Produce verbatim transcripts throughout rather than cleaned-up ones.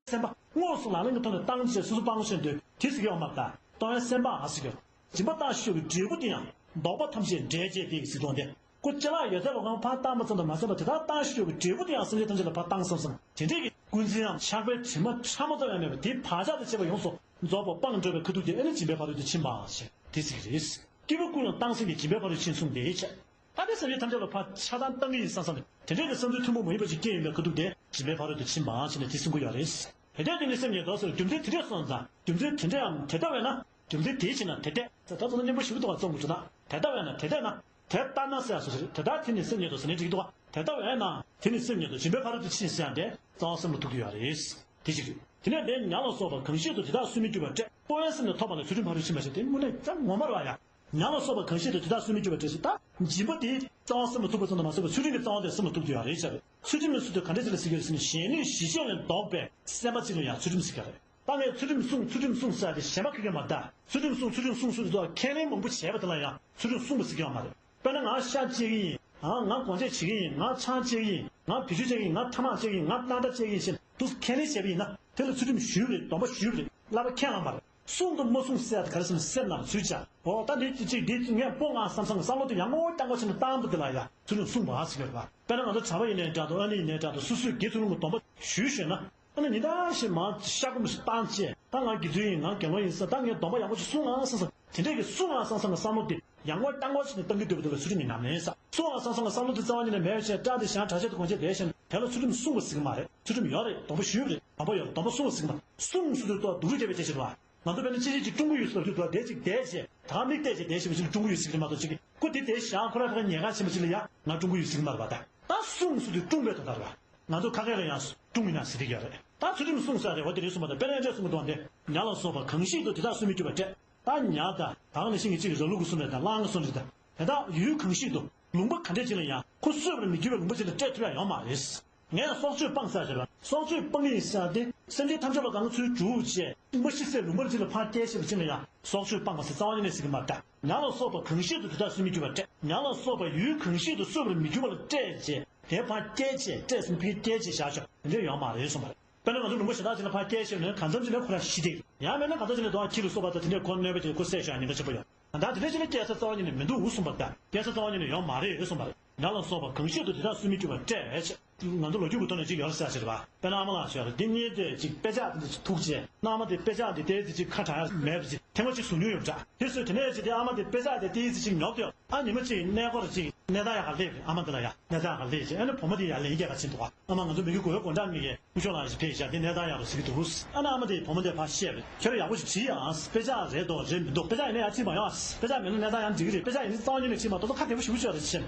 སེམས་པ་དངོས་སུ་ལག་ལེན་གྱི་ཐོག་ནས་བཏང་བྱས་སོ་སོ་སྤང་བྱས་འདོད་དེ་ཟེར་གྱི་ཡོད་མ་རེད་ད། གཏོང་བའི་སེམས་པའང་ཟེར་གྱི་ཡོད། སྦྱིན་པ་བཏང་ཞུ་བའི་འབྲས་བུ་དེ་ཡང་བདོག་པ་ཐམས་ཅད་འབྲས་བཅས་ཏེ་ཟེར་དོན་དེ། ཀོ་ཅ་ལག་ཡོད་ཚད་ལོ་གང་ཕར་བཏང་པ་ཙམ་དུ་མ་ཟད་པར་དེ་དག་བཏང་ཞུ་བའི་འབྲས་བུ་དེ་ཡང་སེམས་ཅན་ཐམས་ཅད་ལ་ཕར་བཏང་བསམ་བསམ་དེ་འདྲས་ཀྱི་ཀུན་འཛིན་ཡང་ཆགས་པའི་དྲི་མ་ཕྲ་མོ་ཙམ་ཡང་མེད་པར་དེའི་བག་ཆགས་དང་བཅས་པ་ཡོངས་སུ་རྫོགས་པར་སྤངས་གྲུབ་པའི་ཁ་ཐུག་དེ་ཨ་ནི་སྦྱིན་པའི་ཕ་རོལ་ཏུ་ཕྱིན་པ་ཞེས་དེ་ཟེར་གྱི་རེད། སྐྱེས་བུ་ཀུན་ལ་བཏང་སེམས་ཀྱི་སྦྱིན་པའི་ཕ་རོལ་ཕྱིན་གསུངས་ཏེ་བྱས། ད་དེ་སེམས་ཅན་ཐམས་ཅད་ལ་ཕར་ཆགས་སྡང་བཏང་གི་ཡིན་བསམ་བསམ་ནས་དེ་འདྲས་ཀྱི་བསམ་ཚུལ་མཐུན་པོ་མ་ཡིན་པ་ཞིག་སྐྱེས་ཡོང་བའི་ཁ་ཐུག་དེ་སྦྱིན་པའི་ཕ་རོལ་ཏུ་ཕྱིན་པ་ཞེས་ནས་དེ་གསུང་གི་ཡོད་རེད། དེ་འདྲས་དེ་ནི་སེམས་ཉིད་དོ་ཟེར་རྒྱུ་མཚན་དེ་འདྲས་སོང་ཙང་རྒྱུ་མཚན་དེ་འདྲས་ཡང་དེ་ལྟ་བས་ན། རྒྱུ་མཚན་དེའི་ཕྱིར་ན་དེ་ལྟས། ད་ལྟ་ན་གཉེན་པོ་ཞིག་ཏུ་བ་བཙོང་དགོས་ན། དེ་ལྟ་བས་ན་དེ་ལྟས་ན། དེ་ལྟ་ན་ཟེར་ཡ་སོ་སོ་རེད། དེ་ལྟ་དེ་ནི་སེམས་ཉིད་དོ་ཟེར་ནས་འགྲིག་འདུག་བ། དེ་ལྟ་བས་ན་དེ་ནི་སེམས་ཉིད་དོ་སྦྱིན་པའི་ཕ་རོལ་ཏུ་ཕྱིན་ཟེར་ཡ་དེ་རྩ་བ་སེམས་ལ་ཐུག་གི་ཡོད་རེད། དེ་ཞིག་རེད། དེ་ནས་དེ་ཉ་ལ་སོགས་པ་གང་ཞིག་ཏུ་དེ་དག་སུན་མི་གྱུར་པར་སྤྲད། སྤོང་བའི་སེམས་ནི་ཐོབ་པ་ལ་ཚུལ་ཁྲིམས་ཕ་རོལ་ཕྱིན་པ་ཞེས་དེ་དངོས་གནས་ཅང་ངོ་མ་རེད་བ་ཡ། ཉ་ལ་སོགས་པ་གང་ཞིག་ཏུ་དེ་དག་སུན་མི་གྱུར་པར་སྤྲད་ཟེར་ད། སྦྱིན་པ་དེ་རྩ་བ་སེམས་ལ་ཐུག་པ་ཙམ་དུ་མ་ཟད་པར་ཚུལ་ཁྲིམས་ཀྱི་རྩ་བ་དེ་སེམས་ལ་ཐུག་གི་ཡོད་རེད་ཟེར་བས། ཚུལ་ཁྲིམས་ནི་ཚུལ་དུ་ག་འདྲ་ཞིག་ལ་ཟེར་གྱི་ཡོད་ཟེར་ན་གཞན་ལུས་ཞི་བྱེད་ལས་ལྡོག་པའི་སེམས་པ་གཅིག་ལ་ཡང་ཚུལ་ཁྲིམས་ཟེར་གྱི་རེད། ད་ངས་ཚུལ་ཁྲིམས་བསྲུང་ཚུལ་ཁྲིམས་བསྲུང་ཟེར་ཏེ་གཞན་པ་ཁེ་གེ་མ་གཏོགས་ཚུལ་ཁྲིམས་བསྲུང་ཚུལ་ཁྲིམས་བསྲུང་ཟེར་དུས་ཁས་ལེན་མང་པོ་བྱས་པ་དེ་ལ་ཡང་ཚུལ་ཁྲིམས་བསྲུང་བ་ཟེར་གྱི་ཡོད་མ་རེད། དཔེར་ན་ང་ཤ་བཅད་ཀྱི་ཡིན། ཨང་ང་སྒོང་ལྕགས་བྱེད་ཀྱི་ཡིན། ང་ཆང་བཅད་ཀྱི་ཡིན། ང་བི་ཅུ་བཅད་ཀྱི་ཡིན། ང་ཐ་མག་བཅད་ཀྱི་ཡིན། ང་སྣ་ཁྲ་བཅད་ཀྱི་ཡིན་ཞེས་དུ་ཁས་ལེན་བྱས་པ་ཡིན་ན་དེ་ལ་ཚུལ་ཁྲིམས་ཞུས་པ་རེད། སྡོམ་པ་ཞུས་པ་རེད། བསླབ་པ་ཁས་བླངས་པ་རེད། བསྲུང་དང་མ་བསྲུང་ཟེར་ཡ་དེ་ག་རེ་ཟེར་ན་སེམས་ནང་ཚུལ་བྱ། འོ་ད་འདི་གཅིག་འདི་ངས་སྤོང་ང་བསམ་བསམ་བསམ་བློ་དེ་ཡང་ངོ་རྐྱང་པ་བྱས་ནས་བཏང་འདུག་དེ་ལ་ཡ་ཚུལ་ཁྲིམས་བསྲུང་བ་ཟེར་གྱི་རེད་པ། དཔེར་ན་ང་ཚོ་གྲྭ་པ་ཡིན་ནའི་འདྲ་འདུག་ཨ་ནི་ཡིན་ནའི་འདྲ་འདུག་སོ་སོས་དགེ་ཚུལ་སློང་གི་སྡོམ་པ་ཞུས་ཞུས་ན། ཨ་ནི་ཉིན་ལྟར་བཞིན་མར་ཤ་སྐོམ་ཞིག་བཏང་བྱས་ད་ང་དགེ་ཚུལ་ཡིན། ང་དགེ་སློང་ཡིན་ཟེར། ད་ངས་སྡོམ་པ་ཡག་པོ་ཞིག་བསྲུང་ང་བསམ་བསམ་དེ་འདྲས་ཀྱི་བསྲུང་ང་བསམ་བསམ་གྱི་བསམ་བློ་དེ་ཡང་ངོ་རྐྱང་པ་བྱས་ནས་བཏང་གི་འདུག་པ་དེ་ལ་ཚུལ་ཁྲིམས་ཡིན་ནམ་མིན་ཟེར། བསྲུང་ང་བསམ་བསམ་གྱི་བསམ་བློ་དེ་རྩ་བ་ཉིད་ནས་མེད་བྱས་སྐྲག་དེ་བཞག་གྲྭ་ཆས་དེ་གོན་བྱས་བསྡད་བཞག་ན་དེ་ལ་ཚུལ་ཁྲིམས་བསྲུང་བ་ཟེར་གྱི་མ་རེད། ཚུལ་ཁྲིམས་ཡོད་རེད། སྡོམ་པ་ཞུས་པ་རེད། སྡོམ་པ་ཡོད་རེད། སྡོམ་པ་བསྲུང་བ་ཟེར་གྱི་མ་རེད། བསྲུང་ཟེར་དུས་ཐོག་སྡུག་རུས་བྱས་པའི་སྐད་ཆ་རེད་པ། ང་ཚོ་དཔེར་ན་ཅི་ཞིག་ཅིག་སྲུང་གི་ཡོད་ཟེར་དུས་དེ་ཅིག་བསྡད་བྱས་ད་མིག་བལྟས་བྱས་བསྡད་བཞིན་པ་ཅིག་ལ་སྲུང་གི་ཡོད་ཟེར་གྱི་རེད་མ་གཏོགས་ཅིག་ཁོ་དེ་བསྡད་བཞག་ཁོ་རང་ཁ་ཁ་ཉལ་ཁ་ཕྱིན་པ་ཅིག་ལ་ཡ་ང་སྲུང་གི་ཡོད་ཟེར་གྱི་མ་རེད་པ། ད་ད་སྲུང་ཟེར་དུས་སྲུང་བའི་དོན་དག་རེད་པ། ང་ཚོ་ཁ་སྐད་ལ་ཡང་སྲུང་ཡིན་ན་ཟེར་གྱི་ཡོད་རེད། ད་ཚུལ་ཁྲིམས་སྲུང་ཟེར་རེད་བ། དེ་རེད་གསུངས་པ་དང་དཔེར་ན་འདྲ་གསུང་གི་འདུག་བ། འདི་ཉ་ལ་སོགས་པ་གང་ཞིག་ཏུ་དེ་དག་སུན་མི་གྱུར་པར་སྤྲད། ད་ཉ་དང་ད་ག་ནང་བཞིན་གྱི་ཅིག་ར་ལུག་གི་སྲུང་རེད་དང་གླང་གི་སྲུང་རེད་དང་དེ་དག་ཡུལ་གང་ཞིག་ཏུ་ལུང་པ་ག་འདྲ་ཅིག་ལ་ཡང་ཁོ་གསོད་པར་མི་འགྱུར་བའི་ལུང་པ་ཅིག་ལ་སྤྲད་ཐུབ་ཡ་ཡོད་མ་རེད། ངས་སྲོག་གཅོད་སྤངས་ཟེར་ཞེས་པ། སྲོག་གཅོད་སྤང་གི་ཡིན་ཟེར་ཏེ་སེམས་ཅན་ཐམས་ཅད་ལ་གང་ཚུལ་སྒྲུབ་བྱས་མ་ཤི་སའི་ལུང་པ་ཅིག་ལ་ཕར་སྐྱེལ་ཞེས་པ་ཅིག་ལ་ཡང་སྲོག་གཅོད་སྤངས་པ་ཟེར་རྩ་བ་ཉིད་ནས་ཟེར་གྱི་མ་རེད། ཉ་ལ་སོགས་པ་གང་ཞིག་ཏུ་དེ་དག་སུན་མི་གྱུར་པར་སྤྲད། ཉ་ལ་སོགས་པ་ཡུལ་གང་ཞིག་ཏུ་གསོད་པར་མི་འགྱུར་བ་ལ་སྤྲད་ཅེས་དེ་ཕར་སྐྱེལ་བྱས་སྤྲད་ཟེར་ཕ་གི་སྐྱེལ་བྱས་བཞག་ཆོག་དེ་འདྲ་ཡོད་མ་རེད་གསུངས་པ་རེད། དཔེར་ན་ང་ཚོ་ལུང་པ་གཞན་དག་ཅིག་ལ་ཕར་སྐྱེལ་ཞེས་པ་ན་གང་འཚམ་ཅིག་ནས་ཁོ་རང་ཤི་བསྡད། ཡང་མིན་ན་གང་འཚམ་ཅིག་ནས་དོ་ཁྱི་ལ་སོགས་པ་དང་དེ་འདྲས་ཁོ་གནོད་པ་དེ་ཁོ་བསད་ཤོག་ཡང་ཉེན་ཁ་ཆེན་པོ་ཡོད། ད་དེ་འདྲ་ཞིག་ལ་སྐྱེལ་ས་རྩ་བ་ཉིད་ནས་མི་འདུག་གསུངས་པ་དང་སྐྱེལ་ས་རྩ་བ་ཉིད་ནས་ཡོད་མ་རེད་གསུངས་པ་རེད། ཉ་ལ་སོགས་པ་གང་ཞིག་ཏུ་དེ་དག་སུན་མི་གྱུར་པར་སྤྲད། ང་ཚོ་ལོ་རྒྱུས་ཀྱི་ཐོག་ནས་ཅིག་ཡོད་རེད་ཟེར་ཞེས་པ། དཔེར་ན་ཨ་མ་ལགས་ཞེས་པ་འདི་གཉིས་དེ་ཅིག་དཔེ་ཆ་འདི་ཅིག་ཐུག་རྗེས་ཨ་མ་དེ་དཔེ་ཆ་འདི་ཏོག་ཙམ་ཅིག་ཁ་གྲག་ཡ་མེད་པ་ཅིག་ཐེངས་མ་གཅིག་བཟོ་མྱོང་ཡོད་པ་འདྲ། དེ་སོས་དེ་ནས་ཅིག་དེ་ཨ་མ་དེ་དཔེ་ཆ་དེ་ཏོག་ཙམ་ཅིག་ཉོབ་སྟེ་ཨ་ཉི་མ་གཅིག་གནས་སྐོར་ཅིག་གནས་སྟངས་ཡག་ག་སླེབས་རེད། ཨ་མ་འདི་ལ་ཡ་གནས་སྟངས་ཡག་ག་སླེབས་རྗེས་ཨ་ནི་བུ་མོ་དེ་ཡར་ལེན་རྒྱག་ག་ཕྱིན་འདུག་ཨ་མ་ང་ཚོ་མི་རྒྱུ་གོས་གོན་འདྲ་མི་གས་སྐུ་ཞབས་ལགས་ཞིག་ཕེབས་ཤག་འདི་གནས་སྟངས་ཡག་རུ་ཟེར་གྱི་འདུག་ཨ་ནི་ཨ་མ་དེས་བུ་མོ་དེ་ཕར་བཤད་པས་ཁྱོད་རང་ཡག་པོ་ཞིག་བྲིས་ཨ། དཔེ་ཆ་རེད་འདུག་རེད་མི་འདུག་དཔེ་ཆ་ཡིན་ན་ཡར་ཁྲིད་མ་ཡོང་ཨ། དཔེ་ཆ་མེད་ན་གནས་སྟངས་ཡང་འགྲིག་གི་རེད། དཔེ་ཆ་ཡིན་ན་རྩ་བ་ཉིད་ནས་ཁྲིད་མ་གཏོགས་ཁ་བདེ་པོ་ཞེ་པོ་ཅིག་ཡོད་རེད་ཟེར།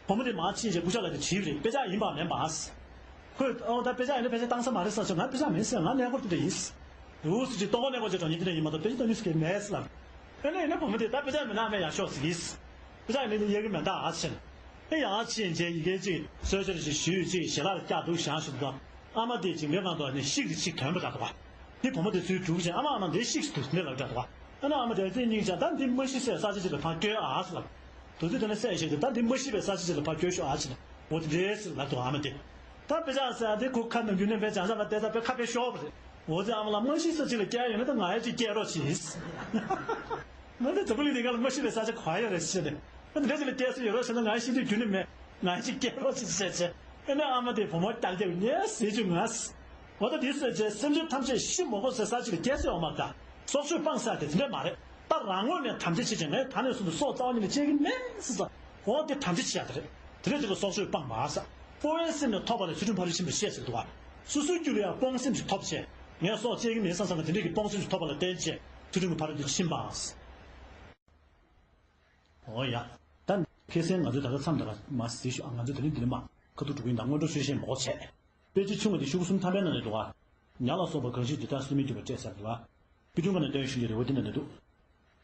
བུ་མོ་དེ་མར་ཕྱིན་རྗེས་སྐུ་ཞབས་ལགས་དེ་དྲིས་པ་རེད། དཔེ་ཆ་ཡིན་པ་མིན་པ། ཁོས་ཨོ་ད་དཔེ་ཆ་ཡིན་ན་དཔེ་ཆ་བཏང་ས་མ་རེད་ཟེར་སོང་། ང་དཔེ་ཆ་མིན་ཟེར། ང་གནས་སྐོར་དེ་འདྲ་ཡིན། འུ་ཟེར་གྱི་ལྟོ་གོས་གནས་སྐོར་ཅིག་འགྲོ་མཁན་དེ་འདྲ་ཡིན་མ་གཏོགས་དཔེ་ཆ་ལྟ་མཁན་ཟེར་མཁན་མེད་ཟེར་ལབ། ཨེ་ནས་ཡིན་ན་བུ་མོ་དེ་ད་དཔེ་ཆ་མིན་ན་མེད་ཡར་ཤོག་ཟེར་གྱིས། དཔེ་ཆ་ཡིན་ན་དབྱེ་གི་མེད་ད་ཨ་ཟེར། ཨེ་ཡར་ཕྱིན་རྗེས་ཡི་གེ་གཅིག་གསོལ་ཇ་ཞིག་ཞུས། གཅིག་ཞལ་ལག་བཀྱག་འདུག་བཞག་ཞུ་དུས་ཨ་མ་དེས་ཇིང་པའི་སྒང་དུ་ནས་ཤིག་དེ་གཅིག་དོན་པ་འདྲ་འདུག་པ། དེ་བུ་མོ་དེ་ཚུར་བསྒྲུགས་བྱས་ཨ་མ་ཨ་མ་འདི་ཤིག་འདུག་འདི་ལབ་འདྲ་འདུག་པ། ཨ་ནི་ཨ་མ་དེ་ཚེ་སྙིང་རྗེ། ད་འདི་མ་ཤི་སའི་ས་ཆ་ཅིག་ལ་ཕར་སྐྱོལ་ཨ་ཟེར་ལབ། དུ་ཚོད་དེ་ནས་བསད་བཞག་དུས་ད་འདི་མ་ཤི་བའི་ས་ཆ་ཅིག་ལ་ཕར་སྐྱོལ་ཤོག་ཨ་ཟེར་ནས་འོ་དེ་འདྲས་ཟེར་ལབ་འདུག་ཨ་མ་དེ། ད་དཔེ་ཆ་ཟེར་ཡ་དེ་ཁོ་ཁ་ནང་རྒྱུན་ནས་དཔེ་བྱང་ས་ལ་བལྟས་ས་དཔེ་ཁ་དཔེ་ཤོར་བ་རེད། འོ་ཙི་ཨ་མ་ལགས་མ་ཤི་ས་ཅིག་ལ་སྐྱེལ་ཡོད་ན་ད་ང་ཡ་ཅིག་སྐྱེལ་རོགས་གྱིས། ང་ཚོ་འཛམ་བུ་གླིང་འདི་ག་ལ་མ་ཤི་བའི་ས་ཆ་ག་ཡོད་རེད་ཟེར་ནས། ཨ་འདི་འདྲ་ཅིག་ལ་སྐྱེལ་ས་ཡོད་རོགས་ཟེར་ན་ང་ཡ་ཤི་དུས་རྒྱུན་ནས་མེད། ང་ཡ་ཅིག་སྐྱེལ་རོགས་གྱིས་ཟེར་བྱས། ཨ་ནི་ཨ་མ་དེ་བུ་མོ་རྐྱང་རྐྱང་ངས་ཟས་བཅུག་ང་། འོ་ད་དེ་ཟེར་བྱས་སེམས་ཅན་ཐམས་ཅད་ཤི་མ་དགོས་ཟེར་ས་ཅིག་ལ་སྐྱེལ་ས་ཡོད་མ་རེད་ད། སྲོག་གཅོད་སྤངས་ཟེར་དེ་དེ་འདྲ་མ་རེད། ད་རང་ངོས་ནས་དམ་བཅའ་བྱེད་ཅིང་ངས་ད་ནས་བཟུང་སྟེ་སྲོག་རྩ་བ་ཉིད་ནས་གཅོད་ཀྱི་མེད་ཟེར་ཙང་། འོ་དེ་དམ་བཅའ་བྱེད་ཡ་དེ་རེད། དེ་རེད། དེ་ལ་སྲོག་གཅོད་སྤངས་པ་ཟེར། སྤོང་བའི་སེམས་ནི་ཐོབ་པ་ལ་ཚུལ་ཁྲིམས་ཕ་རོལ་ཕྱིན་པར་བཤད་ཟེར་འདུག་ག་སོ་སོའི་རྒྱུད་ལ་ཡང་སྤོང་སེམས་ཤིག་ཐོབ་བྱས། ངས་སྲོག་གཅོད་ཀྱི་མེད་བསམ་བསམ་གྱི་དེ་འདྲས་ཀྱི་སྤོང་སེམས་ཤིག་ཐོབ་པ་ལ་བརྟེན་བྱས་ཚུལ་ཁྲིམས་ཀྱི་ཕ་རོལ་ཏུ་ཕྱིན་པ། འོ་ཡ། ད་ཁ་སང་ང་ཚོས་ད་ལྟ་མཚམས་འདི་ག་མར་གཟིགས་ཤོག་ཨ། ང་ཚོས་དེ་རིང་འདི་ནས་མར་ཁ་ཐུག་འགྲོ་གི་ཡིན། ད་སྔོན་འགྲོ་ཆོས་བཤད་མ་དགོས་བྱས། དཔེ་ཆ་ཆུང་བ་འདི་ཤོག་གུ་སུམ་ཐམ་པའི་ནང་ནས་འདུག་ག་ཉ་ལ་སོགས་པ་གང་ཞིག་འདི་དག་སུན་མི་གྱུར་པར་སྤྲད་ཟེར་འདུག་ག་དཔེ་ཆུང་ཁ་ནས་སྟོན་བཞིན་གྱི་རེད་བ། འདི་ནང་ནས་འདུག་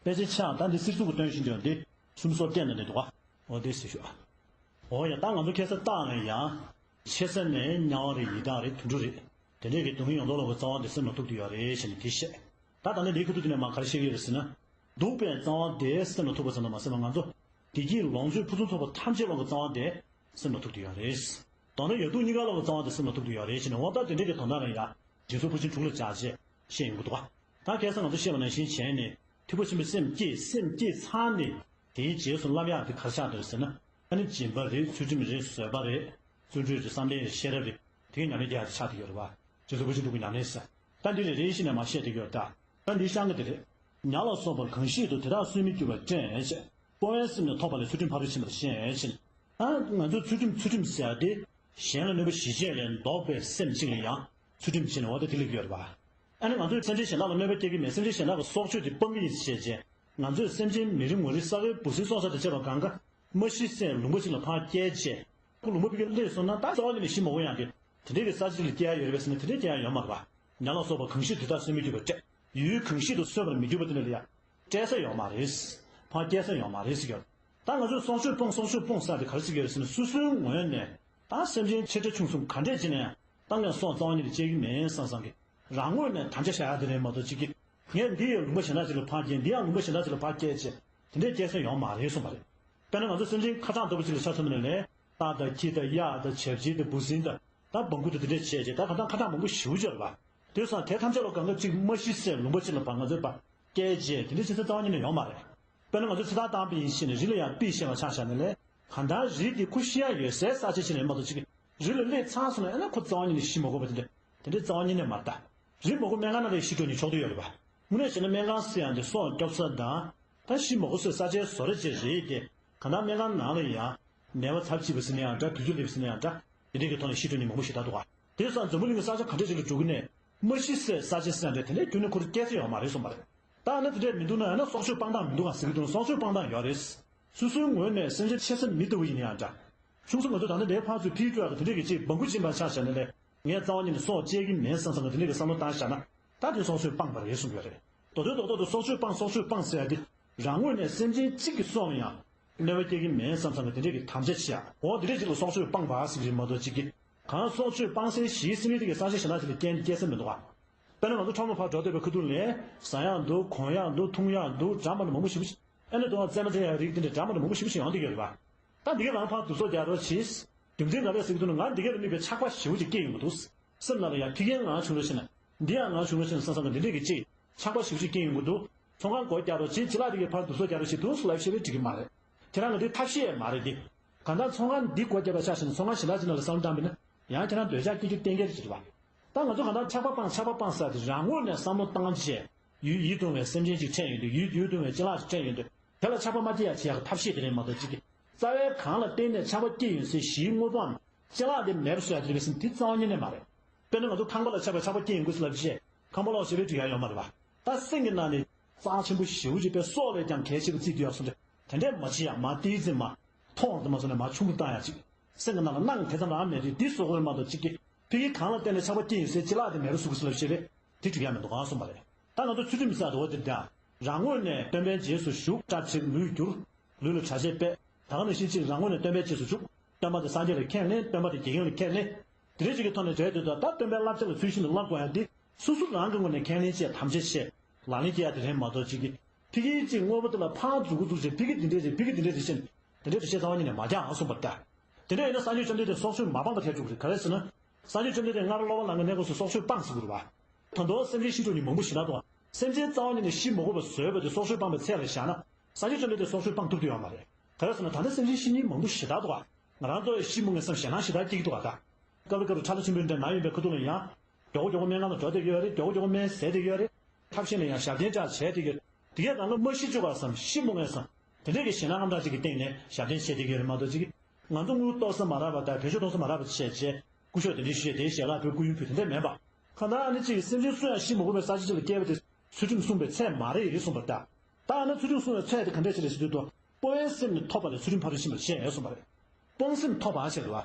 དཔེ་ཆའི་ཕྱག་ད་འདི་སིལ་ཚུགས་ཀྱིས་སྟོན་བཞིན་གྱི་འདི་སུམ་སོ་བརྒྱད་ནང་ནས་འདུག་ག་འོ་དེ་གཟིགས་ཤོག་འོ་ཡ། ད་ང་ཚོ་ཁ་སང་བཏང་ནས་ཡང་། ཆེ་ས་ནས་དམྱལ་བ་རེད། ཡི་དྭགས་རེད། དུད་འགྲོ་རེད། དེ་འདྲས་ཀྱི་སྡུག་བསྔལ་ཡོངས་རྫོགས་ལ་གི་རྩ་བ་འདི་སེམས་ལ་ཐུག་བསྡད་ཡོད་རེད་ཟེར་ནས་དེ་བཤད། ད་ད་ནི་འདིའི་ཁ་ཐུག་དེ་ནས་མར་ག་རེ་བཤད་ཀྱི་ཡོད་རེད་ཟེར་ན། སྡུག་པའི་རྩ་བ་དེ་སེམས་ལ་ཐུག་པ་ཙམ་དུ་མ་ཟད་པར་ང་ཚོ་བདེ་སྐྱིད་ལོངས་སྤྱོད་ཕུན་སུམ་ཚོགས་པ་ཐམས་ཅད་ལ་གི་རྩ་བ་དེ་སེམས་ལ་ཐུག་བསྡད་ཡོད་རེད། མདོར་ན་ཡག་སྡུག་གཉིས་ཀ་ལ་གི་རྩ་བ་དེ་སེམས་ལ་ཐུག་བསྡད་ཡོད་རེད་ཟེར་ནས། འོ་ད་དེ་འདྲས་ཀྱི་དོན་དག་རང་ཡ། དྲིན་གཟོ་ཕར་ཕྱིན་དྲུག་ལ་སྦྱར་བྱས་བཤད་ཡོང་གི་འདུག་ག། ད་ཁ་སང་ང་ཚོ་བཤད་པ་ནང་བཞིན་བྱས་ནས་ཐེག་པ་ཆེན་པོའི་སེམས་བསྐྱེད། སེམས་བསྐྱེད་ཚར་ནས་དེའི་རྗེས་སུ་བསླབ་ཡག་དེ་ག་རེ་ཆགས་འདུག་ཟེར་ན། ཨ་ནི་སྦྱིན་པ་རེད། ཚུལ་ཁྲིམས་རེད། བཟོད་པ་རེད། བརྩོན་འགྲུས་རེད། བསམ་གཏན་རེད། ཤེས་རབ་རེད། དེ་གའི་ཉམས་ལེན་རྒྱག་ཡག་དེ་ཆགས་བསྡད་ཡོད་རེད་བ། དྲིན་གཟོ་ཕར་ཕྱིན་དྲུག་གི་ཉམས་ལེན་ཟེར། ད་འདི་རེ་རེ་བཞིན་ནས་མར་བཤད་བསྡད་ཀྱི་ཡོད་རེད་ད། ད་འདི་བཤད་ཀྱི་དེ་རེད། ཉ་ལ་སོགས་པ་གང་ཞིག་ཏུ་དེ་དག་སུན་མི་གྱུར་པར་སྤྲད་ཅེས། སྤོང་བའི་སེམས་ནི་ཐོབ་པ་ལས་ཚུལ་ཁྲིམས་ཕ་རོལ་ཕྱིན་པར་ཤེས་ཤིང་། ད་ང་ཚོས་ཚུལ་ཁྲིམས་ཚུལ་ཁྲིམས་ཟེར་ཡ་དེ། གཞན་ལ་གནོད་པ་ཞི་བྱེད་ལས་ལྡོག་པའི་སེམས་གཅིག་ལ་ཡང་ཚུལ་ཁྲིམས་ཟེར་ནས་འོ་དེ་དེ་ལབ་ཀྱི་ཡོད་རེད་པ། ཨ་ནི་ང་ཚོས་སེམས་ཅན་གཞན་དག་ལ་གནོད་པ་སྐྱེལ་གྱི་མེད། སེམས་ཅན་གཞན་དག་གི་སྲོག་གཅོད་དེ་སྤང་གི་ཡིན་ཞེས་བྱས། ང་ཚོས་སེམས་ཅན་མི་རེ་ངོ་རེ་ས་ཁའི་འབུ་སྲིན་སྲོག་ཆགས་དང་བཅས་པ་གང་ག་མ་ཤི་སའི་ལུང་པ་ཅིག་ལ་ཕར་བསྐྱལ་བྱས། ཁོ་ལུང་པ་ཕ་གིར་སླེབས་སོང་ན་ད་རྩ་བ་ཉིད་ནས་ཤི་མ་དགོས་ཡག་གི་དེ་འདྲའི་གི་ས་ཆ་ཅིག་ལ་བསྐྱལ་ཡ་ཡོད་རེད་པས་ཟེར་ན། དེ་འདྲའི་བསྐྱལ་ཡ་ཡོད་མ་རེད་པ། ཉ་ལ་སོགས་པ་གང་ཞིག་དེ་དག་སུན་མི་གྱུར་པར་སྤྲད། ཡུལ་གང་ཞིག་ཏུ་སུན་པར་མི་འགྱུར་པ་དེ་འདྲ་ལ་ཡ་སྤྲད་ས་ཡོད་མ་རེད། ཕར་བསྐྱལ་ས་ཡོད་མ་རེད་ཟེར་གྱི་ཡོད། ད་ང་ཚོས་སྲོག་གཅོད་སྤོང་། སྲོག་གཅོད་སྤོང་ཟེར་དེ་ག་རེ་ཟེར་གྱི་ཡོད་རེད་ཟེར་ན། སོ་སོའི་ངོས་ནས་ད་སེམས་ཅན་ཆེ་ཕྲ་ཆུང་གསུམ་ག་འདྲས་བྱས་ནས་ཡང་ད་ངས་སྲོག་རྩ་བ་ཉིད་ནས་བཅད་ཀྱི་མེད་བསམ་བསམ་གྱི་རང་ངོས་ནས་དམ་བཅའ་བཞག་ཡ་དེ་རེད་མ་གཏོགས། གཅིག་གིས་ངས་འདི་ཡི་ལུང་པ་གཞན་དག་ཅིག་ལ་ཕར་བསྐྱལ། འདི་ཡང་ལུང་པ་གཞན་དག་ཅིག་ལ་ཕར་བསྐྱལ་བྱས་དེ་འདྲས་བསྐྱལ་ས་ཡོད་མ་རེད་གསུངས་པ་རེད། དཔེར་ན་ང་ཚོ་སེམས་ཅན་ཁ་གྲངས་ལྟ་བུ་ཅིག་ལ་ཆ་མཚོན་པ་ཡིན་ན་ལས། སྟག་དང་ཁྱི་དང་གཡག་དང་བྱ་བྱིའུ་དང་འབུ་སྲིན་དང་། ད་སྦྲང་བུ་དང་དེ་འདྲས་བྱས་བྱས། ད་གང་ལྟར་ཁ་གྲངས་མང་པོ་ཞེ་པོ་ཅིག་ཡོད་རེད་པ། དེ་སོང་དེ་ཐམས་ཅད་ལ་གང་ག་ཅིག་མ་ཤི་སའི་ལུང་པ་ཅིག་ལ་ཕར་ང་ཚོས་ཕར་བསྐྱལ་བྱས་དེ་འདྲས་བྱེད་ས་རྩ་བ་ཉིད་ནས་ཡོད་མ་རེད། དཔེར་ན་ང་ཚོ་ཚེ་ཐར་བཏང་བ་ཡིན་ཞེས་ནས་རི་ལ་ཡང་པིས་བཤད་པ་ཆ་བཞག་ན་ལས། གང་ལྟར་རི་དེ་ཁོ་ཤི་ཡ་ཡོད་སའི་ས་ཆ་ཅིག་རེད་མ་གཏོགས། གཅིག་གིས་རི་ལ་སླེབས་ཚར་སོང་ན་ཨ་ནི་ཁོ་རྩ་བ་ཉིད་ནས་ཤི་མ་དགོས་པ་དེ་འདྲས་དེ་འདྲས་རྩ་བ་ཉིད་ནས་མ་རེད་ད། རི་མ་དགོས་སྨན་ཁང་ནང་ལ་ཤི་འགྲོ་ནས་ཆོག་ཏུ་ཡོད་རེད་པ། དངོས་གནས་བྱས་ན་སྨན་ཁང་ཟེར་ཡ་འདི་སྲོག་སྐྱོབ་ས་དང་། ད་ཤི་མ་དགོས་སའི་ས་ཆའི་བཟོ་གྲྭ་ཅིག་རེད་དེ། གང་ལྟར་སྨན་ཁང་ནང་ལ་ཡང་ནད་པ་ཚབས་ཆེ་བ་ཟེར་ན་ཡང་འདྲ། དུས་ཚོད་སླེབས་ཟེར་ན་ཡང་འདྲ། དེ་འདྲའི་གི་ཐོག་ནས་ཤི་འགྲོ་ནི་མང་པོ་ཞེ་དྲག་འདུག་ག། དེ་སང་འཛམ་བུ་གླིང་གི་ས་ཆ་ག་འདྲ་ཞིག་ལ་འགྲོ་གི་ནས་མ་ཤི་སའི་ས་ཆ་ཟེར་ཡ་འདྲ་དེ་འདྲའི་ཁྱོན་ནས་ཁོ་རང་སྐྱེལ་ས་ཡོད་མ་རེད་གསུངས་པ་རེད། ད་ཨ་ནི་དེ་འདྲས་མི་འདུག་ན་ཡང་ན་སྲོག་གཅོད་སྤང་སྟངས་མི་འདུག་ག་ཟེར་གི་འདུག་ན། སྲོག་གཅོད་སྤང་སྟངས་ཡོད་རེད། སོ་སོའི་ངོས་ནས་སེམས་ཅན་ཆེ་ས་མི་ལྟ་བུ་ཡིན་ན་ཡང་འདྲ། ཆུང་ས་ང་ཚོ་ད་ནི་ལས་ཕར་ཚུར་ཕྱིར་སྤྲོད་ཡག་དེ་འདྲས་ཀྱི་ཅིག་སྦྲང་བུ་སྦྱིན་པ་ཆ་བཞག་ན་ལས། ངས་རྩ་བ་ཉིད་ནས་སྲོག་བཅད་ཀྱི་མེད་བསམ་བསམ་གི་དེ་འདྲས་ཀྱི་བསམ་བློ་བཏང་བཞག་ན། ད་དེ་སྲོག་གཅོད་སྤངས་པ་རེད་གསུངས་ཡོད་རེད། མདོ་དོན་རྡོག་རྡོག་ཏུ་སྲོག་གཅོད་སྤངས། སྲོག་གཅོད་སྤངས་ཟེར་ཡ་དེ་རང་ངོས་ནས་སེམས་ཅན་གཅིག་གི་སྲོག་ལ་ཡང་གནོད་པ་སྐྱེལ་གྱི་མེད་བསམ་བསམ་གི་དེ་འདྲས་ཀྱི་དམ་བཅའ་བྱེད་ཡ། འོ་དེ་འདྲས་ཅིག་ལ་སྲོག་གཅོད་སྤངས་པ་ཟེར་གྱི་རེད་མ་གཏོགས། གཅིག་གིས་གང་སྲོག་གཅོད་སྤངས་སའི་གཞི་སེམས་ཅན་དེ་གའི་ས་ཆ་གཞན་དག་ཅིག་ལ་སྐྱེལ་སྐྱེལ་ས་མི་འདུག་ག། དཔེར་ན་ང་ཚོ་ཁྲོམ་ལ་ཕར་འགྲོ་བསྡད་པའི་ཁ་ཐུག་ལ་ཟ་ཡག་འདུག་གོན་ཡག་འདུག་འཐུང་ཡག་འདུག་འདྲ་མི་འདྲ་མང་པོ་ཞེ་པོ་ཅིག་ཨ་ནི་དུང་བ་རྩེ་མ་རྩེ་ཡག་རིགས་དེ་འདྲ་འདྲ་མི་འདྲ་མང་པོ་ཞེ་པོ་ཅིག་ཡོང་བསྡད་ཡོད་རེད་པ། ད་འདི་ག་རང་ཕར་དུག་སོག་རྒྱག་རོགས་གྱིས། རྒྱུ་མཚན་ག་རེ་ཟེར་གྱི་འདུག་ན། ང་འདི་ག་ལ་དམིགས་པའི་ཆགས་པ་ཞེ་པོ་ཅིག་སྐྱེ་ཡོང་གི་འདུག་སེམས་ནང་ལ་ཡང་ཕ་གིར་ང་བྱུང་རོགས་བྱས་ན། འདི་ཡང་ང་བྱུང་རོགས་བྱས་ན་བསམ་བསམ་གི་འདི་འདྲས་ཀྱི་ཅིག་ཆགས་པ་ཞེ་པོ་ཅིག་སྐྱེ་ཡོང་གི་འདུག་ཚོང་ཁང་སྒོ་རྒྱག་རོགས་གྱིས། ཅི་ལ་འདི་གའི་ཕར་དུག་སོག་རྒྱག་རོགས་བྱེད་དུས་སུ་ལབ་ཤེས་པའི་འགྲིག་གི་མ་རེད། ཁྱེད་རང་གི་འདི་ཐབས་ཤེས་མ་རེད་འདི། གང་ལྟར་ཚོང་ཁང་འདི་སྒོ་བརྒྱབ་པ་ཆ་བཞག་ན་ཚོང་ཁང་གཞན་དག་ཅིག་ནང་ལ་བསམ་བློ་བཏང་བ་ཡིན་ན། ཡང་ཁྱེད་རང་འདོད་ཆགས་སྐྱེ་རྒྱུ་གཏན་འཁེལ་ཅིག་རེད་པ། ད་ང་ཚོ་གང་ལྟར་ཆགས་པ་སྤངས་ཆགས་པ་སྤངས་ཟེར་དེ་རང་ངོས་ནས་བསམ་བློ་བཏང་བྱས། ཡུལ་ཡིད་དུ་འོང་བའི་སེམས་ཅན་ཅིག་འཕྲད་ཡོང་དུས། ཡུལ་ཡིད་དུ་འོང་བའི་ཅ་ལག་ཅིག་འཕྲད་ཡོང་དུས། དེ་ལ་ཆགས་པ་མ་སྐྱེ་ཡག་བྱེད་ཡག་གི་ཐབས་ཤེས་དེ་རེད་མ་གཏོགས། གཅིག་གིས་རྩ་བའི་གང་ལ་བརྟེན་ནས་ཆགས་པ་སྐྱེ་ཡོང་སའི་གཞིའི་དངོས་པོའམ་ཅ་ལག་དེ་མེད་པ་བཟོ་ཡག་དེ་རེད་པས་ཟེར་ན་དེ་རྩ་བ་ཉིད་ནས་མ་རེད། དཔེར་ན་ང་ཚོ་ཁང་པ་ལ་ཆགས་པའི་ཆགས་པ་སྐྱེ་ཡོང་གི་ཟེར་ལབ་བྱས། ཁང་པ་ལོག་བྱས་པའི་འགྲིག་ཡག་ཡོད་མ་རེད་པ། ད་སེམས་ཀྱི་ནང་ནས་རྩ་ཆེན་པོ་ཞེ་པོ་ཅིག་དཔེ་སྲོག་ལས་ཀྱང་གལ་ཆེ་བ་བརྩིས་བསྡད་ཡག་སོང་དུས། དེ་འདྲས་མ་བྱེད་ཡག་མར་ཏོག་ཙམ་མར་མཐོང་ཙམ་མ་སོང་ནས་མར་ཆུང་དུ་བཏང་ཡག་ཅིག་སེམས་ཀྱི་ནང་ལ་སྣང་དེ་ཙམ་རང་མེད་དུས་འདི་བཟོ་དགོས་མ་གཏོགས། གཅིག་གིས་ཕ་གིར་གང་ལ་བརྟེན་ནས་ཆགས་པ་སྐྱེ་ཡོང་སའི་ཅ་ལག་དེ་མེད་པ་བཟོ་དགོས་ཟེར་ལབ་བྱས་པས། དེ་འགྲིག་ཡག་མི་འདུག་ག་གསུངས་པ་རེད། ད་ང་ཚོ་ཚུལ་ཁྲིམས་ཟེར་དེ་འོ་དེ་འདྲ། རང་ངོས་ནས་སྟོན་པའི་རྗེས་སུ་ཞུགས། སྐྲ་བྲེག་ལུས་བསྒྱུར། ལུས་ལ་གྲྭ་ཆས་སྤེལ། ད་ག་ནང་བཞིན་ཅིག་རང་ངོས་ནས་སྟོན་པའི་རྗེས་སུ་ཞུགས། སྟོན་པ་དེ་སངས་རྒྱས་ལ་ཁས་ལེན། སྟོན་པ་དེ་དགེ་རྒན་ལ་ཁས་ལེན། དེ་འདྲ་ཅིག་གི་ཐོག་ནས་བྲལ་དུས། ད་ལྟ་སྟོན་པའི་བསླབ་བྱ་ལ་ཚུལ་བཞིན་དུ་བསླབ་དགོས་ཡག་འདི་སོ་སོ་རང་གི་ངོས་ནས་ཁས་ལེན་བྱས། དམ་བཅའ་བྱས། ལག་ལེན་བསྐྱལ་ཡག་དེ་རེད་མ་གཏོགས། གཅིག་གིས་ཕ་གིར་ཅིག་དངོས་པོ་དེ་ལ་ཕར་མཛུབ་གུ་བཙུགས་བྱས། ཕ་གིར་འདི་འདྲས་རེད། ཕ་གིར་འདི་འདྲས་རེད་ཟེར་ནས་དེ་འདྲས་བཤད་རྩ་བ་ཉིད་ནས་མ་རྒྱག་ཨ་གསུངས་པ་རེད་ད། དེ་འདྲ་ཡིན་ན་སངས་རྒྱས་བཅོམ་ལྡན་འདས་སྲོག་གཅོད་མ་སྤངས་པ་ཐལ་འགྱུར་གྱི་རེད། ག་རེ་ཟེར་ན། སངས་རྒྱས་བཅོམ་ལྡན་འདས་སྔར་སློབ་པ་ལམ་གྱི་གནས་སྐབས་སུ་སྲོག་གཅོད་སྤངས་ཟེར་གྱི་རེད་པ། ད་དུང་སེམས་ཅན་ཤི་འགྲོ་ནི་མང་པོ་ཞེ་དྲག་འདུག་སེམས་ཅན་རྩ་བ་ཉིད་ནས་ཤི་མ་དགོས་པ་བཟོས་པ་དེ་སྲོག་གཅོད་སྤངས་པའི་ཚད་ལ་བཞག་ན། སངས་རྒྱས་བཅོམ་ལྡན་འདས་སྲོག་གཅོད་སྤང་ཐུབ་ཀྱི་ཡོད་མ་རེད། ག་རེ་ཟེར་ན། ད་ལྟ་སེམས་ཅན་ཤི་མཁན་མང་པོ་ཞེ་དྲག་འདུག་ག། ང་རང་ཚོ་ཡང་ཤི་མོ་ངེས་བསམ་ཞེད་སྣང་ཞེ་དྲག་སྐྱེ་གི་འདུག་ག། ད་སྐབས་ལ་སྐབས་ལ་ཁྲག་ལྷ་ཆེན་པོའི་འདྲ་ན་ཡོང་པའི་ཁ་ཐུག་ལ་ཡང་མགྱོགས་པོ་མགྱོགས་པོ་སྨན་ཁང་ལ་འགྲོ་བསྡད་ཀྱི་ཡོད་རེད། མགྱོགས་པོ་མགྱོགས་པོ་སྨན་ཟས་བསྡད་ཀྱི་ཡོད་རེད། ཐབས་ཤེས་ནས་ཡང་ཞབས་བརྟན་ཅིག་བྱས་བསྡད་ཀྱི་ཡོད་རེད། དེ་གས་རང་ལ་མ་ཤི་བཅུག་ག་བསམ། ཤི་མོ་ངེས་བསམ། དེ་འདྲས་ཀྱི་ཞེད་སྣང་རྔམ་སྐྲག་ཅིག་གི་སྟེང་ནས་ཞབས་བརྟན་བྱས་བསྡད་ཀྱི་ཡོད་རེད་མ་གཏོགས། གཅིག་གིས་ང་ཚོ་དངུལ་གཏོང་ས་མ་རག་པ་དང་བེད་སྤྱོད་གཏོང་ས་མ་རག་པ་བྱས་བྱས། སྐུ་ཞབས་དེ་འདྲས་ཞུས་བྱས། དེའི་ཞལ་ལག་ཕུལ། སྐུ་ཡོན་ཕུལ། དེ་འདྲས་མིན་པ། གང་ལྟར་ཨ་ནི་གཅིག་གིས་སེམས་ཅན་སུ་ཡང་ཤི་མ་དགོས་པའི་ས་ཆ་ཅིག་ལ་བསྐྱལ་བ་དེ་ཚུལ་ཁྲིམས་བསྲུངས་པའི་ཚད་མ་རེད་གསུངས་པ་རེད་ད། ད་ཨ་ནི་ཚུལ་ཁྲིམས་བསྲུང་བའི་ཚད་དེ་ག་འདྲས་ཞིག་རེད་ཟེར་དུས། སྤོང་བའི་སེམས་ནི་ཐོབ་པ་ལས་ཚུལ་ཁྲིམས་ཕ་རོལ་ཕྱིན་པར་བཤད་གསུངས་པ་རེད། སྤོང་སེམས་ཐོབ་པ་ཟེར་བ།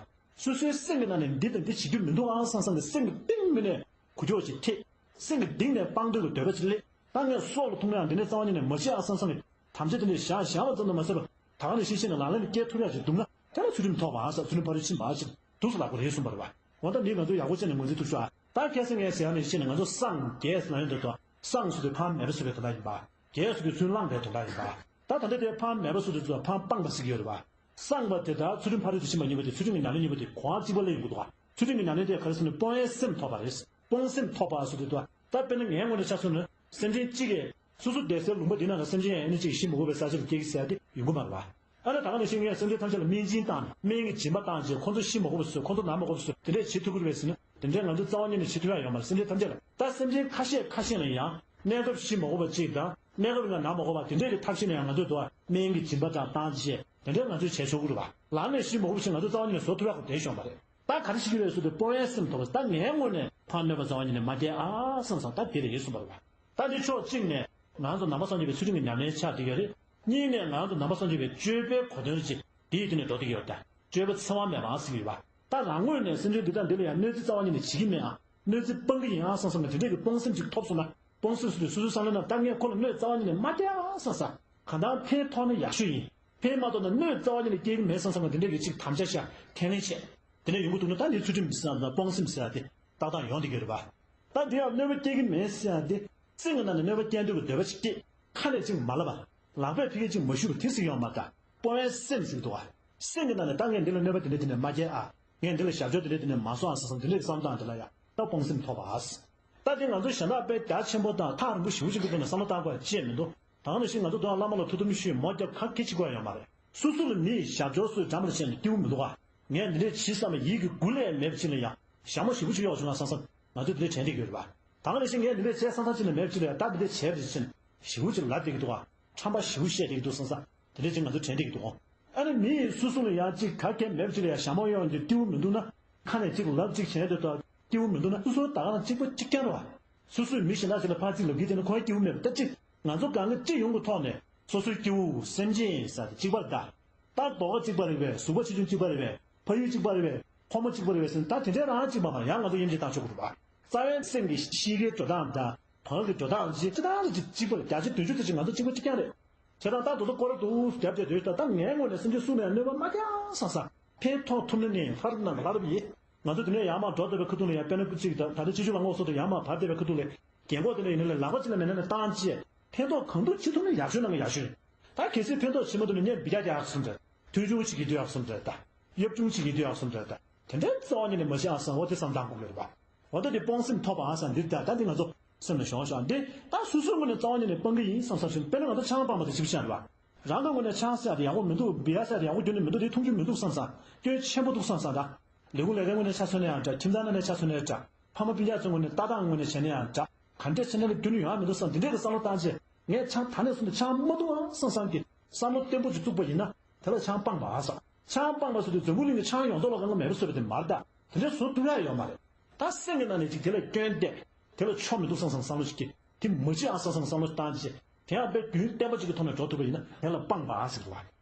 སོ་སོའི་སེམས་ཀྱི་ནང་ནས་འདི་དང་འདི་བྱེད་རྒྱུ་མི་འདུག་ཨང་བསམ་བསམ་གྱི་སེམས་ཀྱི་གཏིང་མི་ནས་གུ་ཅོག་ཅིག་ཐེབས། སེམས་ཀྱི་གཏིང་ནས་སྤང་འདོད་ཀྱི་འདོད་པ་ཅིག་སླེབས། ད་ངས་སྲོག་ལ་ཐུག་ན་ཡང་འདི་འདྲའི་རྩ་བ་ཉིད་ནས་མ་བྱེད་ཨ་བསམ་བསམ་གྱི་དམ་བཅའ་དེ་འདྲ་བཞག་བཞག་པ་ཙམ་དུ་མ་ཟད་པར། ད་ག་ནང་བཞིན་བྱས་ནས་ལག་ལེན་དུ་བསྐྱལ་ཐུབ་ཡག་ཅིག་འདུག་ན། དེ་ལ་ཚུལ་ཁྲིམས་ཐོབ་པ་ཟེར། ཚུལ་ཁྲིམས་ཕ་རོལ་ཕྱིན་པ་ཟེར་འདུག་སེ་ལབ་དགོས་རེད་གསུངས་པ་རེད་པ། འོ་ད་འདི་ང་ཚོ་ཡག་པོ་བྱས་ནས་ངོས་འཛིན་ཐུབ་ཤག་ཨ། ད་ཁ་སང་ངས་ཟེར་ཡག་ནང་བཞིན་བྱས་ནས་ང་ཚོ་སངས་རྒྱས་ཟེར་ན་ཡོང་དུས། ད་སངས་ཟེར་དུས་ཕར་མེད་པ་བཟོ་བའི་དོན་དག་ཡིན་པ། རྒྱས་ཟེར་དུས་ཚུར་བླངས་པའི་དོན་དག་ཡིན་པ། ད་ད་ལྟ་དེ་ཕར་མེད་པ་བཟོ་དུས་ཚུར་ཕར་སྤངས་པ་ཟེར་གྱི་ཡོད་རེད་པ། སངས་པ་དེ་དང་ཚུལ་ཁྲིམས་ཕ་རོལ་ཏུ་ཕྱིན་པ་གཉིས་པོ་དེ། ཚུལ་ཁྲིམས་ཀྱི་ཉམས་ལེན་གཉིས་པོ་དེ་གོ་བ་གཅིག་པ་ལ་ཡོང་གི་འདུག་ག། ཚུལ་ཁྲིམས་ཀྱི་ཉམས་ལེན་དེ་ག་རེ་ཟེར་ན་སྤོང་བའི་སེམས་ཐོབ་པ་རེད། སྤོང་སེམས་ཐོབ་པ་ཟེར་དུས་དོ། ད་དཔེར་ན་ངའི་ངོས་ནས་ཆ་མཚོན་ན་སེམས་ཅན་གཅིག་གིས་སོ་སོ་བསྡད་སའི་ལུང་པ་འདི་ནང་ལ་སེམས་ཅན་ཡང་ཨ་ནི་གཅིག་ཤི་མ་དགོས་པའི་ས་ཆ་ལ་སྐྱེ་གི་ཟེར་ཡ་དེ་ཡོང་གི་མ་རེད་བ། ཨ་ནི་ད་ག་ནང་བཞིན་ངས་སེམས་ཅན་ཐམས་ཅད་ལ་སྨན་སྦྱིན་བཏང་ནས་སྨན་གྱི་སྦྱིན་པ་བཏང་རྗེས་ཁོང་ཚོ་ཤི་མ་དགོས་པ་བཟོས། ཁོང་ཚོ་ན་མ་དགོས་པ་བཟོས། དེ་འདྲས་བྱེད་ཐུབ་ཀྱི་རེད་པས་ཟེར་ན། དེ་འདྲས་ང་ཚོ་རྩ་བ་ཉིད་ནས་བྱེད་ཐུབ་ཡ་ཡོད་མ་རེད། སེམས་ཅན་ཐམས་ཅད་ལ། ད་སེམས་ཅན་ཁ་ཤས་ཁ་ཤས་ལ་ཡང་གནས་སྐབས་ཤི་མ་དགོས་པ་གཅིག་དང་། གནས་སྐབས་ལ་ན་མ་དགོས་པ་དེ་འདྲས་ཀྱི་ཐབས་ཤེས་ནས་ཡང་ང་ཚོས་དུ་བ་སྨན་གྱི་སྦྱིན་པ་དང་བཏང་རྗེས་དེ་འདྲས་ང་ཚོས་བྱས་ཆོག་གི་རེད་བ། ལམ་ནས་ཤི་མ་དགོས་པ་ཞིག་ང་ཚོ་རྩ་བ་ཉིད་ནས་བཟོ་ཐུབ་ཡ་གོ་བསྡད་ཤོག་མ་རེད། ད་ག་རེ་བྱེད་ཀྱི་རེད་ཟེར་དུས་སྤོང་བའི་སེམས་ཐོབ་པ། ད་ངའི་ངོས་ནས་ཕར་གནོད་པ་རྩ་བ་ཉིད་ནས་མ་བསྐྱལ་ཨ་བསམ་བསམ་ད་དེ་རེད་གསུངས་པ་རེད་བ། ད་འདི་ཕྱོགས་གཅིག་ནས་ང་ཚོ་ནང་པ་སངས་རྒྱས་པའི་ཚུལ་ཁྲིམས་ཀྱི་ཉམས་ལེན་ཆགས་བསྡད་ཡོད་རེད། གཉིས་ནས་ང་ཚོ་ནང་པ་སངས་རྒྱས་པའི་སྤྱོད་པའི་གོ་དོན་ཅིག་དེའི་སྟེང་ནས་འགྲོ་བསྡད་ཀྱི་ཡོད་ད། སྤྱོད་པ་འཚེ་བ་མེད་པའང་ཟེར་གྱི་ཡོད་པ། ད་རང་ངོས་ནས་སེམས་ཅན་འདི་དང་འདི་ལ་ཡང་གནོད་འཚེ་རྩ་བ་ཉིད་ནས་བྱེད་ཀྱི་མེད་ཨ། གནོད་འཚེ་སྤང་གི་ཡིན་ཨ་བསམ་བསམ་གྱི་དེ་འདྲས་ཀྱི་སྤོང་སེམས་ཅིག་ཐོབ་སོང་ན། སྤོང་སེམས་ཟེར་དུས་སོ་སོའི་བསམ་བློའི་ནང་ད་ངས་ཁོ་ལ་གནོད་རྩ་བ་ཉིད་ནས་མ་སྟེར་ཨ་བསམ་བསམ། གང་ལྟར་ཕན་ཐོགས་ན་ཡག་ཤོས་ཡིན། ཕན་མ་ཐོགས་ན་གནོད་རྩ་བ་ཉིད་ནས་སྐྱེལ་གྱི་མེད་བསམ་བསམ་གྱི་དེ་འདྲས་ཀྱི་ཅིག་དམ་བཅའ་བཞག་ཁས་ལེན་བྱས། དེ་ནས་ཡོང་གི་འདུག་ན་ད་འདི་ཚུལ་ཁྲིམས་ཟེར་ཡ་དང་སྤོང་སེམས་ཟེར་ཡ་དེ་ཏག་ཏག་ཡོང་བསྡད་ཀྱི་ཡོད་རེད་པ། ད་འདི་ཡང་གནོད་པ་སྐྱེལ་གྱི་མེད་ཟེར་ཡ་དེ། སེམས་ཀྱི་ནང་ནས་གནོད་པ་སྐྱེལ་འདོད་ཀྱི་འདོད་པ་ཞིག་སྐྱེས། ཁ་ནས་ཅིག་མ་ལབ་པ། ལག་པས་ཕ་གིར་ཅིག་མ་ཞུ་བ་དེ་ཟིག་ཡོད་མ་རེད་ད། སྤོང་བའི་སེམས་ཟེར་གྱི་འདུག་བ། སེམས་ཀྱི་ནང་ནས་ད་ངས་འདི་ལ་གནོད་པ་དེ་འདྲ་དེ་འདྲ་མ་སྐྱེལ་ཨ། ངས་འདི་ལ་ཞབས་ཕྱོགས་དེ་འདྲ་དེ་འདྲ་མ་སོང་ཨ་བསམ་བསམ་དེ་འདྲའི་བསམ་སྟངས་དེ་ལ་ཡང་ད་སྤོང་སེམས་ཐོབ་པ་ཨ། ད་དེ་ང་ཚོ་གཞན་དག་དཔེ་རྒྱ་ཆེན་པོ་དང་ཐག་རིང་པོ་ཞེ་པོ་ཅིག་གི་ཐོག་ནས་བསམ་བློ་བཏང་དགོས་ཡ་ཅི་ཡང་མི་འདུག་ད་ག་ནང་བཞིན་ང་ཚོ་དོན་བླ་མ་ལ་ཐུགས་དམ་ཞུས་མོ་རྒྱབ་ཁ་སྐད་ཆ་གོ་ཡ་ཡོད་མ་རེད། སོ་སོ་ལ་མིས་ཞབས་ཕྱོགས་སུ་འགྲམ་ལ་བྱས་ནས་སྐྱིད་པོ་མི་འདུག་ཨ། ངས་འདི་འདྲས་བྱེད་བསམ་པའི་ཡིད་ཀྱི་མགུ་ལས་མེད་པ་ཅིག་ལ་ཡང་ཞྭ་མོ་ཞེ་པོ་ཅིག་གཡོག་བྱུང་ང་བསམ་བསམ་ང་ཚོ་འདི་འདྲས་དྲན་བསྡད་ཀྱི་ཡོད་རེད་པ། ད་ག་ནང་བཞིན་ངས་འདི་འདྲས་བྱས་བསམ་བསམ་ཅིག་ལ་མེད་པ་ཅིག་ལ་ཡང་ད་འདི་འདྲས་བྱས་པ་ཅིག་ཕྱིན་ཞེ་པོ་ཅིག་ལབ་བསྡད་ཀྱི་འདུག་ཨ། ཁྲམ་པ་ཞེ་པོ་བཤད་བསྡད་ཀྱི་འདུག་བསམ་བསམ་དེ་འདྲས་ཅིག་ང་ཚོ་དྲན་བསྡད་ཀྱི་འདུག་ཨ། ཨ་ནི་མི་ཡིས་སོ་སོ་ལ་ཡང་ཅིག་ག་གེ་མེད་པ་ཅིག་ལ་ཡང་ཞྭ་མོ་གཡོག་འདི་སྐྱིད་པོ་མི་འདུག་ན། ཁ་ནས་ཅིག་ལབ་ཅིག་བྱས་འདི་ལྟར་སྐྱིད་པོ་མི་འདུག་ན། སོ་སོ་ད་ག་རང་གཅིག་པ་གཅིག་རྐྱང་རེད་བ། སོ་སོས་མི་གཞན་དག་ཅིག་ལ་ཕར་ཅིག་ལབ་ཀྱི་དེ་ནི་ཁོ་སྐྱིད་པོ་མེད་པ་ད་ཅིག་ང་ཚོ་གང་གི་ཅི་ཡོང་གི་ཐོག་ནས་སོ་སོའི་སྐྱིད་པོ་སེམས་ཅན་ཟེར་དེ་གཅིག་པ་རེད་ད། ད་རྡོག་པ་གཅིག་པ་རེད་པས། གཟུགས་པོ་ཆེ་ཆུང་གཅིག་པ་རེད་པས། ཕ་ཡུལ་གཅིག་པ་རེད་པས། ཕོ་མོ་གཅིག་པ་རེད་པས་ཟེར་ན་ད་དེ་འདྲས་རང་གཅིག་པ་མ་ཡང་ང་ཚོ་དབྱེ་འབྱེད་བཏང་ཆོག་གི་རེད་པ། རྩ་བའི་སེམས་ཀྱི་གཤིས་ཀའི་འགྲོ་སྟངས་དང་། བག་གི་འགྲོ་སྟངས་ཅིག་ཅི་ལྟར་ཅིག་གཅིག་པ་རེད། བརྒྱ་ཆ་བདུན་ཅུ་དེ་ཅིག་ང་ཚོ་གཅིག་པ་གཅིག་རྐྱང་རེད། བྱས་ཙང་ད་དོ་དོ་སྐོར་ར་འདུག་རྒྱབ་བྱས་སྡོད་ད་ད་ངའི་ངོས་ནས་སེམས་ཅན་སུ་ལ་ཡང་གནོད་པ་མ་སྐྱེལ་བསམ་བསམ། ཕན་ཐོགས་ཐུབ་ན་ནི་ལྷ་རབ་རྣམས་ཀྱི་བླ་རབ་ཡིན། ང་ཚོ་དེ་ནས་ཡར་མར་འགྲོ་བསྡད་པའི་ཁ་ཐུག་ལ་ཡང་དཔེར་ན་སྐུ་གཅིག་དང་ད་ལྟ་སྤྱི་སྤྱོད་ལ་ངོ་སོ་དང་ཡར་མར་བབས་བསྡད་པའི་ཁ་ཐུག་ལ་རྒན་གོག་དེ་འདྲ་ཡིན་ན་ལས་ལག་པ་གཅིག་ལ་མེད་ན་ནི་བཏང་བྱས་ཕན་ཐོགས་གང་ཐུབ་ཅི་ཐུབ་ནི་ཡག་ཤོས་ནང་གི་ཡག་ཤོས་རེད། ད་གལ་སྲིད་ཕན་ཐོགས་བྱེད་མ་ཐུབ་ན་ངས་འབུད་རྒྱག་རྒྱག་གསུངས་རེད། མཐོང་ཆུང་བྱེད་ཀྱི་འདུག་ཡག་གསུངས་རེད་ད། གཡབ་ཆུང་བྱེད་ཀྱི་འདུག་ཡག་གསུངས་རེད་ད། དེ་འདྲའི་རྩ་བ་ཉིད་ནས་མ་བྱེད་ཨ་བསམ་འོ་དེ་བསམ་སྟངས་དགོས་ཀྱི་རེད་པ། འོ་ད་དེ་སྤོང་སེམས་ཐོབ་པ་ཨ་བསམ་འདི་ད་ད་འདི་ང་ཚོ་སེམས་ལ་ཞོག་ཞོག་འདི་ད་སོ་སོའི་ངོས་ནས་རྩ་བ་ཉིད་ནས་སྤང་གི་ཡིན་བསམ་བསམ་ཞིག་དཔེར་ན་ང་ཚོ་ཆང་སྤངས་པ་དེ་ཞིབ་བཤད་རེད་པ། རང་གི་ངོས་ནས་ཆང་ཟེར་ཡག་དེ་ཡག་པོ་མི་འདུག་འབུད་ཡག་ཟེར་ཡག་དེ་ཡག་པོ་ཁྱོན་ནས་མི་འདུག་དེ་མཐོང་ཆུང་མི་འདུག་བསམ་བསམ། སྐྱོན་ཆེན་པོ་འདུག་བསམ་བསམ་ད། ལས་ཁུངས་ལས་ཀའི་ངོས་ནས་ཆ་མཚོན་ན་ཡང་འདྲ། ཁྱིམ་ཚང་ནང་ནས་ཆ་མཚོན་ན་ཡང་འདྲ། ཕ་མ་སྤུན་ཀྱག་ཚོའི་ངོས་ནས་ལྟ་སྟངས་ངོས་ནས་བྱས་ན་ཡང་འདྲ། ག་འདྲས་བྱས་ན་ལ་རྒྱུ་ནི་ཡོང་ཡ་མི་འདུག་བསམ་འདི་འདྲས་ཀྱི་བསམ་བློ་བཏང་རྗེས་ངས་ཆང་ད་ནས་བཟུང་སྟེ་ཆང་མ་འཐུང་ཨ་བསམ་བསམ་གྱི་བསམ་བློ་བརྟན་པོ་ཅིག་བཙུགས་པ་ཡིན་ན་དེ་ལ་ཆང་སྤངས་པ་ཨ་བསམ། ཆང་སྤངས་པ་ཟེར་དུས་འཛམ་བུ་གླིང་གི་ཆང་ཡོངས་རྫོགས་ལ་དཀའ་ངལ་མེད་པ་བཟོས་པ་དེ་མ་རེད་ད། དེ་འདྲས་བཟོ་ཐུབ་ཡ་ཡོད་མ་རེད། ད་སེམས་ཀྱི་ནང་ནས་ཅིག་དེ་ལ་སྐྱོན་བལྟས། དེ་ལ་ཆོ་མི་འདུག་བསམ་བསམ་བསམ་བློ་ཞིག་སྐྱེས། དེ་མ་བྱེད་ཨ་བསམ་བསམ་བསམ་བློ་ཞིག་བཏང་རྗེས་དེ་ཡང་དཔེ་རྒྱུན་བརྟན་པོ་ཅིག་གི་ཐོག་ནས་འགྲོ་ཐུབ་པ་ཡིན་ན་དེ་ལ་སྤངས་པ་ཨ་ཟེར་བ།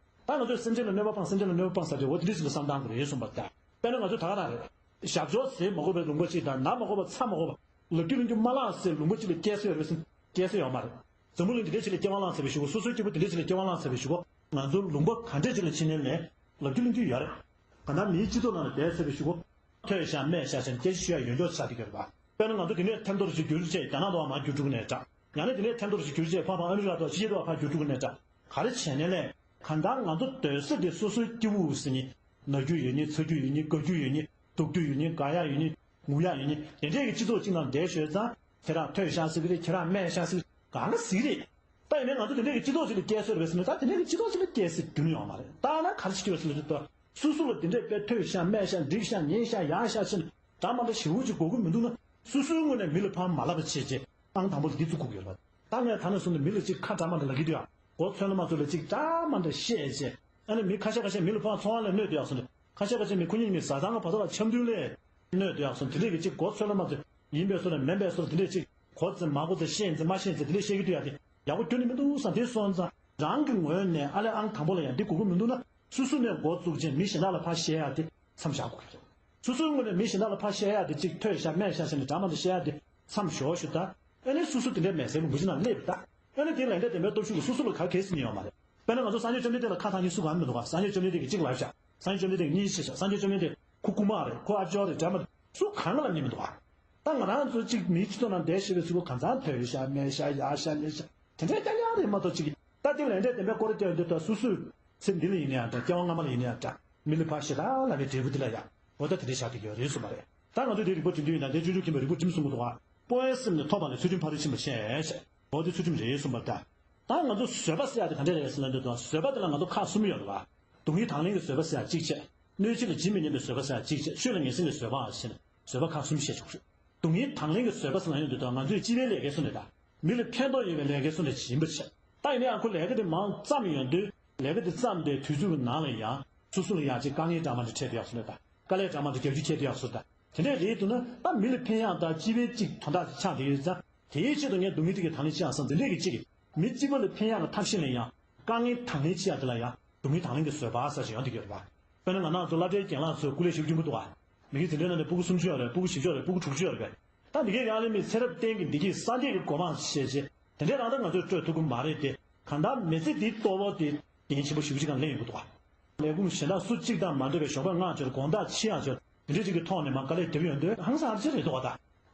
ད་ང་ཚོས་སེམས་ཅན་ལ་གནོད་པ་སྤངས། སེམས་ཅན་ལ་གནོད་པ་སྤངས་ཟེར་དུས་འོ་དེ་འདྲས་ཞིག་ལ་བསམ་བཏང་དགོས་རེད་གསུངས་པ་ལྟར། དཔེར་ན་ང་ཚོ་ད་ག་རང་རེད། ཞབས་ཕྱོགས་ཟེར་མ་དགོས་པའི་ལུང་པ་ཅིག་དང་ན་མ་དགོས་པ་ཚ་མ་དགོས་པ། ལབ་རྒྱུ་ལབ་རྒྱུ་མ་ལངས་ཟེར་ལུང་པ་ཅིག་ལ་སྐྱེལ་སྲོལ་ཡོད་རེད་ཟེར་སྐྱེལ་སྲོལ་ཡོད་མ་རེད། འཛམ་བུ་གླིང་འདི་འདྲས་ཅིག་ལ་སྐྱེ་བ་བླངས་ཟེར་བའི་གཞུག་གུ་སོ་སོའི་སྐྱེ་བོ་འདི་འདྲས་ཅིག་ལ་སྐྱེ་བ་བླངས་ཟེར་བའི་གཞུག་གུ་ང་ཚོ་ལུང་པ་ག་འདྲས་ཅིག་ལ་ཕྱིན་ནའི་ལས་ལབ་རྒྱུ་ལབ་རྒྱུ་ཡོད་རེད། གང་ལྟར་མིའི་སྤྱི་ཚོགས་ནང་ལ་བསྡད་ཟེར་བའི་གཞུག་གུ་ཐོས་ཤག་སྨྲས་ཤག་ཟེར་ནས་སྐད་ཆ་ཤོད་ཡ་ཡོན་ཆོག་ཆགས་བསྡད་ཀྱི་ཡོད་རེད་པ། དཔེར་ན་ང་ཚོ་འདི་ནས་ཐེམ་ཐོར་ཞིག་གྱུར་རྗེས་རྒྱ་ནག་ཏུ་མར་གྱུར་འགྲོ་གི་ནས་འདྲ། ཡང་ན་འདི་ནས་ཐེམ་ཐོར་ཞིག་གྱུར་རྗེས་ཕར་ཕར་ཨ་མི་རི་ཀ་ཏུ་ཕྱི་རྒྱལ་དུ་ཕར་གྱུར་འགྲོ་གི་ནས་འདྲ། ག་རེ་བྱས་ནའི་ལས་གང་ལྟར་ང་ཚོ་སྡོད་ས་དེ་སོ་སོའི་སྐྱེ་བོ་ཟེར་ནི། ན་རྒྱུ་ཡོད་ནི། ཚ་རྒྱུ་ཡོད་ནི། དགའ་རྒྱུ་ཡོད་ནི། སྡུག་རྒྱུ་ཡོད་ནི། དགའ་ཡག་ཡོད་ནི། ངུ་ཡག་ཡོད་ནི། དེ་འདྲས་ཀྱི་སྤྱི་ཚོགས་གཅིག་ནང་བསྡད་ཤོད་ཙང་ཁྱེད་རང་ཐོས་ཤག་ཟེར་གི་རེད། ཁྱེད་རང་སྨྲས་ཤག་ཟེར་གི་རེད། གང་ག་ཟེར་གི་རེད། ད་ཡིན་ནའི་ང་ཚོ་དེ་འདྲས་ཀྱི་སྤྱི་ཚོགས་ཅིག་ལ་སྐྱེས་སྲོལ་རེད་ཟེར་ན་ད་དེ་འདྲས་ཀྱི་སྤྱི་ཚོགས་ཅིག་ལ་སྐྱེས་སྲོལ་རྒྱུ་ནི་ཡོད་མ་རེད། ད་ན་ག་རེ་ཞིག་སྐྱེས་སྲོལ་ཟེར་ན་སོ་སོ་ལ་དེ་འདྲས་དཔེ་ཐོས་ཤག་སྨྲས་ཤག་འགྲིག་ཤག་ཉན་ཤག་ཡག་ཤག་ཟེར་ནས་འདྲ་མ་འདྲ་ཞེ་པོ་ཅིག་དགོས་ཀྱི་མི་འདུག་ན། སོ་སོའི་ངོས་ནས་མི་ལ་ཕར་མ་ལབ་པ་བྱས་རྗེས་ཨང་དང་པོ་ལ་འདི་བཙུགས་དགོས་ཀྱི་ཡོད་རེད་པ། ད་ངས་ད་ནས་བཟུང་ནས་མི་ལ་ཅིག་ཁ་འདྲ་མ་འདྲ་ལབ་ཀྱི་འདུག་ཡ། མགོ་ཚོད་ལ་མ་ཚོད་ལ་ཅིག་འདྲ་མ་འདྲ་བཤད་རྗེས་ཨ་ནི་མི་ཁ་ཤས་ཁ་ཤས་མི་ལ་ཕར་ཚོང་བ་ལ་གནོད་འདུག་ཡ་གསུངས་ཏེ། ཁ་ཤས་ཁ་ཤས་མི་ཁོ་གཉིས་མི་བཟའ་ཚང་གི་བར་དུ་ལ་འཆམ་མཐུན་ལས་གནོད་འདུག་ཡ་གསུངས། དེ་འདྲས་ཀྱི་ཅིག་མགོ་ཚོད་ལ་མ་ཚོད་ཡིན་པའི་བཟོ་ལ་མིན་པའི་བཟོ་ལ་དེ་འདྲས་ཅིག་གོ་ཙམ་མ་གོ་ཙམ་ཤེས་ཙམ་མ་ཤེས་ཙམ་དེ་འདྲས་བཤད་ཀྱི་འདུག་ཡ། དེ་ཡག་པོ་ཁྱོན་ནས་མི་འདུག་བསམ། དེ་སོང་ཙང་རང་གི་ངོས་ནས་ཨ་ལས་ཨང་དང་པོ་ལ་ཡང་འདི་དགོས་ཀྱི་མི་འདུག་ན། སོ་སོ་ནས་འགོ་བཙུགས་རྗེས་མི་གཞན་དག་ལ་ཕར་བཤད་ཡ་དེ་མཚམས་བཞག་དགོས་ཀྱི་རེད། སོ་སོའི་ངོས་ནས་མི་གཞན་དག་ལ་ཕར་བཤད་ཡ་དེ་གཅིག་ཐོས་ཤག་སྨྲས་ཤག་ཟེར་ནས་འདྲ་མ་འདྲ་བཤད་ཡ་དེ་མཚམས་བཞག་ཞུ་ད། ཨ་ནི་སོ་སོ་དེ་འདྲའི་མེད་སའི་ལུང་པ་ཅིག་ནང་སླེབས་ད། ཨ་ནི་དེ་ལས་འབྲས་དེ་འདྲའི་སྟོབས་ཤུགས་ཀྱིས་སོ་སོ་ལ་ག་གེ་སྲིད་ནི་ཡོད་མ་རེད། དཔེར་ན་ང་ཚོ་སངས་རྒྱས་བཅོམ་ལྡན་འདས་ལ་ཁ་བཏང་མཁན་སུ་གང་མི་འདུག་ག་སངས་རྒྱས་བཅོམ་ལྡན་འདས་ཀྱིས་གཅིག་ལབ་ཤག་སངས་རྒྱས་བཅོམ་ལྡན་འདས་ཀྱིས་གཉིས་བཤད་ཤག་སངས་རྒྱས་བཅོམ་ལྡན་འདས་ཁོ་རྐུན་མ་རེད། ཁོ་ཨ་ཅོ་རེད། འདྲ་མ་རེད། སུ་གང་ལ་ལབ་མཁན་མི་འདུག་ག་ད་ང་རང་ཚོ་གཅིག་མིའི་སྤྱི་ཚོགས་ནང་བསྡད་ཤེས་པའི་ཚུལ་གོ་གང་ཚང་ཐོས་ཤག་སྨྲས་ཤག་ཡག་ཤག་ལེགས་ཤག་དེ་འདྲའི་རྐྱང་རྐྱང་རེད་མ་གཏོགས་གཅིག་གིས་ད་དེ་ལས་འབྲས་དེ་འདྲའི་སྐོར་བསྐྱལ་འདུག་ད་སོ་སོས་ཚེ་འདི་ལ་ཡིན་ན་ཡང་འདྲ། སྐྱེ་བ་སྔ་མ་ལ་ཡིན་ན་ཡང་འདྲ། མི་ལ་ཕར་ཞེ་དྲག་ལབ་པའི་འབྲས་བུ་འདི་ལ་ཡང་འོ་ད་དེ་འདྲའི་བཞག་གི་ཡོད་རེད་གསུངས་པ་རེད། ད་ང་ཚོས་དེ་རིག་པ་འགྲིམ་དུས་ཡིན་ན་དེ་སྤྱོད་འཇུག་མཁྱེན་པའི་རིག་པ་འགྲིམ་གསུང་གི་འདུག་ག། སྤོང་བའི་སེམས་ནི་ཐོབ་པ་ལས་ཚུལ་ཁྲིམས་ཕ་རོལ་ཕྱིན་པ་ཤེས་ཤེས། འོ་དེ་ཚུལ་ཁྲིམས་རེད་གསུངས་པ་རེད་ད། ད་ང་ཚོ་བཟོད་པ་ཟེར་ཡག་དེ་ག་འདྲ་རེད་ཟེར་ན་འདི་དང་བཟོད་པ་དེ་ལ་ང་ཚོ་ཁག་གསུམ་ཡོད་རེད་བ། སྡུག་བསྔལ་དང་ལེན་གྱི་བཟོད་པ་ཟེར་ཡག་གཅིག་བྱས། གནོད་བྱེད་ལ་ཇི་མི་སྙམ་པའི་བཟོད་པ་ཟེར་ཡག་གཅིག་བྱས། ཆོས་ལ་ངེས་འཛིན་གྱི་བཟོད་པའང་བྱས་ནས་བཟོད་པ་ཁག་གསུམ་བཤད་ཆོག་ཆོག་སྡུག་བསྔལ་དང་ལེན་གྱི་བཟོད་པ་ཟེར་ན་ཡང་འདི་དང་ང་ཚོས་སྤྱི་པའི་ལས་ཀའི་སོ་ནས་ད། མི་ལ་ཕན་ཐོགས་ཡོད་པའི་ལས་ཀའི་སོ་ནས་ཡིན་པར་བྱས། ད་ཡིན་ན་ཡང་ཁོ་ལས་ཀ་དེ་མང་བརྩམས་ཡོང་དུས་ལས་ཀ་དེ་བརྩམས་ཏེ་དུས་ཚོད་ཀྱི་ནང་ལ་ཡང་སོ་སོ་ལ་ཡང་ཅིག་དཀའ་ངལ་འདྲ་མ་འདྲ་འཕྲད་དེ་ཡག་སོ་ནས་ད། དཀའ་ལས་འདྲ་མ་འདྲ་རྒྱབ་སྐྱོར་བྱས་དེ་ཡག་སོ་ད། དེ་འདྲས་རེད་འདུག་ན་ད་མི་ལ་ཕན་ཡག་དང་སྤྱི་པའི་ཅིག་དོན་དག་ཅིག་ཆགས་བསྡད་ཡོད་ཙང་། དེའི་ཆེད་དུ་ངས་སྡུག་བསྔལ་དེ་གའི་དང་ལེན་བྱེད་ཡག་བསམ་འདི་འདྲས་ཀྱི་ཅིག་གིས་མི་གཅིག་པ་ལ་ཕན་ཡག་གི་ཐབས་ཤེས་ལ་ཡང་དཀའ་ངལ་དང་ལེན་བྱེད་ཡག་དེ་ལ་ཡང་སྡུག་བསྔལ་དང་ལེན་གྱི་བཟོད་པ་ཟེར་ཞིག་ཡོང་བསྡད་ཀྱི་ཡོད་རེད་པ། དཔེར་ན་ང་རང་ཚོ་སློབ་གྲྭའི་རྒན་ལགས་ཚོས་སྐུ་ལས་ཞེ་པོ་ཆེན་པོ་འདུག་ག། མི་གི་དེ་འདྲའི་ནང་ནས་སྤུ་གུ་སུམ་ཅུ་ཡོད་རེད། སྤུ་གུ་བཞི་བཅུ་ཡོད་རེད། སྤུ་གུ་དྲུག་ཅུ་ཡོད་རེད། ད་མི་གི་ཡང་ལས་མི་ཚེ་རབས་གཏན་གྱི་བདེ་སྐྱིད་སངས་རྒྱས་ཀྱི་གོ་འཕང་བཤད་བྱས་དེ་འདྲའི་རང་ད་ང་ཚོས་སྤྲོད་ཐུབ་ཀྱི་མ་རེད་དེ། གང་ལྟར་མི་ཚེ་འདིའི་ལྟོ་ཕོག་དེ་འགན་ཆེན་པོ་ཞེ་པོ་ཅིག་སྒང་ལེན་ཡོང་གི་འདུག་ག། ལས་ཁུངས་གཞན་དག་སུ་གཅིག་དང་མ་འདྲ་བའི་ཞོགས་པ་སྔ་ཕྱིར་དགོང་དག་ཕྱི་ཡང་ཕྱིར་དེ་འདྲའི་ཅིག་གི་ཐོག་ནས་མར་དཀའ་ལས་རྒྱབ་ཡོང་དུས་ཧང་སང་ཨ་ཅེ་རེད་འདུག་ག། ད་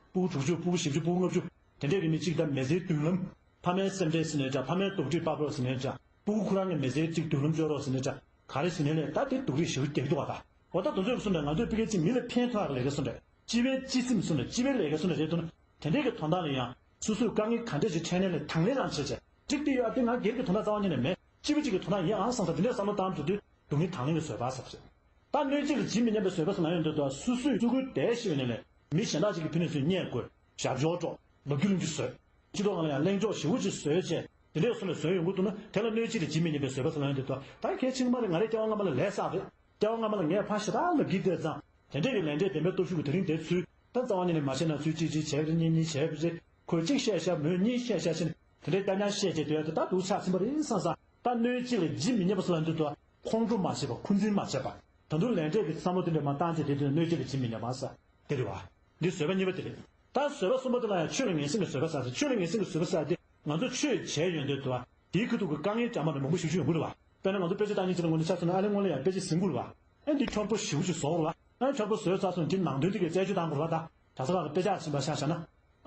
སྤུ་གུ་དྲུག་ཅུ་སྤུ་གུ་བཞི་བཅུ་སྤུ་གུ་ལྔ་བཅུ་དེ་འདྲས་ཀྱི་མི་གཅིག་དང་མི་ཚེའི་མདུན་ལམ། ཕ་མའི་སེམས་ཁྲལ་ཟེར་ནའི་འདྲ། ཕ་མའི་དོགས་འདྲི་དཔའ་བོ་ཟེར་ནའི་འདྲ། སྤུ་གུ་ཁོ་རང་གི་མི་ཚེའི་གཅིག་མདུན་ལམ་སྐྱོར་རོགས་ཟེར་ནའི་འདྲ། ག་རེ་ཟེར་ནའི་ལས་ད་དེ་སྡུག་རུས་ཞེ་པོ་རྒྱག་གི་འདུག་ག། ད་འོ་ད་དེ་ཚོ་གི་སོང་འདྲ་ང་ཚོས་ཕ་གི་གཅིག་མི་ལ་ཕན་ཐོགས་ཡག་ལས་ཀ་སོང་འདྲ། སྤྱི་པའི་སྤྱི་སེམས་སོང་འདྲ། སྤྱི་པའི་ལས་ཀ་སོང་འདྲ་རེད་འདུག་ན། དེ་འདྲས་ཀྱི་དོན་དག་ལ་ཡང་སོ་སོས་དཀའ་ངལ་ག་འདྲས་ཅིག་འཕྲད་ནའི་ལས་དང་ལེན་རང་བྱེད་བྱས་འགྲིག་དེ་ཡོད། ཨ་དེ་ང་སྒེར་གྱི་དོན་དག་རྩ་བ་ཉིད་ནས་མེད། སྤྱི་པ་གཅིག་གི་དོན་དག་ཡིན་ཨང་བསམ་ས་དེ་འདྲས་བསམ་བློ་བཏང་འགྲོ་དུས་སྡུག་བསྔལ་དང་ལེན་གྱི་བཟོད་པ་ཟེར་བ་རེད། ད་གནོད་བྱེད་ལ་ཇི་མི་སྙམ་པའི་བཟོད་པ་ཟེར་ན་ཡང་འདོད་དོ། སོ་སོས་ལྕུག་གུ་དེ་ཤི་བའི་ནས་ལས་མི་གཞན་དག་ཅིག་གི་ཕན་ནུས་སུ་བརྙས་དགོས། ཞབས་ཞུ་སྤྲོད། ལོ་རྒྱུས་ལོན་རྒྱུ་བཟོས། སྤྱི་ཚོགས་ནང་ལ་ཡང་གླེང་ཕྱོགས་ཞེ་པོ་ཅིག་བཟོས་བྱས་དེ་འདྲའི་སོ་ནས་བཟོས་ཡོང་གི་འདུག་ན། དེ་ལ་གནོད་བྱེད་ལ་ཇི་མི་སྙམ་པའི་བཟོད་པ་ཟེར་ན་ཡང་འདོད་དོ། ད་གལ་ཆེན་པོ་མ་རེད། ང་སྐྱེ་བ་སྔ་མ་ལ་ལས་བསགས་རེད། སྐྱེ་བ་སྔ་མ་ལ་ངས་ཕ་ཞེ་དྲག་ལ་བགྱིས་བསྡད་ཙང་དེ་འདྲའི་གི་ལས་འབྲས་བདེན་པའི་སྟོབས་ཤུགས་ཀྱིས་དེ་རིང་དེ་ཚུལ་ད་རྩ་བ་ཉིད་ནས་མ་བྱས་ན་ཚུལ་གཅིག་གཅིག་བྱས་པ་རེད། གཉིས་གཉིས་བྱས་པ་རེད། ཁོས་གཅིག་བཤད་བཤད་མོས་གཉིས་བཤད་བཤད་བྱས་ནས་དེ་འདྲའི་སྐྱ་ཉག་བཤད་བྱས་སྡོད་ཡ་དེ་ད་སྡུག་ཆགས་ཟིན་པ་རེད་བསམ་ས། ད་གནོད་བྱེད་ལ་ཇི་མི་སྙམ་པ་ཟེར་ལབ་དུས་དུ་ཁོང་ཁྲོ་མ་བྱེད་པ། འཁོན་འཛིན་མ་བྱེད་པ། ད་དུང་ལས་འབྲས་ཀྱི་བསམ་བློ་དེ་འདྲ་མ་བཏང་བྱས་དེ་དུས་གནོད་བྱེད་ལ་ཇི་མི་སྙམ་པ་ཟེར་དེ་རེད་བ། འདི་བཟོད་པ་གཉིས་པ་དེ་རེད། ད་བཟོད་པ་གསུམ་པ་དེ་ལ་ཡང་ཆོས་ལ་ངེས་འཛིན་གྱི་བཟོད་པ་ཟེར་ཏེ། ཆོས་ལ་ངེས་འཛིན་གྱི་བཟོད་པ་ཟེར་ཏེ་ང་ཚོ་ཆོས་བྱས་ཡོང་དུས་དུ་བ་དེའི་ཁ་ཐུག་གི་དཀའ་ངལ་འདྲ་མ་འདྲ་མང་པོ་ཞིག་ཡོང་གི་རེད་བ། དཔེར་ན་ང་ཚོ་དཔེ་ཆ་ལྟ་མཁན་ཅིག་ལ་ངོ་ནས་ཆ་མཚོན་ན་ཨ་ལས་སྔོན་ལ་ཡང་དཔེ་ཆ་ཟིན་དགོས་རེད་བ། ཨ་འདི་འཁྱོག་པོ་ཞེ་པོ་ཅིག་བཟོ་དགོས་རེད་བ། ཨ་འཁྱོག་པོ་བཟོས་ཚར་སོང་དེ་ནང་དོན་དེ་གའི་རྩད་གཅོད་བཏང་དགོས་རེད་བ། ད་གྲྭ་ས་ལགས་ཀྱི་དཔེ་ཆ་ཟིན་པ་ཆ་བཞག་ན།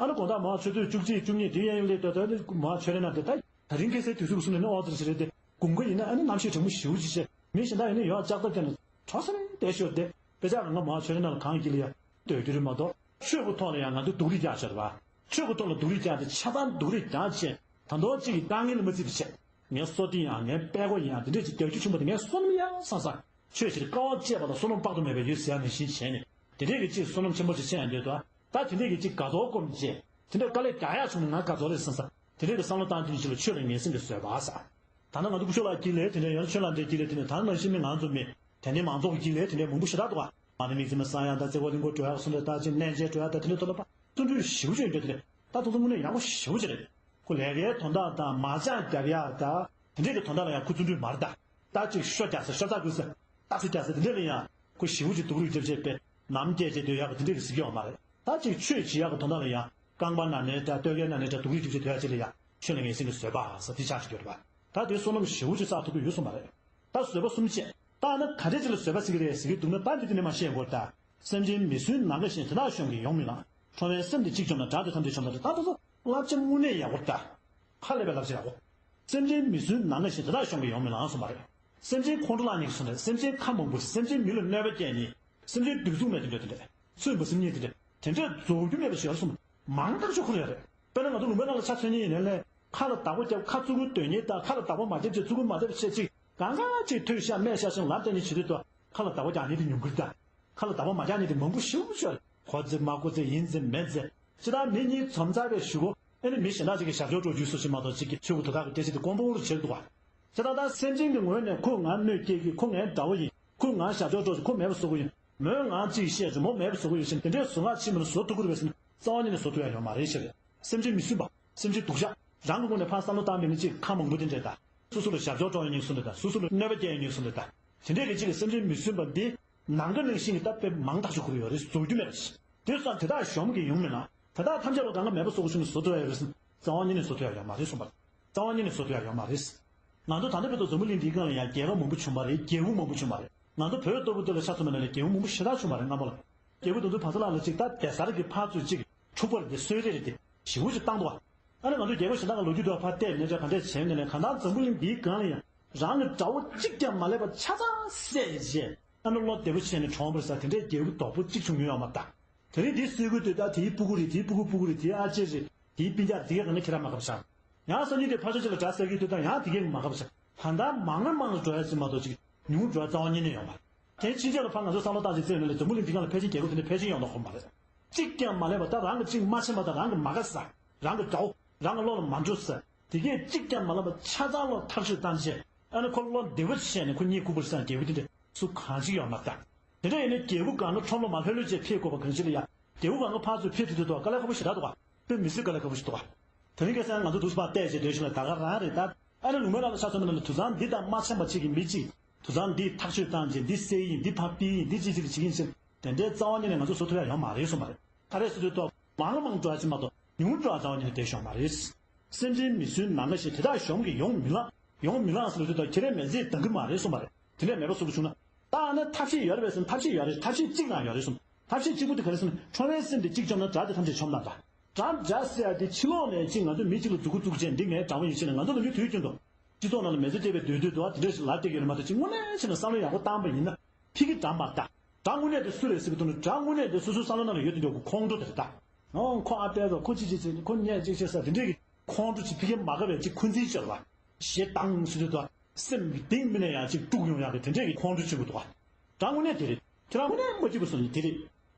ཨ་ནི་དགོང་དག་མ་ཆུ་ཚོད་བཅུ་གཅིག་བཅུ་གཉིས་དེ་ཡན་ཡོལ་ལས་སྡོད་སྡོད་ནི་མ་ཆོས་རེ་ན་དེ་ད་ད་རིང་ཁ་སའི་དུས་ཚོད་ཀྱི་སུ་ནས་ནི་ཨོ་ཙི་རེ་ཞིག་རེད་དེ། དགུན་ཁ་ཡིན་ན་ཨ་ནི་གནམ་གཤིས་གྲང་མོ་ཞེ་པོ་ཅིག་བྱས། མི་གཞན་དག་ཡིན་ན་ཡོད་ལྕགས་ཐབ་བརྒྱབ་ནས་གྲོ་ས་ནས་བསྡད་ཤོར་ཏེ། དཔེ་ཆ་རང་ག་མ་ཆོས་རེ་ན་ལ་གང་གི་ལ་ཡ་སྡོད་རྒྱུ་རེད་མ་གཏོགས། ཆོས་ཀྱི་ཐོག་ལ་ཡང་ང་ཚོ་སྡུག་རུས་རྒྱག་ཆོག་རེད་བ། ཆོས་ཀྱི་ཐོག་ལ་སྡུག་རུས་རྒྱག་དེ་ཆ་ཚང་སྡུག་རུས་རྒྱག་བྱས། ད་དུང་གཅིག་གི་དཀའ་ངལ་ལ་མ་བརྩི་བ་བྱས། ངའི་སོ་ཏི་ཡང་ངའི་པད་གོ་ཡང་དེ་འདྲས་ཅིག་རྒྱག་རྒྱུ་བྱུང་བ་དེ་ངའི་བསོད་ནམས་ཡག་བསམ་ས། ཆོས་ཕྱིར་དཀའ་བ་སྤྱད་པ་ལ་བསོད་ནམས་དཔག་ཏུ་མེད་པ་ཡོད་ཟེར་ཡ་ནང་བཞིན་བྱས་ནས་དེ་འདྲས་ཀྱི་ཅིག་བསོད་ནམས་ཆེན་པོ་ཅིག་བྱས་ཡང་འདོད་དོ། ད་དེ་འདྲས་ཀྱི་ཅིག་དགའ་ཚོར་སྒོམ་བྱས། དེ་འདྲས་དཀའ་ལས་རྒྱག་ཡག་བྱུང་ན་ང་དགའ་ཚོར་རེད་བསམ་ས། དེ་འདྲས་ཀྱི་བསམ་བློ་བཏང་དུས་ཕྱི་ལ་ཆོས་ལ་ངེས་འཛིན་གྱི་བཟོད་པ་ཟེར། ད་ནང་ང་ཚོ་སྐུ་ཞབས་ལགས་དཀྱིལ་ལས་དེ་འདྲས། ཡང་ཆོས་ལགས་འདྲའི་དཀྱིལ་ལས་དེ་འདྲས། ད་ནང་བཞིན་མི་ང་ཚོ་མི་དད་ལྡན་མང་ཚོགས་ཀྱི་དཀྱིལ་ལས་དེ་འདྲས་མང་པོ་ཞེ་དྲག་འདུག་ག། མ་ཎི་དམིགས་བརྩེ་མའི་གསང་ཡག་དང་བརྩེ་བ་གླིང་སྐོར་འགྲོ་ཡག་སོང་འདྲ། ད་ཅིག་གནས་མཇལ་འགྲོ་ཡག་དང་དེ་འདྲས་ཐོག་ལ་ཕར་བརྩོན་འགྲུས་ཞེ་པོ་ཅིག་ཡོད་འདྲ། དེ་འདྲས་ད་དེ་ཚོ་དངོས་གནས་ཡག་པོ་ཞེ་པོ་ཅིག་རེད། ཁོ་ལས་ཀའི་དོན་དག་དང་མ་ཅང་རྒྱབ་ཡག་དང་དེ་འདྲས་ཀྱི་དོན་དག་ལ་ཡང་ཁོ་བརྩོན་འགྲུས་མ་རེད་ད། ད་ཅིག་ཤོ་རྒྱག་ས་ཤོ་རྩ་དགོས་ས་རྟགས་གསལ་རྒྱག་ས་དེ་འདྲས་ལ་ཡང་ཁོ་ཞེ་པོ་ཅིག་སྡུག་རུས་རྒྱབ་བྱས་པས་ནམ་སྐྱེལ་བྱས་སྡོད་ཡག་གི་དེ་འདྲས་ཀྱི་གཟིགས་ཡོད་མ་རེད། ད་ཅིག་ཆོས་བྱེད་ཡག་གི་དོན་དག་ལ་ཡང་རྐང་པ་ན་ནའི་འདྲ། སྟོད་ཁའི་ན་ནའི་འདྲ། སྡུག་རུས་རྒྱབ་བྱས་སྡོད་ཡག་ཅིག་ལ་ཡང་ཆོས་ལ་ངེས་འཛིན་གྱི་བཟོད་པ་ཟེར་དེ་ཆགས་བཞིན་ཡོད་རེད་པ། ད་དེ་བསོད་ནམས་ཞེ་པོ་ཅིག་བསགས་ཐུབ་ཀྱི་ཡོད་གསུངས་པ་རེད། ད་བཟོད་པ་གསུམ་བྱས། ད་ཨ་ནི་ག་འདྲས་ཅིག་ལ་བཟོད་པ་ཟེར་གྱི་རེད་ཟེར་གྱི་འདུག་ན། ད་འདི་དེ་ནས་མར་བཤད་དགོས་རེད་ད། སེམས་ཅན་མི་སྲུན་ནམ་མཁའ་བཞིན། དེ་དག་གཞོམ་གྱིས་ཡོང་མི་ལང་། ཁྲོ་བའི་སེམས་འདི་གཅིག་བཅོམ་ན། དགྲ་སྟེ་ཐམས་ཅད་ཆོམས་ལ་འདྲ། ད་དེ་ཚོ་བསླབ་བྱ་དངོས་གནས་ཡག་པོ་རེད་ད། ཧ་ལས་པའི་བསླབ་བྱ་ཡག་པོ། སེམས་ཅན་མི་སྲུན་ནམ་མཁའ་བཞིན། དེ་དག་གཞོམ་གྱིས་ཡོང་མི་ལང་གསུངས་པ་རེད། སེམས་ཅན་ཁོང་ཁྲོ་ལངས་མཁན་གྱི་སུ་འདྲ། སེམས་ཅན་ཁ་མང་པོ། སེམས་ཅན་མི་ལ་གནོད་པ་སྐྱེལ་མཁན། སེམས་ཅན་སྡུག་བཟུང་མེད་དེ་འདྲ་དེ་འདྲ། ཚུལ་མ་སེམས་ཉིད་དེ་འདྲ། དེ་འདྲ་རྫོགས་རྒྱུ་མེད་པ་ཞིག་ཡོད་རེད་གསུངས། མང་ཐག་ཆོད་ཁོ་རང་རེད། དཔེར་ན་ང་ཚོ་ལུང་པའི་ནང་ལ་ཆ་མཚོན་མཁན་ཡིན་ན་ལས། ཁ་ལ་བདག་པོ་རྒྱབ། ཁ་ཙུག་གུ་སྡོད་མཁན་དང་། ཁ་ལ་བདག་པོ་མ་རྒྱབ་བྱས་ཙུག་གུ་མ་བརྡབས་བྱས་ཅིག་གང་ག་ཅིག་ཐོས་ཤག་སྨྲས་ཤག་བྱས་ནས་ལབ་བསྡད་མཁན་བྱེད་དུས་དུ། ཁ་ལ་བདག་པོ་རྒྱག་མཁན་དེ་ཉུང་གི་རེད་ད། ཁ་ལ་བདག་པོ་མ་རྒྱག་མཁན་དེ་མང་པོ་ཞེ་པོ་ཅིག་ཡོད་རེད། གོ་ཚེ་མ་གོ་ཚེ། ཡིན་ཚེ་མིན་ཚེ། སྤྱིར་བཏང་མི་གཉིས་འཛོམས་ཚར་བའི་གཞུག་གུ་ཨ་ནི་མི་གཞན་དག་ཅིག་གིས་ཞབས་ཞུ་སྤྲོད་རྒྱུ་སུ་ཞིག་མ་གཏོགས་ཅིག་གིས་ཆོས་ཀྱི་དོན་དག་གི་སྐད་ཆ་དེ་དཀོན་པོ་རུ་བྱེད་འདུག་བ། སྤྱིར་བཏང་ད་སེམས་ཅན་གྱི་ངོས་ནས་ཁོས་ང་གནོད་སྐྱེལ་གྱི། ཁོ་ངའི་དགྲ་བོ་ཡིན། ཁོས་ང་ཞབས་ཞུ་སྤྲོད་ཀྱི། ཁོ་མེད་པ་བཟོ་གི་ཡིན། མོས་ང་ཅིག་བཤད་ཀྱི། མོ་མེད་པ་བཟོ་གི་ཡོད་ཟེར་ནས་དེ་འདྲའི་བཟོ་ངག་ཕྱི་མ་ལ་བཟོ་ཐུབ་ཀྱི་རེད་པས་ཟེར་ན་རྩ་བ་ཉིད་ནས་བཟོ་ཐུབ་ཡག་ཡོད་མ་རེད་ཟེར། སེམས་ཅན་མི་སྲུན་པ། སེམས་ཅན་སྡུག་ཅག། རང་གི་ངོས་ནས་ཕར་བསམ་བློ་བཏང་མེད་ན་ཅིག་ཁ་མང་པོ་དེ་འདྲས་ད། སོ་སོ་ལ་ཞབས་ཞུ་སྤྲོད་ཡག་གཉིས་སུ་འདྲ་ད། སོ་སོ་ལ་གནོད་པ་སྐྱེལ་ཡག་གཉིས་སུ་འདྲ་ད། དེ་འདྲས་ཀྱི་ཅིག་གི་སེམས་ཅན་མི་སྲུན་པ་འདི་ནམ་མཁའ་ནང་བཞིན་གྱི་ད་དཔེ་མང་ཐག་ཆོད་ཁོ་རང་ཡོད་རེད། རྫོགས་རྒྱུ་མེད་པ་ཞིག། དེ་སོང་དེ་དག་གཞོམ་གྱིས་ཡོང་མི་ལང་། དེ་དག་ཐམས་ཅད་ལ་གང་ག་མེད་པ་བཟོ་གི་བྱུང་ནས་བཟོ་ཐུབ་ཡག་ཡོད་རེད་ཟེར་ན་རྩ་བ་ཉིད་ནས་བཟོ་ཐུབ་ཡག་ཡོད་མ་རེད་གསུངས་པ། རྩ་བ་ཉིད་ནས་བཟོ་ཐུབ་ཡག་ཡོད་མ་རེད། ང་ཚོ་ད་ལྟ་བར་དུ་འཛམ་བུ་གླིང་འདིའི་སྒང་ལ་ཡང་རྒྱལ་ཁབ་མང་པོ་བྱུང་བ་རེད། རྒྱལ་པོ་མང་པོ་བྱུང་བ་རེད། ང་ཚོ་བོད་ལྟ་བུ་འདི་ལ་ཆ་མཚོན་པ་ན་ལས་རྒྱལ་པོ་མང་པོ་ཞེ་དྲག་བྱུང་བ་རེད་སྔ་མོ་ལ། རྒྱལ་པོ་དེ་ཚོ་བ་ཚ་ལག་ལ་ཅིག་ད་གེ་སར་གྱི་ཕར་ཚུར་ཅིག་འཁྲུག་པ་རེད་དེ། གསོད་རེས་རེད་དེ། ཞེ་པོ་ཅིག་བཏང་འདུག་བ། ཨ་ནི་ང་ཚོ་རྒྱལ་པོ་གཞན་དག་གི་ལོ་རྒྱུས་ཐོག་ཕར་བལྟས་ནས་འདྲ་ག་འདྲས་བྱས་ནས་ལས། གང་ལྟར་འཛམ་བུ་གླིང་འདིའི་སྒང་ལ་ཡང་རང་གི་དགྲ་བོ་གཅིག་ཀྱང་མ་ལུས་པ་ཆ་ཚང་བསད་བྱས། ཨ་ནི་བློ་བདེ་པོ་བྱས་ནས་གྲོངས་པ་རེད་ཟེར་དེ་འདྲའི་རྒྱལ་པོ་རྡོག་པོ་གཅིག་བྱུང་མྱོང་ཡོད་མ་རེད་ད། དེ་རིང་འདི་གསོད་དགོས་དུས་ད་དེའི་སྤུ་གུ་རེད། དེའི་སྤུ་གུ་སྤུ་གུ་རེད། དེའི་ཨ་ཅེ་རེད། དེའི་སྤུན་ཀྱག་རེད། དེ་གས་གང་ན་ཁྱེད་རང་མ་ཁབ་བཞག་ཡང་སང་ཉིན་དེ་ཕར་ཕྱོགས་གཅིག་ལ་དགྲ་བསད་དགོས་དུས་ད་ཡང་དེ་གས་མ་ཁབ་བཞག་ད་ལྟ་མང་ང་མང་ང་འགྲོ་ཡ་ཅིག་མ་གཏོགས་ཅིག་ཉུང་འགྲོ་ཡ་རྩ་བ་ཉིད་ནས་ཡོད་མ་རེད། དེ་ཕྱིན་ཆད་ལ་ཕར་ང་ཚོ་བསམ་བློ་བཏང་ཅིག་བཙལ་ཡོང་ན་ལས་འཛམ་བུ་གླིང་འདི་སྒང་ལ་ཕལ་ཆེར་རྒྱལ་ཁབ་དེ་འདྲ་ཕལ་ཆེར་ཡོང་མདོག་ཁོམ་མ་རེད། གཅིག་ཀྱང་མ་ལེན་པ། ད་རང་གི་གཅིག་མ་ཕྱིན་པ་དང་། རང་གི་མ་དགའ་ས། རང་གི་དགྲ་བོ། རང་གི་བློ་ལ་མ་འགྲོ་ས། དེ་གས་གཅིག་ཀྱང་མ་ལེན་པ་ཆ་ཚང་བློ་ཐག་ཆོད་བཏང་བྱས། ཨ་ནི་ཁོ་བློ་བདེ་བོ་བྱས་ནས་ཁོ་གཉིད་ཁུག་པོ་སངས་རྒྱས་པོ་དེ་འདྲ་སུ་གང་ཅིག་ཡོད་མ་རེད་ད། དེ་འདྲ་ཡིན་ན་རྒྱལ་པོ་སྒང་ལ་ཁྲོམ་ལ་མ་ལྷོད་ལྷོད་བྱས་ཕེབས་དགོས་པ་གང་ཞིག་ལ་ཡ། རྒྱལ་པོ་སྒང་ལ་ཕར་ཚུར་ཕེབས་ཐུབ་ཐུབ་འདུག་ག་དཀའ་ལས་ཁག་པོ་ཞེ་དྲག་འདུག་ག་དཔེ་མི་སྲིད་དཀའ་ལས་ཁག་པོ་ཞིག་འདུག་ག་དེ་རིང་ཁ་སང་ང་ཚོ་འདུག་སེ་ཕར་བལྟས་བྱས་སྡོད་ཤིང་ལ་ད་ག་རང་རེད་ད། ཨ་ནི་ལུང་པའི་ནང་ལ་ཆ་མཚོན་པ་ན་ལ་དུད་ཚང་འདི་དང་མ་འཆམ་པ་གཅིག་གི་མི་གཅིག་དུད་ཚང་འདིས་ཐག་གཅོད་བཏང་བྱས་འདི་བསད་ཡིན། འདི་ཕར་ཕུད་ཡིན། འདི་ཅི་ཅི་ལ་བྱེད་ཀྱི་ཡིན་ཟེར། དེ་འདྲའི་རྩ་བ་ཉིད་ནས་ང་ཚོ་བཟོ་ཐུབ་ཡ་ཡོད་མ་རེད་གསུངས་པ་རེད། ག་རེ་ཟེར་དུས་ད་མང་ལ་མང་འགྲོ་ཡ་ཅིག་མ་གཏོགས་ཉུང་འགྲོ་ཡ་རྩ་བ་ཉིད་ནས་བསྡད་ཤོག་མ་རེད། སེམས་ཅན་མི་སྲུན་ནམ་མཁའ་ཞེས། དེ་དག་གཞོམ་གྱིས་ཡོང་མི་ལང་། ཡོང་མི་ལང་ཟེར་དུས་ད་ཁྱེད་རས་མི་ཚེ་འདང་གི་མ་རེད་གསུངས་པ་རེད། དེ་འདྲས་མེད་པ་བཟོ་དགོས་བྱུང་ན། ད་ཨ་ནི་ཐབས་ཤེས་ཡོད་རེད་པས་ཟེར་ན་ཐབས་ཤེས་ཡོད་རེད། ཐབས་ཤེས་གཅིག་རང་ཡོད་རེད་གསུངས། ཐབས་ཤེས་གཅིག་པུ་དེ་ག་རེ་ཟེར་ན་ཁྲོ་བའི་སེམས་དེ་གཅིག་བཅོམ་ན་དགྲ་དེ་ཐམས་ཅད་བཅོམ་ན་འདྲ། དགྲ་དགྲ་ཟེར་ཡ་དེ་ཕྱི་ལོགས་ནས་གཅིག་ང་ཚོ་མི་གཅིག་ལ་མཛུབ་གུ་བཙུགས་བྱས་འདི་ངའི་དགྲ་བོ་ཡིན་ཟེར་ནས་ང་ཚོ་ལ་ཡུལ་དུས་རྒྱུན་དུ། སྤྱི་ཚོགས་ནང་ལ་མི་ཚེ་སྐྱེལ་བའི་སྡོད་དུས་དུ་བ་དེ་འདྲ་ཞིག་ལབ་བསྡད་ཡོད་རེད་མ་གཏོགས་གཅིག་དངོས་གནས་བྱས་ན་བསམ་བློ་ཡག་པོ་བཏང་པ་ཡིན་ན་ཕི་གི་འགྲམ་པར་ད། དགྲ་དངོས་གནས་དེ་སུ་རེད་ཟེར་བའི་དོན་དུ་དགྲ་དངོས་གནས་དེ་སོ་སོའི་བསམ་བློ་ནང་ལ་ཡོད་དེ་འདྲ་གི་ཁོང་ཁྲོ་དེ་རེད་ད། ཨོ་ཁོ་ཨ་པད་རོ་ཁོ་ཅི་ཅི་ཟེར་ཁོ་ཉེས་ཅིག་བྱས་ས་དེ་འདྲས་ཀྱི་ཁོང་ཁྲོ་ཅིག་ཕི་གི་མ་དགའ་བའི་ཅིག་འཁོན་འཛིན་བྱས་པ། ཞེ་སྡང་ཟེར་དུས་དུ་བ། སེམས་ཀྱི་གཏིང་མི་ནས་ཡང་ཅིག་དཀྲུག་ཡོང་ཡག་གི་དེ་འདྲས་ཀྱི་ཁོང་ཁྲོ་ཆེན་པོ་འདུག་བ། དགྲ་དངོས་གནས་དེ་རེད། ཁྱེད་རང་དངོས་གནས་མ་སྐྱིད་པ་བཟོ་ནི་དེ་རེད།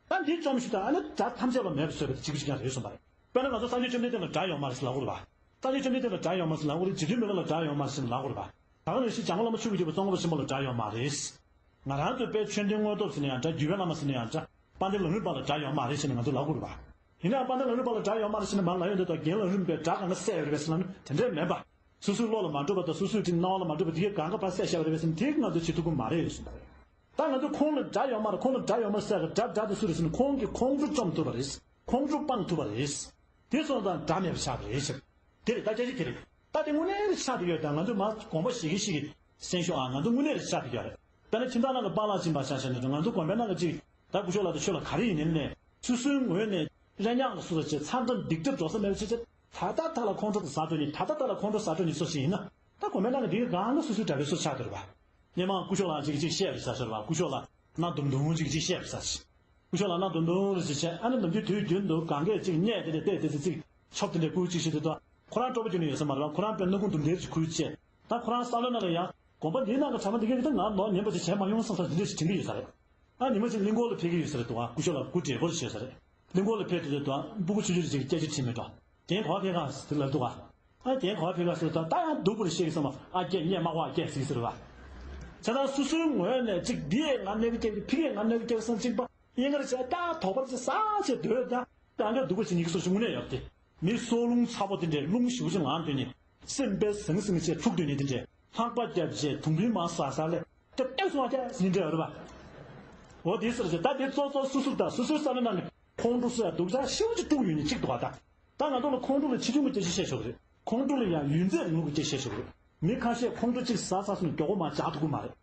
ད་འདི་བཅོམ་ཤིག་ད་ཨ་ནི་དགྲ་ཐམས་ཅད་ལ་མེད་པར་བཟོས་པ་དེ་གཅིག་པུ་གཅིག་རྐྱང་རེད་གསུངས་པ་རེད། དཔེར་ན་ང་ཚོ་སངས་རྒྱས་བཅོམ་ལྡན་འདས་ལ་དགྲ་ཡོད་མ་རེད་ཟེར་ལབ་དགོས་རེད་པ། སངས་རྒྱས་བཅོམ་ལྡན་འདས་ལ་དགྲ་ཡོད་མ་རེད་ཟེར་ལབ་དགོས་རེད། འཇིག་རྟེན་མི་ལ་ལ་དགྲ་ཡོད་མ་རེད་ཟེར་ལབ་དགོས་རེད་པ། ད་ག་ནང་བཞིན་འཇམ་མགོན་བླ་མ་ཆོས་ཀྱི་རྒྱལ་པོ་ཙོང་ཁ་པ་ཆེན་པོ་ལ་དགྲ་ཡོད་མ་རེད། ང་རང་ཚོ་དཔལ་ཆོས་ལྡན་དངོས་སྟོབས་ཟེར་ན་ཡང་འདྲ། རྒྱུད་པའི་བླ་མ་ཟེར་ན་ཡང་འདྲ། དཔལ་ལྡན་ལམ་རིམ་པ་ལ་དགྲ་ཡོད་མ་རེད་ཟེར་ནས་ང་ཚོ་ལབ་དགོས་རེད་པ། ཡིན་ནའང་དཔལ་ལྡན་ལམ་རིམ་པ་ལ་དགྲ་ཡོད་མ་རེད་ཟེར་ནས་མར་ལབ་ཡོང་དུས་ད་རྒན་ལམ་རིམ་པས་དགྲ་གང་ག་བསད་ཡོད་རེད་པས་ཟེར་ལབ་ན་དེ་འདྲས་མེད་པ། སོ་སོའི་བློ་ལ་མ་འགྲོ་བ་དང་སོ་སོའི་ཅིག་སྣང་བ་ལ་མ་འགྲོ་བ་དེ་གས་གང་ག་ཕར་བསད་བཞག་པ་རེད་པས་ཟེར་ན་དེ་ང་ཚོས་བྱེད་ཐུབ་ཀྱི་མ་རེད་གསུངས་པ་རེད། ད་ང་ཚོ་ཁོང་ལ་དགྲ་ཡོད་མ་རེད། ཁོང་ལ་དགྲ་ཡོད་མ་རེད་ཟེར་གི་དགྲ་དགྲ་དེ་སུ་རེད་ཟེར་ན་ཁོང་གིས་ཁོང་ཁྲོ་བཅོམ་ཐུབ་པ་རེད། ཁོང་ཁྲོ་སྤང་ཐུབ་པ་རེད། དེ་སོང་ཙང་དགྲ་མེད་པ་ཆགས་པ་རེད་ཟེར། དེ་རེད་ད་སྐད་ཆ་དེ་རེད། ད་དེ་དངོས་གནས་རེད་ཆགས་བསྡད་ཡོད་ད། ང་ཚོ་མ་དགོངས་པ་བཞེས་ཀྱི་ཞིག་གི་སེམས་ཤུགས་ཨ་ང་ཚོ་དངོས་གནས་རེད་ཆགས་བསྡད་ཡོད་རེད། དཔེར་ན་ཁྱིམ་ཚང་ནང་གི་པཱ་ལགས་ཕྱིན་པ་ཆ་བཞག་ན་ང་ཚོ་དགོན་པའི་ནང་གི་ཅིག་ད་སྐུ་ཞབས་ལགས་དང་ཆོས་ལ་ག་རེ་ཡིན་ནའི་ནས་སོ་སོའི་ངོས་ནས་རེ་ཉག་ལ་སུ་ལ་བྱས་ཚ་འདམ་སྡིག་སྒྲིབ་འགྲོ་ས་མེད་པ་ཆེ་ཆེ་ད་ལྟ་ད་ལ་ཁོང་ཁྲོ་དེ་ཟ་འགྲོ་ནི་ད་ལྟ་ད་ལ་ཁོང་ཁྲོ་ཟ་འགྲོ་ནི་སོ་ཞིག་ཡིན་ན་ད་དགོན་པའི་ནང་གི་དེ་གང་ན་སོ་སོའི་དགྲ་བོའི་སོ་ཆགས་འདུག་རེད་པ། སྔོན་མ་སྐུ་ཞབས་ལགས་ཅིག་ཅིག་བཤད་རེད་ཟ་ཟེར་བ། སྐུ་ཞབས་ལགས་སྣ་དུམ་དུམ་ཅིག་ཅིག་བཤད་རེད་ཟ་ཟེར། སྐུ་ཞབས་ལགས་སྣ་དུམ་དུམ་རེ་ཞིག་བྱས་ཨ་ནི་ནམ་རྒྱུན་དུས་རྒྱུན་དུ་གང་གས་ཅིག་བརྙས་དེ་འདྲས་བལྟས་དེ་ཚེ་ཅིག་ཆོབ་དེ་འདྲས་བསྐུར་ཅིག་བྱེད་དུས་ད་ཁོ་རང་སྤྲོ་པོ་རྒྱུ་ནི་ཡོད་ས་མ་རེད་པ། ཁོ་རང་དཔེ་སྣ་ཁུང་དུམ་དེར་ཅིག་ཁུར་བྱས་ད་ཁོ་རང་བསམ་བློ་ནང་ལ་ཡང་དགོན་པ་འདིའི་ནང་གི་གྲྭ་པ་འདི་གས་ད་ང་ནོར་ཉན་པ་ཅིག་བྱས་མ་ཡོང་བསམ་ས་འདི་འདྲས་ཞིག་དྲན་གྱི་ཡོད་ས་རེད། ཨ་ཉི་མ་ཅིག་གླིང་སྐོར་ལ་ཕེབས་ཀྱི་ཡོད་ས་རེད་འདུག་ག་སྐུ་ཞབས་ལགས་སྐུ་བགྲེས་པོ་ལ་བྱས་ས་རེད། གླིང་སྐོར་ལ་ཕེབས་དུས་ད་སྤུ་གུ་ཆུང་ཆུང་ཅིག་སྐད་ཆ་དྲིས་མེད་འགྲོ། རྒན་ག་པར་ཕེབས་ག་ཟེར་ལབ་འདུག་ག་ཨ་རྒན་ག་པར་ཕེབས་ག་ཟེར་ད་ད་ཡང་སྡུག་པོ་རེ་བཤད་ཀྱི་སོང་བ། ཨ་སྐད་ཉན་མ་གོ་ཨ་སྐད་ཟིག་ཟེར་བ། བྱས་ཙང་སོ་སོའི་ངོས་ནས་ཅིག་འདི་ཡས་ང་གནོད་ཀྱི་སྐད་ཀྱི་ཕི་གས་ང་གནོད་ཀྱི་སྐད་བསམ་གཅིག་པ་ཡིན་ག་རེ་བྱས་ད་དོགས་པ་རེ་བྱས་ས་བྱས་སྡོད་ད། ད་འདྲ་སྡུག་པ་བྱེད་ཉིད་ཀྱི་སོ་སོ་དངོས་གནས་ཡོད་དེ། མི་སྲོག་རླུང་ཚ་པོ་དེ་འདྲས་རླུང་ཞེ་པོ་ཅིག་ལངས་སྡོད་ནས་སེམས་པས་ཟང་ཟིང་བྱས་འཁྲུག་སྡོད་ནས་དེ་འདྲས་ལྷགས་པ་བརྒྱབ་བྱས་དུང་ཕུད་མར་ཟག་ཟག་ལས་ཏེ་ཏེ་སོང་བ་ཀྱ་ཟིན་འདྲ་ཡོད་རེད་པ། འོ་དེ་ཟེར་བྱས་ད་དེ་གཙོ་གཙོ་སུ་སུ་ད་སོ་སོའི་བསམ་བློ་ནང་ནས་ཁོང་ཁྲོ་སོ་ཡ་སྡུག་ཅག་ཞེ་པོ་ཅིག་དཀྲུག་ཡོད་ནི་གཅིག་འདུག་ག་ད། ད་ང་ཚོ་ལ་ཁོང་ཁྲོ་ལ་ཆེ་ཆུང་གི་སྐད་ཆ་བཤད་ཆོག་གི་རེད། ཁོང་ཁྲོ་ལ་ཡང་ཡུན་ཚད་ངུ་གི་སྐད་ཆ་བཤད་ཆོག་གི་རེད། མི་ཁ་ཤས་ཁོང་ཁྲོ་གཅིག་ཟ་ཚར་སོང་ན་མགྱོགས་པོ་མར་འཇགས་ཐུབ་ཀྱི་མ་རེད།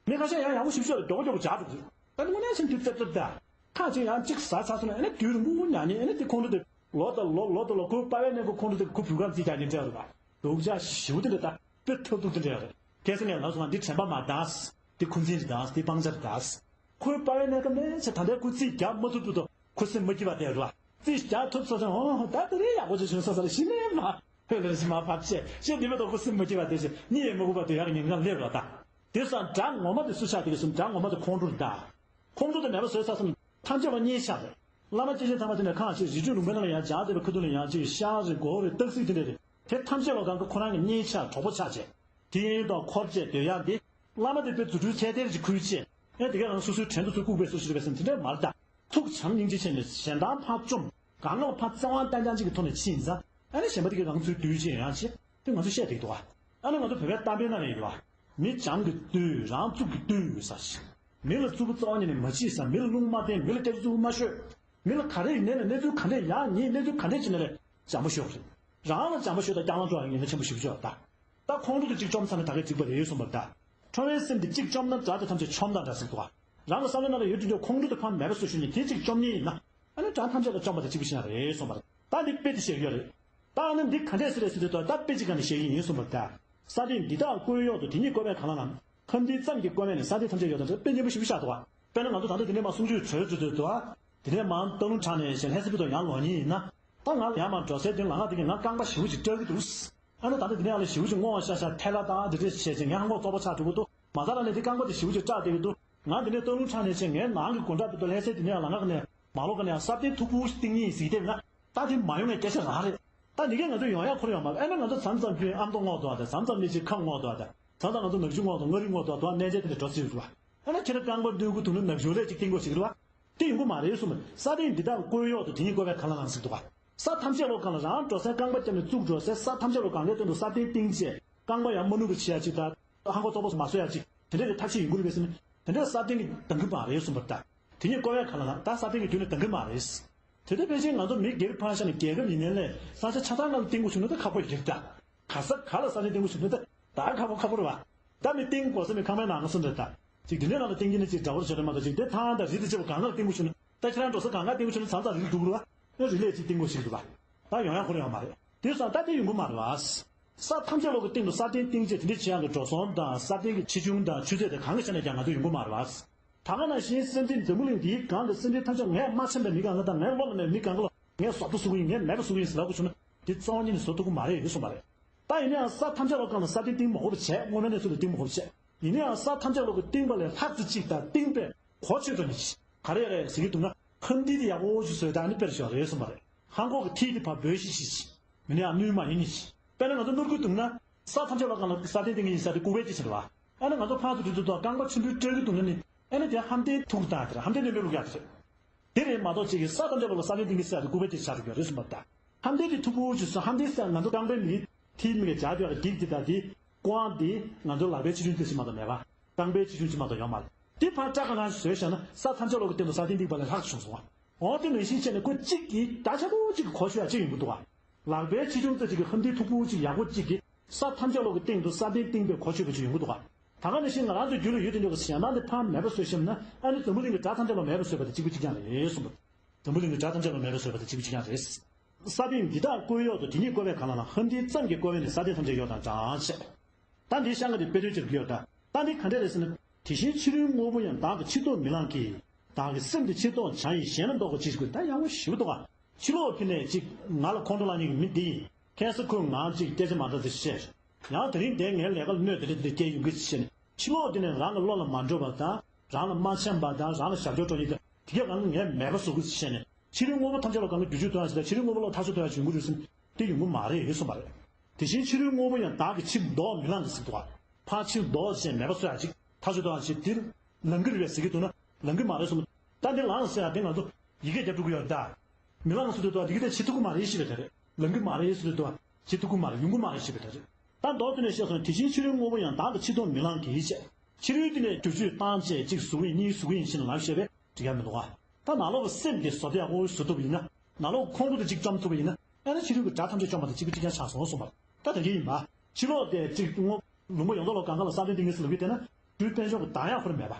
མི་ཁ་ཤས་ཡང་ཡག་པོ་ཞིབ་ཤོས་ལ་མགྱོགས་པོ་མགྱོགས་པོ་འཇགས་ཐུབ་ཀྱི་རེད། ད་ནི་དངོས་གནས་སེམས་འདི་རྩེབ་རྩེབ་ད། ཁ་ཅིག་ཡང་གཅིག་ཟ་ཚར་སོང་ན་ཨ་ནི་དུས་རིང་པོ་ཉལ་ནས་ཨ་ནི་དེ་ཁོང་ཁྲོ་དེ་ལོ་དང་ལོ་ལོ་དང་ལོ་ཁོའི་པ་ཕའི་ནས་ཁོ་ཁོང་ཁྲོ་དེ་ཁོ་བུ་གར་རྩིས་རྒྱག་ནས་འདྲ་རེད་པ། སྡུག་ཅག་ཞེ་པོ་དེ་འདྲ་ད་དཔེ་ཐབས་སྡུག་དེ་འདྲ་རེད། ཁ་སང་ངས་ལབ་སོང་ང་འདི་དྲན་པ་མ་འདང་། འདི་འཁོན་འཛིན་རེད་འདང་། འདི་སྤང་བྱ་རེད་འདང་། ཁོའི་པ་ཕའི་ནས་ཀ་མེད་ཚེ་ད་ལྟའི་ཁོ་རྩིས་རྒྱག་མ་ཐུབ་ཐུབ་དང་ཁོ་སེམས་མ་སྐྱིད་པ་དེ་རེད་པ། རྩིས་རྒྱག་ཐུབ་ཚར་སོང་ཨོ་ད་དེ་རིང་ཡག་པོ་ཅིག་བྱུང་ས་ས་རེད་ཤི་ནས་མ་ཧོད་ལ་རེ་ཞིག་མ་ཕབ་ཆེ་ཤེས་འདི་མ་གཏོགས་ཁོ་སེམས་མ་སྐྱིད་པ་དེ་ཞིག་གཉིད་ཡེ་མ་ཁུག་པ་དེ་ཡག་གི་ཉིན་གང་སླེབས་རོགས་ད། དེ་སང་དགྲ་ངོ་མ་དེ་སུ་ཆགས་དེ་གི་སོང་། དགྲ་ངོ་མ་དེ་ཁོང་ཁྲོ་རེད་ད། ཁོང་ཁྲོ་དེ་མེད་པ་བཟོས་ཚར་སོང་། ཐམས་ཅད་པ་གཉིད་ཆག་རེད། བླ་མ་སྐྱེས་ཆེན་ཐ་མ་དེ་ནས་ཁ་ཅིག་རི་ཁྲོད་ལུང་པའི་ནང་ལ་ཡང་སྦྱར་བསྡད་པའི་ཁ་ཐུག་ལ་ཡང་ཅིག་ཤར་རེད་སྒོར་རེད་སྟག་གཟིག་དེ་འདྲ་རེད། དེ་ཐམས་ཅད་པ་གང་ག་ཁོ་རང་གི་གཉིད་ཆག་གྲོགས་པོ་ཆགས་བྱས། དེ་ཡིན་དང་འཁོར་བཅས་སྡོད་ཡག་འདི། བླ་མ་དེ་དཔེ་རྫུ་འཕྲུལ་ཚད་ལྡན་ཅིག་ཁུར་བྱས། ཨེ་དེ་གས་རང་སོ་སོའི་བྲན་དུ་ཚུར་བཀུག་པའི་སོ་ཞིག་རེད་པས་ཟེར་དེ་འདྲ་མ་རེད་ད། ཐུགས་བྱམས་སྙིང་རྗེ་ཆེ་ནས་གཞན་དང་ཕར་བཅོམ། གང་ལ་ཕར་བཙན་དབང་བསྟན་རྐྱང་གཅིག་གི་ཐོག་ནས་ཕྱིན་ཙང་ཨ་ནི་གཞན་པ་དེ་གས་རང་ཚུར་བསྡུས་བྱས་ཡང་བྱས་དེ་ང་ཚོ་བཤད་བསྡད་འདུག་ག་ཨ་ནི་ང་ཚོ་བོད་པའི་གཏམ་དཔེ་ནང་ལ་ཡོད་པ། མི་བྱམས་ཀྱིས་བཏུལ་རང་གཙུག་གིས་བཏུལ་ཟེར་ཞིང་། མི་ལ་རྩུབ་པོ་རྩ་བ་ཉིད་ནས་མ་བྱེད་ཟེར། མི་ལ་རླུང་མ་བསྟན། མི་ལ་སྐད་ཆ་རྩུབ་པོ་མ་ཤོད། མི་ལ་ག་རེ་ཡིན་ནའི་ལ་གནས་ཚུལ་ག་འདྲས་ཡག་ཉེས་གནས་ཚུལ་ག་འདྲས་ཅིག་ནའི་ལ་བྱམས་པོ་ཤོད་རེད། རང་ལ་བྱམས་པོ་ཤོད་དང་སྐྱག་ལང་སྤྲོ་བ་ཉེན་ཁ་ཆེན་པོ་ཞེ་པོ་ཅིག་ཡོད་ད། ད་ཁོང་ཁྲོ་དེ་གཅིག་བཅོམ་ཚར་ན་ད་གས་འགྲིག་པ་རེད་གསུངས་པ་རེད་ད། ཁྲོ་བའི་སེམས་དེ་གཅིག་བཅོམ་ན་དགྲ་དེ་ཐམས་ཅད་ཆོམ་དང་འདྲ་ཟེར་འདུག་ག་རང་གི་བསམ་བློའི་ནང་ལ་ཡོད་དུས་ཁོང་ཁྲོ་དེ་ཕར་མེད་པ་བཟོ་ཞུ་ནས་དེ་གཅིག་བཅོམ་ཉེན་ཡིན་ན། ཨ་ནི་དགྲ་ཐམས་ཅད་ལ་བཅོམ་པ་དང་གཅིག་པ་ཞིག་ཡང་རེད་གསུངས་པ་རེད། ད་འདི་དཔེ་དེ་བཤད་ཀྱི་ཡོད་རེད། ད་ཨ་ནི་འདི་ག་འདྲས་ཟེར་རེད་ཟེར་དུས་ད་ད་དཔེ་གཅིག་ག་ནས་བཤད་ཀྱི་ཡིན་གསུངས་པ་རེད་ད། ས་སྟེང་འདི་དག་ཀུན་གཡོ་དང་དེ་ཉིད་བཀོད་པའི་གང་ལ་ལམ། ཁམས་འདི་ཙམ་གྱིས་བཀོད་མེད་ནས་ས་སྟེང་ཐམས་ཅད་གཡོ་དང་དཔེ་སྙན་པོ་ཞིག་བཤད་འདུག་ག་དཔེར་ན་ང་ཚོ་ད་ལྟ་འདི་ནས་མར་གསུང་ཆོས་བྱོས་བྱོས་འདུག་ག་དེ་ནས་མར་སྟག་ལུང་བྲག་ནས་བྱས་ལྷ་ས་ཕུ་ཐོག་ཡར་ལོག་མཁན་ཡིན་ན། ད་ང་ཡར་མར་འགྲོ་སའི་དེ་ལམ་ཁ་དེ་གི་ང་རྐང་པ་ཞེ་པོ་ཅིག་སྐྲག་གི་འདུག་ཨ་ནི་ད་ལྟ་དེ་ནས་ཨ་ལས་ཞེ་པོ་ཅིག་སྔོ་བ་ཤ་ཤ་ཐལ་ལ་དང་དེ་འདྲས་བྱས་བྱས་ངས་ཧང་གོ་ཙོག་པོ་ཆགས་འགྲོ་གི་འདུག་མ་རྩ་ལ་ནས་དེ་རྐང་པ་དེ་ཞེ་པོ་ཅིག་སྐྲག་བསྡད་ཀྱི་འདུག་ང་དེ་ནས་སྟག་ལུང་བྲག་ནས་བྱས་ངའི་ནང་གི་སྒོ་འགྲམ་དེ་དུ་ལྷ་སའི་དེ་ནས་ལམ་ཁ་ནས་མར་ལོག་ག་ནས་ས་གདན་མཐུག་པོ་ཞིག་བཏིང་ངེས་ཟིག་བལྟས་ན། ད་དེ་མ་ཡོང་ངས་སྐད་ཆ་རང་རེད། ད་ནི་གས་ང་ཚོ་ཡོང་ཡག་ཁོ་རང་ཡོད་མ་རེད། ཨ་ནི་ང་ཚོ་མཚམས་མཚམས་ཀྱི་ཨ་མདོ་སྔོག་འདུག་ཨ། ད་མཚམས་མཚམས་ནས་ཅིག་ཁམས་སྔོག་འདུག་ཨ། ད་མཚམས་མཚམས་ང་ཚོ་ནག་ཆུ་སྔོག་འདུག་མངའ་རིས་སྔོག་འདུག་ཨ། དུ་བ་གནས་མཇལ་དེ་འདྲ་འགྲོ་སྲིད་འདུག་བ། ཨ་ནི་ཁྱེད་རང་རྐང་པ་གནོན་གུ་དུང་ནི་ནག་ཆུ་ལས་ཅིག་བཏིང་དགོས་ཞིག་རེད་བ། དེ་ཡོང་གི་མ་རེད་གསུངས་པ་རེད། ས་སྟེང་འདི་དག་དཀོན་གཡོག་ཏུ་དེ་ཉིད་བཀོད་པའི་གང་ལ་ལང་ཟིག་འདུག་བ། ས་ཐམས་ཅད་ལོ་གང་ལ་རང་འགྲོ་སའི་རྐང་པ་བརྒྱབ་ནས་བཙུགས་འགྲོ་སའི་ས་ཐམས་ཅད་ལོ་གང་གའི་སྟེང་དུ་ས་སྟེང་བཏིང་བྱས་རྐང་པ་ཡང་མ་ནུབ་པ་བྱེད་ཡ་ཅིག་དང་། ཧང་གོ་ཙོག་པོ་མ་བཟོ་ཡ་ཅིག་དེ་འདྲ་གི་ཐབས་ཤེས་ཡོང་གི་རེད་པས་ཟེར་ན། དེ་འདྲ་ས་སྟེང་གི་འདང་གི་མ་རེད་གསུངས་པ་རེད། ད་དེ་ཉིད་བཀོད་པའི་གང་ལ་ལང་། ད་ས་སྟེང་གི་རྒྱུད་ནས་འདང་གི་མ་རེད། དེ་ལྟར་ཕལ་ཆེར་ང་ཚོ་མི་སྒེར་ཕར་བཞག་ནས་རྒྱལ་ཁབ་ཡིན་ནའི་ལས་ས་ཆ་ཆ་ཚང་ནང་ལ་བཏིང་དགོས་བྱུང་ན་ད་ཁག་པོ་ཡོད་ཀྱག་ག་ས་ག་ལ་ས་ཆ་བཏིང་དགོས་བྱུང་ན་ད་ད་ཁག་པོ་ཁག་པོ་རེད་བ། ད་མི་བཏིང་དགོས་ས་མི་ཁང་པའི་ནང་ང་སོང་འདྲ་ད། ཅིག་དེ་འདྲའི་ནང་ལ་བཏིང་གི་ནི་ཅིག་འདྲ་བོར་བྱེད་རེད་མ་གཏོགས། ཅིག་དེ་ཐང་དང་རི་དང་བཅས་པ་གང་ལ་བཏིང་དགོས་བྱུང་ན། ད་ཁྱེད་རང་འགྲོ་ས་གང་ག་བཏིང་དགོས་བྱུང་ན་མཚམས་མཚམས་རི་ལ་འགྲོ་དགོས་རེད་བ། ཨེ་རི་ལས་ཅིག་བཏིང་དགོས་ཞིག་འདུག་བ། ད་ཡོང་ཡག་ཁོ་རང་ཡོད་མ་རེད། དེ་སོང་ད་དེ་ཡོང་གི་མ་རེད་བ། ས་ཐམས་ཅད་ལོག་གི་སྟེང་དུ་ས་སྟེང་བཏིང་བྱས་དེ་འདྲ་བྱེད་ཡག་གི་འགྲོ་སོང་དང་ས་སྟེང་གི་ཆེ་ཆུང་དང་ཆུ་ཚད་དེ་གང་གི་ཆ་ནས་ཀྱང་ང་ཚོ་ཡོང་གི་མ་རེད་བ། ད་ག་ནང་བཞིན་སེམས་ཅན་འཛམ་བུ་གླིང་འདིའི་སྒང་གི་སེམས་ཅན་ཐམས་ཅད་ངས་མ་མཁྱེན་པའི་མི་གང་ག་དང་ངའི་བློ་ལ་མེད་མི་གང་ག་ལ་ངས་བཟོ་ལྟ་བཟོ་གི་ཡིན། ངས་མེད་པ་བཟོ་གི་ཡིན་ཟེར་ལབ་དགོས་བྱུང་ན་དེ་གཙོ་བོ་ཉིད་ནས་བཟོ་ཐུབ་ཀྱི་མ་རེད་ཡོད་གསུངས་པ་རེད། ད་ཡིན་ན་ཡང་ས་ཐམས་ཅད་ལོག་སྒང་ལ་ས་སྟེང་བཏིང་མ་དགོས་པ་བྱས། སྔོན་མའི་གནས་ཚུལ་ལ་བཏིང་མ་དགོས་པ་བྱས། ཡིན་ན་ཡང་ས་ཐམས་ཅད་ལོག་གི་བཏིང་པ་ལས་ལྷག་ཙམ་ཅིག་དང་བཏིང་པས་གོ་ཆོད་འགྲོ་ནི་ཅིག་ག་རེ་རེད་ཟེར་གྱི་འདུག་ན། ཧང་ཏི་དེ་ཡག་པོ་ཞིག་བཟོས་ད་ནི་དཔེར་བཞག་རེད་གསུངས་པ་རེད། ཧང་གོ་གི་ཐིག་དེ་ཕར་སྦོས་ཤིག་ཤིག་ཅིག་མི་ནི་ཡང་སྣུན་མ་ཡིན་ནི་ཅིག་དཔེར་ན་ང་ཚོ་སྣུར་གུ་འདུག་ན། ས་ཐམས་ཅད་ལོག་སྒང་ལ་ས་སྟེང་བཏིང་གི་ཡིན་ས་དེ་ལྐུགས་པའི་དེ་ཕྱིར་བ། ཨ་ནི་ང་ཚོ་ཕར་དུ་དུ་དུ་རྐང་པ་ཆེན་པོའི་སྤྲེལ་གི་འདུག་ན་ནི། ཨ་ནི་དེ་ཧང་ཏི་ཐུག་དང་དེར་ཧང་ཏི་ནི་མི་ལུག་ཡག་དེ་རེད། དེ་རེད་མ་གཏོགས་ཅིག་གིས་ས་ཐམས་ཅད་པོ་ལ་ས་སྟེང་བཏིང་གི་ས་དེ་ལྐུགས་པའི་དེ་ཆགས་འགྲོ་གི་རེད་གསུངས་པ་རེད་ད། ཧང་ཏི་དེ་མཐུག་པོ་ཅིག་བཟོས། ཧང་ཏི་ས་ང་ཚོ་རྐང་པའི་མི་ཐིག་མི་གི་ལྗགས་དེ་བ་གི་འགྱིག་དེ་དང་དེ་ཀོང་དེ་ང་ཚོ་ལག་པའི་ཆེ་ཆུང་དེ་ཞིག་མ་གཏོགས་མེད་པ། རྐང་པའི་ཆེ་ཆུང་ཅིག་མ་གཏོགས་ཡོད་མ་རེད། དེ་ཕར་སྐྲ་གང་གང་ཞིག་བཟོས་བཞག་ན་ས་ཐམས་ཅད་ལོག་གི་སྟེང་དུ་ས་སྟེང་བཏིང་པ་ལས་ལྷག་བྱུང་སོང་བ། འོ་དེ་ནང་བཞིན་བྱས་ནས་ཁོ་གཅིག་གིས་ད་ཆ་པོ་གཅིག་གིས་གོ་ཆོད་ཡ་གཅིག་ཡོང་གི་འདུག་བ། ལག་པའི་ཆེ་ཆུང་ཙམ་ཅིག་གི་ཧང་ཏི་མཐུག་པོ་ཅིག་ཡག་པོ་གཅིག་གིས་ས་ཐམས་ཅད་ལོག་གི་སྟེང་དུ་ས་སྟེང་བཏིང་པའི་གོ་ཆོད་པ་ཅིག་ཡོང་གི་འདུག་ག་ད་ག་ནང་བཞིན་ང་རང་ཚོའི་རྒྱུད་ལ་ཡོད་དེ་འདྲ་བ་ཞེད་སྣང་དེ་ཕར་མེད་པ་བཟོས་ཤེས་ན། ཨ་ནི་འཛམ་བུ་གླིང་གི་དགྲ་ཐམས་ཅད་ལ་མེད་པ་བཟོས་པ་དང་གཅིག་པ་གཅིག་རྐྱང་རེད་གསུངས་པ། འཛམ་བུ་གླིང་གི་དགྲ་ཐམས་ཅད་ལ་མེད་པ་བཟོས་པ་དང་གཅིག་པ་གཅིག་རྐྱང་རེད། ས་སྟེང་འདི་དག་དཀོན་གཡོག་ཏུ་དེ་ཉིད་བཀོད་པས་གང་ལ་ལ་ཧང་ཏི་ཙམ་གྱིས་བཀོད་པས་ནི་ས་སྟེང་ཐམས་ཅད་གཡོག་དང་འདྲ་ཞེས། ད་འདིའི་ཤང་ཀ་དེ་དཔེ་དོན་ཅིག་གི་ཡོད་ད། ད་འདི་ག་འདྲ་རེད་ཟེར་ན། དེ་བཞིན་ཕྱི་རོལ་དངོས་པོ་ཡང་བདག་གིས་ཕྱིར་ལྡོག་མི་ལང་གི། བདག་གི་སེམས་དེ་ཕྱིར་ལྡོག་བྱ་ཡི་གཞན་ལ་བཟློག་གོ་ཅི་ཞིག་དགོས། ད་ཡག་པོ་ཞེ་པོ་འདུག་ག་ཕྱི་ལོགས་ཕྱི་ནས་ཅིག་ང་ལ་ཁོང་ཁྲོ་ལངས་མཁན་གྱི་མི་འདི་ཡིན། ཁ་སང་ཁོས་ང་ཅིག་སྐད་ཆ་མ་འདྲ་ཅིག་བཤད། ཡང་དེ་རིང་འདས་ངའི་ལས་ཀ་ལ་གནོད་དེ་འདྲ་དེ་འདྲ་སྐྱེལ་ཡོང་གི་ཅིག་བཤད་ནས། ཕྱི་ལོགས་དེ་ནས་རང་གི་བློ་ལ་མ་འགྲོ་བ་དང་། རང་ལ་མ་འཆམ་པ་དང་། རང་ལ་ཞབས་ཕྱི་སྤྲོད་མཁན་དེ་དེ་གས་རང་ལ་ངས་མེད་པ་བཟོ་གི་ཅིག་བཤད་ནས། ཕྱི་རོལ་དངོས་པོ་ཐམས་ཅད་ལ་གང་གི་བསྒྱུར་བཅོས་གཏོང་ཡ་ཞིག་དང་། ཕྱི་རོལ་དངོས་པོ་ལ་ཐག་གཅོད་གཏོང་ཡ་ཞིག་ཡོང་གི་རེད་ཟེར་ན། དེ་ཡོང་གི་མ་རེད་ཡོད་གསུངས་པ་རེད། དེ་བཞིན་ཕྱི་རོལ་དངོས་པོ་ཡང་བདག་གིས་ཕྱིར་ལྡོག་མི་ལང་གི་ཟེར་འདུག་ག་ཕར་ཕྱིར་ལྡོག་བྱས་མེད་པ་བཟོ་ཡ་ཅིག་ཐག་གཅོད་གཏོང་ཡ་ཅིག་དེ་ལང་གི་རེད་པས་ཟེར་གྱི་འདུག་ན། ལང་གི་མ་རེད་གསུངས། ད་འདི་ལངས་ཟེར་ཡ་དེ་ང་ཚོ་ཡི་གེ་རྒྱབ་འགྲོ་གི་ཡོད་རེད་ད། མི་ལང་ཟེར་དུས་ད་ཡི་གེ་དེ་བྱེད་ཐུབ་ཀྱི་མ་རེད་ཞེས་པའི་ད་རེད། ལང་གི་མ་རེད་ཟེར་དུས་ད་བྱེད་ཐུབ་ཀྱི་མ་རེད། ཡོང་གི་མ་རེད་ཞེས་པའི་ད་རེད། ད་མདོར་བསྡུས་ནས་བཤད་སོང་། དེ་བཞིན་ཕྱི་རོལ་དངོས་པོ་ཡང་བདག་གིས་ཕྱིར་ལྡོག་མི་ལང་གི་ཞེས། ཕྱི་རོལ་དེ་ནས་བསྒྱུར་བཅོས་བཏང་བྱས་གཅིག་བཟོ་གི་ཡིན། གཉིས་བཟོ་གི་ཡིན་ཞེས་ལབ་བཤད་པས་འགྲིག་ཡ་མི་འདུག་ག་ད་ནང་ལོགས་ཀྱི་སེམས་དེ་བཟོ་ལྟ་ཡག་པོ་བཟོ་ཐུབ་པ་ཡིན་ན། ནང་ལོགས་ཁོང་ཁྲོ་དེ་གཅིག་བཅོམ་ཐུབ་པ་ཡིན་ན། ཨ་ནི་ཕྱི་རོལ་གྱི་དགྲ་ཐམས་ཅད་བཅོམ་པ་དང་གཅིག་པ་གཅིག་རྐྱང་ཆགས་སོང་གསུངས་པ་རེད། ད་དེ་འདྲ་ཡིན་པ། ཕྱི་ལོགས་དེ་གཅིག་དངོས་ལུང་པ་ཡོངས་རྫོགས་ལ་གང་ག་ལ་ས་སྟེང་བཏིང་གི་ཟེར་ལབ་ཀྱི་བསྡད་ན། རྒྱུ་དཔལ་འབྱོར་གྱི་གདངས་ཡག་ཁོ་རང་མེད་པ།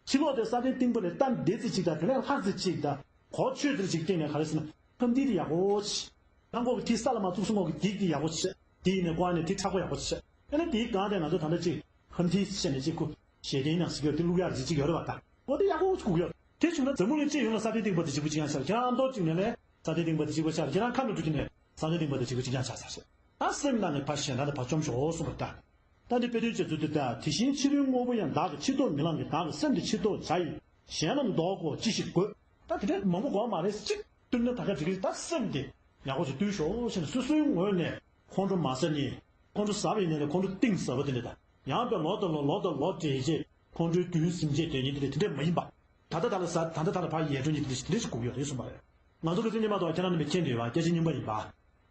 ཕྱི་ལོགས་དེ་ས་སྟེང་བཏིང་པ་ལས་སྟབས་བདེ་ཙམ་ཅིག་དང་། དེ་ལས་ལྷག་ཙམ་ཅིག་དང་། གོ་ཆོད་ཙམ་ཅིག་བཏིང་ནས་ག་རེ་ཟེར་ན། ཧང་ཏི་དེ་ཡག་པོ་ཅིག་ཧང་གོ་གི་ཐིག་ས་ལ་མར་བཙུགས་སོང་གོ་གི་འགྱིག་དེ་ཡག་པོ་ཅིག་དེ་ཡིན་ནས་ཀོ་ཨ་ནས་དེ་མཁྲེགས་པོ་ཡག་པོ་ཅིག་ཨ་ནི་དེའི་སྒང་དེ་ང་ཚོ་ད་ལྟ་ཅིག་ཧང་ཏི་བྱས་ནས་ཅིག་ཁུ་ཞལ་ཏེ་ཡིན་ནམ་ཟེར་གྱི་ཡོད། དེ་བླུག་ཡག་རེ་ཅིག་ཡོད་རེད་པ། ད་འོ་དེ་ཡག་པོ་ཅིག་དགོས་ཀྱི་ཡོད། དེ་བྱུང་ན་འཛམ་བུ་གླིང་སྤྱི་ཡོངས་ལ་ས་སྟེང་བཏིང་པ་དེ་གཅིག་པ་གཅིག་རྐྱང་ཆགས། ཁྱེད་རང་ཨ་མདོ་གཅིག་ནས་ལས་ས་སྟེང་བཏིང་པ་དེ་གཅིག་པ་གཅིག་རྐྱང་ཆགས། ཁྱེད་རང་ཁམས་ལ་འགྲོ་གི་ནས་ས་སྟེང་བཏིང་པ་དེ་གཅིག་པ་གཅིག་རྐྱང་ཆགས་ཟེར། ད་སེམས་ནང་ནས་ཕར་ཞེད་སྣང་དེ་ཕར་བཅོམ་ཤོག་གསུངས་པ་རེད་ད། ད་འདི་དཔེ་དོན་བྱེད་ཚུལ་འདི་ལྟར། དེ་བཞིན་ཕྱི་རོལ་དངོས་པོ་ཡང་བདག་གིས་ཕྱིར་ལྡོག་མི་ལང་གི། བདག་གི་སེམས་དེ་ཕྱིར་ལྡོག་བྱ་ཡི་གཞན་ལ་བཟློག་གོ་ཅི་ཞིག་དགོས། ད་དེ་འདྲའི་མང་པོ་དགོས་མ་རེད། གཅིག་བཏུལ་ན་ད་ག་འགྲིག་གི་རེད། ད་སེམས་དེ་ཡག་པོ་ཞིག་བཏུལ་ཤོག་ཟེར་ནས་སོ་སོའི་ངོས་ནས་ཁོང་ཁྲོ་མ་ཟ་ནས། ཁོང་ཁྲོ་ཟ་བ་ཡིན་ནའི་ཁོང་ཁྲོ་གཏིང་ཟབ་པ་དེ་འདྲ་དང་། ཡང་དཔེ་ལོ་དང་ལོ་ལོ་དང་ལོ་འབྲེལ་རྗེས་ཁོང་ཁྲོའི་རྒྱུན་ཟིན་རྗེས་དེ་ཉིད་དེ་འདྲ་དེ་འདྲ་མ་ཡིན་པ། ད་ལྟ་ད་ལ་ཟ། ད་ལྟ་ད་ལ་ཕར་ཡལ་འགྲོ་ཉིད་དེ་འདྲ་ཞིག་དེ་འདྲ་ཞིག་དགོས་ཀྱི་ཡོད་རེད་གསུངས་པ་རེད། ང་ཚོ་གི་སེམས་ཉིད་མ་གཏོགས་ཁྱེད་རང་རྣམ་པས་མཁྱེན་བསྡད་ཡོད་པ། སྐད་ཆ་རྙིང་པ་ཡིན་པ།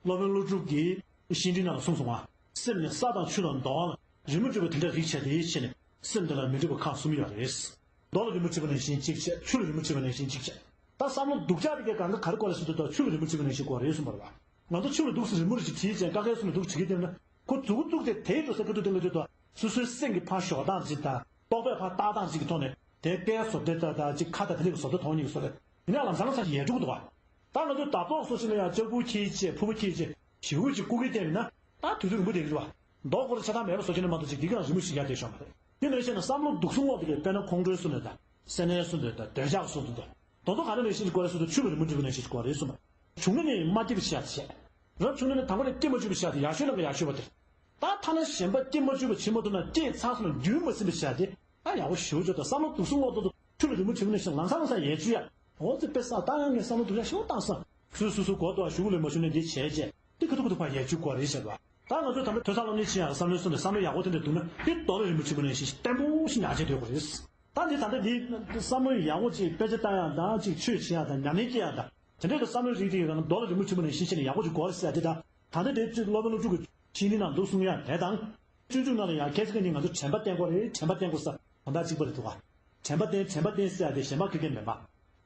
སློབ་དཔོན་ཀླུ་སྒྲུབ་ཀྱིས་ཤེས་འབྲིང་ནང་ལ་གསུངས་སོང་བ། སེམས་ནི་ས་དང་ཆུ་དང་གདོང་ལ་རི་མོ་བྲིས་པ་དེ་འདྲ་རིགས་བྱས་ཏེ་བྱས་ནས་སེམས་དེ་ལ་མི་འགྲིག་པ་ཁག་གསུམ་ཡོད་རེད། རྡོ་ལ་རི་མོ་བྲིས་པ་ནང་བཞིན་གཅིག་བྱས། ཆུ་ལ་རི་མོ་བྲིས་པ་ནང་བཞིན་གཅིག་བྱས། ད་བསམ་བློ་སྡུག་ཅག་དེ་གའི་སྒང་ག་ག་རེ་དགོས་རེད་ཟེར་དུས། ད་ཆུ་ལ་རི་མོ་བྲིས་པ་ནང་བཞིན་དགོས་རེད་གསུངས་པ་རེད་བ། ང་ཚོ་ཆུ་ལ་འདུག་སེ་རི་མོ་རེ་ཞིག་བྲིས་བྱས་ཀ་ཁའི་གསེང་ལ་འདུག་བྲིས་ཀྱི་བསྡད་ན། ཁོ་མཛུབ་གུ་བཙུགས་ཏེ་དེའི་འགྲོ་ས་ཁ་ཐུག་དེ་ལ་འདུག་ད། སོ་སོའི་སེམས་ཀྱི་ཕར་ཞོག་སྟངས་ཅིག་དང་། རྟོག་པས་ཕར་བལྟ་སྟངས་ཅིག་གི་ཐོག་ནས་དེ་ཀའི་བཟོ་ལྟ་ད་ད་ཅིག་ཁ་དང་དེ་འདྲ་གི་བཟོ་ལྟ་མཐོང་མཁན་གྱི་བཟོ་ལྟ་ཡིན་ན་ལམ་སང་ལམ་སང་ཡལ་འགྲོ་གི་འདུག་བ། ད་ང་ཚོས་ད་ལྟོ་སོ་སོ་ལ་ཡང་ལྕགས་ཕུར་འཁྱེར་བྱས། ཕུར་བུ་འཁྱེར་བྱས། བྱིའུ་ཅིག་རྐུ་གི་བསྡད་ཡིན་ན། ད་དུས་ཚོད་རིང་པོ་བསྡད་ཀྱི་རེད་བ། མདོ་སྐོར་ཆ་ཚང་མེད་པ་བཟོ་བྱས་ནས་མ་གཏོགས་ཅིག་འདི་ག་རང་རི་མོ་ཞིག་ཡར་བསྡད་ཤོག་མ་རེད། དེ་ནང་བཞིན་བསམ་བློ་སྡུག་སུ་སྔོག་དེ་གས། དཔེར་ན་ཁོང་ཁྲོའི་སུ་ནས་དང་། སེམས་ནད་སུ་ནས་དང་། འདོད་ཆགས་སུ་དང་། དོ་དོ་ག་ནས་ནས་ཤེས་ཀྱི་གོ་རེད་ཟེར་དུས་ཆུ་ལ་རི་མོ་བྲིས་པ་ནས་ཤེས་ཀྱི་གོ་རེད་གསུངས་པ། བྱུང་ན་ནི་མ་སྐྱེས་པ་ཆགས་བྱས། རབ་བྱུང་ན་ནི་དང་པོ་ནས་སྐྱེས་མ་བཅུག་པ་ཆགས་ཏེ་ཡག་ཤོས་ལ་ཡག་ཤོས་པ་དེ། ད་ཐ་ན་གཞན་པ་སྐྱེས་མ་བཅུག་པ་བྱེད་མ་ཐུབ་ན་སྐྱེས་ཚར་སོང་ན་རྒྱུན་མ་ཟིན་པ་ཆགས་ཏེ། ད་ཡག་པོ་ཞེ་པོ་ཅིག་ད་བསམ་བློ་སྡུག་སོང་ལོག་ཏུ་ཆུ་ལ་རི་མོ་བྲིས་པ་ནས་ཤེས་ལང་ཚང་ལང་ཚང་ཡལ་བཅུག་ཡ། འོ་ཙི་དཔེ་ས་ད་ཡང་ངས་བསམ་བློ་སྡུག་ཡ་ཞེ་པོ་བཏང་སོང་། སོ་སོ་སོ་སྒོ་ཏོ་ཞུགས་ལས་མ་ཞུགས་ནས་འདི་བྱས་བྱས་དེ་ཁ་ཐུག་ཁ་ཐུག་ཕར་ཡལ་བཅུག་དགོས་རེད་བྱས་པ། ད་ང་ཚོས་ད་ལྟ་ཐོས་བསམ་སློབ་གཉེར་བྱེད་ཡག་བསམ་བློའི་སོ་ནས་བསམ་བློ་ཡག་པོ་དེ་འདྲ་འདུག་ན་དེ་རྡོ་ལ་རི་མོ་བྲིས་པ་ནས་ཤེས་བརྟན་པོ་ཞིག་ཉག་ཆེ་སྡོད་དགོས་རེད། ད་འདི་ད་ལྟ་འདི་བསམ་བློ་ཡག་པོ་ཅིག་དཔེ་ཆ་ལྟ་ཡག་དང་ཅིག་ཆོས་བྱེད་ཡག་དང་ཉམས་ལེན་སྐྱེ་ཡག་དང་དེ་འདྲའི་བསམ་བློའི་རིགས་དེ་ཡོད་ན་རྡོ་ལ་རི་མོ་བྲིས་པ་ནས་ཤེས་བྱས་ནས་ཡག་པོ་ཅིག་དགོས་རེད་ཟེར་ཡག་དེ་དང་། ད་ལྟ་དེ་ཅིག་སློབ་དཔོན་སློབ་ཕྲུག་གི་ཆིངས་ཡིག་ནང་འདུག་གསུང་ཡག་དེ་དང་། སྤྱོད་འཇུག་ནང་ལ་ཡང་སྐད་ཆ་གཉིས་ང་ཚོ་དྲན་པ་བསྟེན་དགོས་རེད། དྲན་པ་བསྟེན་དགོས་ས་དོན་དག་གཅིག་པ་རེད་འདུག་ག། དྲན་པ་བསྟེན་དྲན་པ་བསྟེན་ཟེར་ཡག་དེ་གཞན་པ་ཁེ་ཁེ་མེད་པ།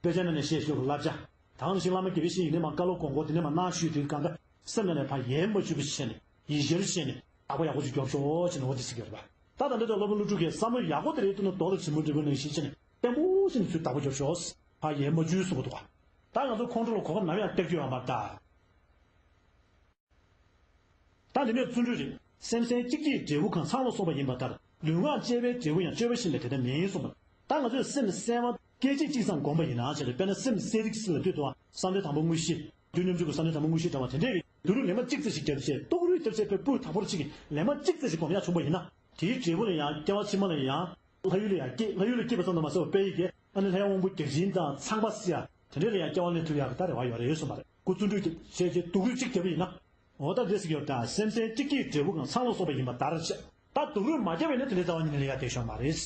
དཔེ་ཆ་ནང་ནས་བཤད་ཤོག་བསླབ་བྱ། ད་ག་ནང་བཞིན་བླ་མ་དགེ་བའི་བཤེས་གཉེན་ནས་མར་བཀའ་སློབ་དགོངས་སྐོར་དེ་ནས་མར་གནང་ཞུས་དུས་གང་ག་སེམས་ནང་ནས་ཕར་ཡལ་མ་བཅུག་པ་བྱས་ནས་ཡིད་ཆེས་བྱས་ནས་བདག་པོ་ཡག་པོ་ཅིག་རྒྱོབ་ཤོག་ཅེས་ནས་འོ་དེ་ཟེར་གྱི་ཡོད་རེད་པ། ད་ད་འདི་ཚོ་སློབ་དཔོན་སློབ་ཕྲུག་གིས་བསམ་བློ་ཡག་པོ་དེ་རེད་འདུག་ན་རྡོ་ལ་རི་མོ་བྲིས་པ་ནང་བཞིན་བྱས་ནས་བརྟན་པོ་བྱས་ནས་ཚུར་བདག་པོ་རྒྱོབ་ཤོག། ཕར་ཡལ་མ་བཅུག་གསུངས་པ་འདུག་ག། ད་ང་ཚོ་ཁོང་ཁྲོ་ལ་གོ་སྐབས་ནམ་ཡང་སྟེར་རྒྱུ་ཡོད་མ་རེད་ད། ད་འདི་ནས་བརྩོན་འགྲུས་རེད། སེམས་ཅན་གཅིག་གི་འབྲས་བུ་གང་ཚང་ལ་སོགས་པ་ཡིན་པ་ལྟར། ལུས་ངག་བཅས་པའི་འབྲས་བུ་ཡང་། སྤྱོད་པ་གཞན་པའི་དེ་ལྟར་མིན་གསུངས་པ། ད་ང་ཚོས་སེམས་གསལ་བ་སྐད་ཅིག་གཅིག་ཙམ་བསྒོམས་པ་ཡིན་ན་བྱས་ཏེ། དཔེར་ན་སེམས་གསལ་རིག་ཟེར་ལ་ལྟོས་དང་། བསམ་གཏན་དང་པོ་དངོས་གཞི། རྒྱུ་སྙོམས་འཇུག་གི་བསམ་གཏན་དང་པོ་དངོས་གཞི་འདྲ་བ་དེ་འདྲས་ཀྱི་དུས་རུ་ལན་མ་གཅིག་ཙམ་ཞིག་བརྒྱབ་བྱས། ལྟོགས་རུས་བརྒྱབ་བྱས་པའི་སྤུས་དག་པོར་གཅིག་གི་ལན་མ་གཅིག་ཙམ་ཞིག་སྒོམ་ཡག་བྱུང་པ་ཡིན་ན། དེའི་འབྲས་བུ་ལ་ཡང་སྐྱེ་བ་ཕྱི་མ་ལ་ཡང་། ལྷ་ཡུལ་ལ་ཡང་སྐྱེ། ལྷ་ཡུལ་ལ་སྐྱེས་པ་ཙམ་དུ་མ་ཟད་པར་དཔལ་ཡུལ་གྱི་ཨ་ནི་ལྷའི་དབང་པོ་བརྒྱ་བྱིན་དང་ཚངས་པ་ཟེར་ཡ་དེ་འདྲས་ལ་ཡང་སྐྱེ་བ་ལེན་ཐུབ་ཡག་གི་ད་རེ་བ་ཡོད་རེད་གསུངས་པ་རེད། ཁོ་བརྩོན་འགྲུས་ཀྱི་བྱས་རྗེས་སྡུག་རུས་གཅིག་བརྒྱབ་པ་ཡིན་ན། འོ་ད་འདྲས་ཟེར་གྱི་ཡོད་ད། སེམས་ཅན་གཅིག་གི་འབྲས་བུ་གང་ཚང་ལ་སོགས་པ་ཡིན་པ་ལྟར་བྱས། ད་སྡུག་རུས་མ་བརྒྱབ་པ་ཡིན་ན་དེ་འདྲའི་རྩ་བ་ཉིད་ནས་ལས་ཡག་དེ་ཤོར་མ་རེད།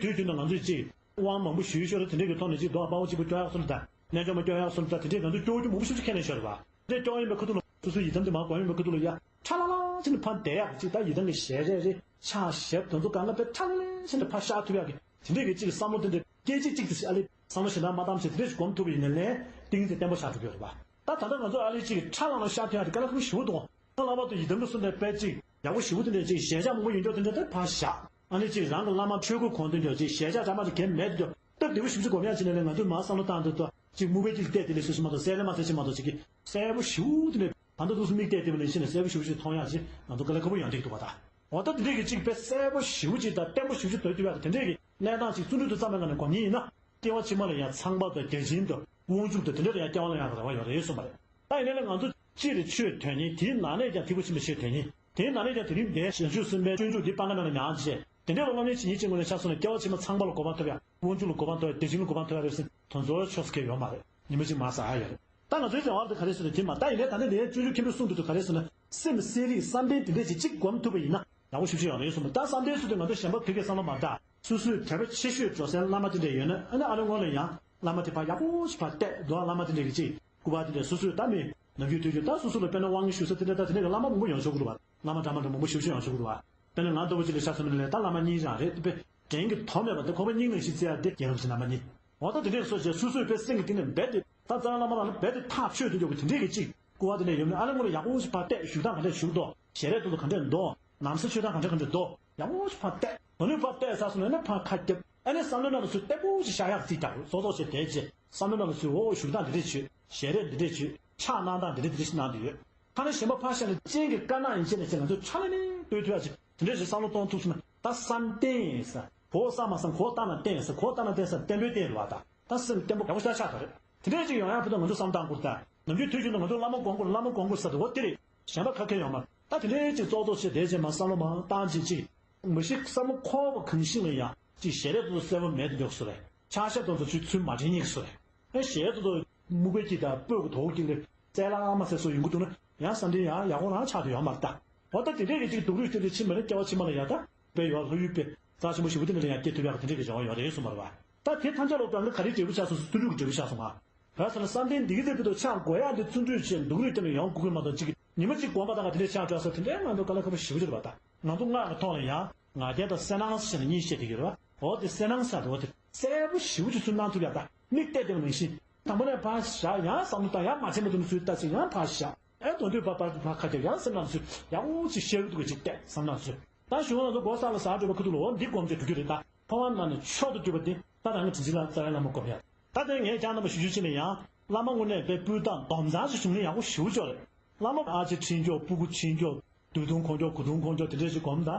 དུས་རྒྱུན་དུ་ང་ཚོས་ཅིག་དབང་མང་པོ་ཞུས་ཤོར་དེ་འདྲས་ཀྱི་ཐོག་ནས་ཅིག་རྡོ་དཔའ་བོ་གཅིག་པུ་སྐྱོང་ཡག་སོང་ད། རྣལ་འབྱོར་མ་སྐྱོང་ཡག་སོང་ད། དེ་འདྲས་ང་ཚོས་སྐྱོང་རྒྱུ་མང་པོ་ཞིག་ཁས་ལེན་ཤོར་བ། དེ་འདྲས་སྐྱོང་ཡིན་པའི་ཁ་ཐུག་ལ་སོ་སོའི་ཡི་དམ་དེ་མར་སྒོམ་ཡིན་པའི་ཁ་ཐུག་ལ་ཡ། ཁྲ་ལ་ལ་ཕྱིན་ནས་ཕར་བསྡད་ཡག་གི་ཅིག་ད་ཡི་དམ་གྱི་ཞལ་རས་རེད། ཕྱག་ཞབས་དེ་ཚོ་གང་ག་དཔེ་ཁྲ་ལ་ལ་ཕྱིན་ནས་ཕར་བཞག་ཐུབ་ཡག་གི་དེ་འདྲས་ཀྱི་ཅིག་བསམ་བློ་དེ་འདྲས་སྐད་ཅིག་གཅིག་ཙམ་ཞིག་ཨ་ལེ་བསམ་བློ་ཞེ་དྲག་མ་བཏང་བྱས་དེ་འདྲས་ཞིག་སྒོམ་ཐུབ་པ་ཡིན་ན་ལས་ཏིང་ངེ་འཛིན་བརྟན་པོ་ཆགས་ཐུབ་ཀྱི་ཡོད་རེད་པ། ད་ད་ལྟ་ང་ཚོ་ཨ་ལེ་ཅིག་ཁྲ་ལ་ལ་བཞག་ཐུབ་ཡག་དེ་དཀའ་ལས་ཁག་པོ་ཞེ་པོ་འདུག་ཨ་ལྷག་པར་དུ་ཡི་དམ་དུ་གསུངས་པའི་དཔེ་ཅིག་ཡག་པོ་ཞེ་པོ་དེ་འདྲས་ཅིག་ཞལ་ཆད་མང་པོ་ཡོད་མདོག་དེ་འདྲས་དེ་ཕར་བཞག་ཨ་ནི་ཅིག་རང་གི་བླ་མ་ཆོས་སྐུ་གོང་དུ་འགྱོ་ཅིག་ཞལ་ཆད་ཚང་མ་ཅིག་གེ་མེད་དུ་འགྱོ། སྟབས་བདེ་པོ་ཞེ་པོ་ཅིག་སྒོམ་ཡག་ཅིག་ནས་ལས་ང་ཚོས་མར་བསམ་བློ་བཏང་དུས་ད་ཅིག་མུ་གེ་ཅིག་བལྟས་དེ་ལས་སོ་སོ་མ་གཏོགས་གསལ་ལེ་མ་གསལ་ཅིག་མ་གཏོགས་ཅིག་གི་གསལ་པོ་ཞེ་པོ་དེ་འདྲས་ད་ལྟ་དུ་སུ་མིག་བལྟས་དེ་མ་ལས་ཤེས་ནས་གསལ་པོ་ཞེ་པོ་ཅིག་མཐོང་ཡག་ཅིག་ང་ཚོ་དཀའ་ལས་ཁག་པོ་ཡོང་བསྡད་ཀྱི་འདུག་པ་ད། འོ་ད་དེ་འདྲས་ཀྱི་ཅིག་དཔེ་གསལ་པོ་ཞེ་པོ་ཅིག་དང་བརྟན་པོ་ཞེ་པོ་ཅིག་སྟོན་ཐུབ་ཡག་གི་དེ་འདྲས་ཀྱི་གནས་སྟངས་ཅིག་བརྩོན་འགྲུས་དེ་བརྩམས་པའི་ངང་ནས་སྒོམ་མཁན་ཡིན་ན། སྐྱེ་བ་ཕྱི་མ་ལ་ཡང་ཚངས་པ་དང་བརྒྱ་བྱིན་དང་དབང་ཕྱུག་དང་དེ་འདྲ་ལ་ཡང་སྐྱེ་བ་ལ་ཡང་རེ་བ་ཡོད་རེད་གསུངས་པ་རེད། ད་ཡིན་ནའི་ང་ཚོ་སྤྱིར་ཆོས་ཐོས་མཁན། དེའི་ནང་ནས་ཀྱང་ཐེག་པ་ཆེན་པོའི་ཆོས་ཐོས་མཁན། དེའི་ནང་ནས་ཀྱང་དེ་རིང་འདིར་བྱང་ཆུབ་སེམས་དཔའི་སྤྱོད་འཇུག་འདི་སྤང་བླང་ནང་ལ་མྱངས་བྱས། དེ་འདྲའི་སློབ་གཉེར་བྱེད་མཁན་གཅིག་ངོས་ནས་ཆ་བཞག་ན་སྐྱེ་བ་ཕྱི་མ་ཚངས་པ་ལ་གོ་འཕང་ཐོབ་ཡག་དབང་ཕྱུག་ལ་གོ་འཕང་ཐོབ་ཡག་བདེ་ཆེན་ལ་གོ་འཕང་ཐོབ་ཡག་རེད་ཟེར་དོན་ཚོར་ཕྱོགས་སུ་ཁེལ་ཡོད་མ་རེད། ཉི་མ་གཅིག་མ་ཟ་ཡ་ཡོད་རེད། ད་ང་ཚོའི་རེ་བ་དེ་ག་རེ་ཟེར་ན་དེ་མ་ད་ཡིན་ནའི་ད་ནི་འདིའི་སྤྱོད་འཇུག་མཁན་པོས་གསུངས་དུས་ག་རེ་ཟེར་ན། སེམས་གསལ་རིག་བསམ་གཏན་དེ་འདྲས་ཅིག་གཅིག་སྒོམ་ཐུབ་པ་ཡིན་ན་ཡག་པོ་ཞེ་པོ་ཅིག་ཡོང་རེད་གསུངས་པ། ད་བསམ་གཏན་ཟེར་དུས་ང་ཚོ་གཞན་པ་ཕ་གིའི་བསམ་བློ་མ་འདྲ། སོ་སོའི་དད་པ་ཆེ་ཤོས་འགྲོ་སའི་བླ་མ་དེ་འདྲས་ཡོད་ན། ཨ་ནི་ཨ་ནི་སྔོན་ལ་ཡང་བླ་མ་དེ་ཕར་ཡག་པོ་ཞིག་ཕར་བལྟས་འདུག་ཨ། བླ་མ་དེ་འདྲས་ཀྱི་ཅིག་སྐུ་པར་དེ་འདྲས་སོ་སོའི་ད་མི་ནམ་རྒྱུན་དུས་རྒྱུན་ད་སོ་སོ་ལ་དཔེར་ན་དབང་ཞུ་ས་དེ་འདྲས་ད་དེ་འདྲས་ཀྱི་བླ་མ་མང་པོ་ཡོང་ཆོག་གི་འདུག་བ། བླ་མ་འདྲ་མ་འདྲ་མང་པོ་ཞེ་པོ་ཅིག་ཡོང་ཆོག་གི་འདུག་བ། དཔེར་ན་ང་ལྟ་བུ་ཅིག་ལ་ཆ་མཚོན་ན་ལས་ད་བླ་མ་གཉིས་རང་རེད། དཔེ་དྲན་གྱི་དོ་མེད་པ་དེ་ཁོ་པ་སྙིང་ནང་བཞིན་བརྩི་ཡ་དེ་རྒྱལ་བ་རིན་པོ་ཆེ་རྣམ་པ་གཉིས། འོ་ད་དེ་འདྲས་སོ་བྱས་སོ་སོའི་དཔེ་སེམས་ཀྱི་གཏིང་ནས་རྦད་དེ་ད་རྩ་བའི་བླ་མ་རང་ལ་རྦད་དེ་ཐག་ཆོད་དུ་འཇོག་པའི་དེ་འདྲས་ཀྱི་ཅིག་སྐུ་པར་དེ་འདྲས་ཡོད་ན་ཨ་ནི་སྔོན་ལ་ཡག་པོ་ཞིག་ཕར་བལྟས། བཞུགས་སྟངས་ག་འདྲས་བཞུགས་འདུག་ཞལ་རས་དེ་ཚོ་ག་འདྲས་འདུག་ནམ་ཟས་མཆོད་སྟངས་ག་འདྲས་ག་འདྲས་འདུག་ཡག་པོ་ཞིག་ཕར་བལྟས། དོ་ནས་ཕར་བལྟས་ཚར་སོང་ན་ཨ་ནི་ཕར་ཁ་རྒྱབ། ཨ་ནི་བསམ་བློའི་ནང་ལ་ཚུར་བརྟན་པོ་ཞིག་བཞག་ཡག་རྩིས་རྒྱག་དགོས། ཙོག་ཙོག་བྱས་བསྡད་རྗེས་བསམ་བློའི་ནང་ལ་ཚུར་འོ་བཞུགས་སྟངས་འདི་འདྲས་བྱོས། ཞལ་རས་འདི་འདྲས་བྱོས། ཕྱག་གནང་སྟངས་འདི་འདྲས་འདི་འདྲས་ཞིག་གནང་འདོད་ཡོད། ཐ་ན་གཞན་པ་ཕར་བཞག་ནས་སྤྱན་གྱི་དཀར་ནག་ཡན་ཆད་ནས་བྱས་ང་ཚོས་ཕྱག་ལེན་ནས་སྡོད་ཐུབ་ཡག་ཅིག་དེ་འདྲས་ཞིག་བསམ་བློ་གཏོང་ཐུབ་སོང་ན། ད་བསམ་གཏན་ཟེར། གོ་བསམ་མ་བསམ་གོ་བཏང་ན་གཏན་ཟེར། གོ་བཏང་ན་གཏན་ཟེར། བརྟན་པོའི་གཏན་རེད་བ། ད་ད་སེམས་བརྟན་པོ་ཡག་པོ་ཞེ་དྲག་ཆགས་ད་རེད། དེ་འདྲས་ཅིག་ཡོང་ཡག་ཕུལ་ད་ང་ཚོ་བསམ་བཏང་དགོས་རེད་ད། ནམ་རྒྱུན་དུས་རྒྱུན་དུ་ང་ཚོ་བླ་མ་དགོངས་དགོས། བླ་མ་དགོངས་དགོས་ཟེར་དུས་འོ་དེ་རེད། གཞན་པ་ག་གེ་ཡོད་མ་རེད། ད་དེ་འདྲས་ཅིག་ཙོག་ཙོག་བྱས་བསྡད་རྗེས་མར་བསམ་བློ་མར་བཏང་རྗེས་ཅིག་མ་གཞི་བསམ་བློ་འཁོར་བ་གང་ཞིག་ལ་ཡང་ཅིག་ཞལ་རས་དེ་ཚོ་གསལ་པོ་མེད་དུ་འཇོག་སྲོལ་རེད། ཕྱག་ཞབས་དེ་ཚོ་ཚུར་ཚུར་མ་དྲན་སྙིང་སྲོལ་རེད། ཨེ་ཞལ་དེ་ཚོ་སྨུག་པའི་དཀྱིལ་དང་སྤོས་ཀྱི་དོག་དཀྱིལ་ལ་གསལ་ལ་མ་གསལ་བཟོ་ཡོང་གི་འདུག་ན་ཡང་བསམ་གཏན་ཡང་ཡག་པོ་རང་ཆགས་དུ་ཡོད་མ་རེད་ད། འོ་ད་དེ་འདྲས་ཀྱི་ཅིག་སྡུག་རུས་སྐྱོན་དེ་ཕྱིན་པ་ན་སྐྱེ་བ་ཕྱི་མ་ལ་ཡང་ད་དཔེ་ཡོད། ལྷ་ཡུལ་དཔེ་རྩ་ཆེན་པོ་ཞེ་པོ་དེ་འདྲ་ལ་ཡང་སྐྱེ་ཐུབ་ཡག་དེ་འདྲས་ཀྱི་རེ་བ་ཡོད་རེད་གསུངས་པ་རེད་བ། ད་དེ་ཐམས་ཅད་ལོག་ད་ག་རེ་འབྲས་བུ་ཆགས་སོང་ཟེར་བརྩོན་འགྲུས་ཀྱི་འབྲས་བུ་ཆགས་སོང་ང་། ག་རེ་ཟེར་ན་བསམ་གཏན་འདི་གི་རྩེ་ཕུད་དུ་ཆགས་དགོས་ཡག་འདི་བརྩོན་འགྲུས་བྱས་ནས་སྡུག་རུས་བཏོན་ནས་ཡོང་དགོས་ཀྱི་མ་གཏོགས་ཅིག་ཉི་མ་གཅིག་གོམ་པ་དང་ག་དེ་འདྲས་ཆགས་འགྲོ་ས་དེ་འདྲའི་ང་ཚོ་དཀའ་ལས་ཁག་པོ་ཞེ་པོ་ཅིག་རེད་པ། ད་ང་ཚོ་སྔགས་ཀྱི་ཐོག་ལ་ཡང་ངག་བརྒྱ་དང་གསལ་སྣང་ཟེར་ནས་གཉིས་བཤད་བསྡད་ཀྱི་རེད་པ། འོ་དེ་གསལ་སྣང་ཟེར་དེ་འོ་དེ་གསལ་པོ་ཞེ་པོ་ཅིག་ཚུར་སྣང་ཐུབ་ཡག་ད་མིག་བལྟས་བལྟས་པ་ནང་བཞིན། དང་པོ་ནས་ཕར་བཞག་ཡང་བསམ་བློ་བཏང་ཡང་མ་བྱས་མ་ཐུབ་ན་ཚུར་ལྟ་ཅིག་ཡང་ཕར་བཞག་ཨེ་དོན་དུ་ཕར་ཕར་ཕར་ཁ་རྒྱབ་ཡང་སེམས་ནང་ཚུར་ཡག་པོ་ཅིག་ཤེས་རུ་འདུག་གི་ཅིག་བལྟས་བསམ་ནང་ཚུར། ད་གཞུག་ང་ཚོ་སྒོ་གསར་ལ་ཟ་འགྲོ་བའི་ཁ་ཐུག་ལ་འོ་འདི་སྒོམ་བྱས་འགྲོ་རྒྱུ་རེད་ད། འཕོ་བ་ནང་ནས་མཆོག་ཏུ་གྱུར་པ་དེ་ད་རང་གི་དྲིན་ཅན་ལ་རྩ་བའི་བླ་མ་སྒོམ་ཡག་ད་དེ་ངས་ཀྱང་རྣམ་པ་ཞུ་རྒྱུ་ཅིག་ནས་ཡང་བླ་མ་དངོས་གནས་དཔེ་སྤུས་དག་སྡོམ་བཟང་ཞིག་བྱུང་ན་ཡག་པོ་ཞེ་པོ་ཅིག་རེད། བླ་མ་ཨ་ཅེ་འཕྲིན་མགྱོགས་སྤུ་གུ་འཕྲིན་མགྱོགས་བདུད་དུང་ཁོང་ཁྱོག་གོ་དུང་ཁོང་ཁྱོག་དེ་འདྲས་ཞིག་སྒོམ་ད།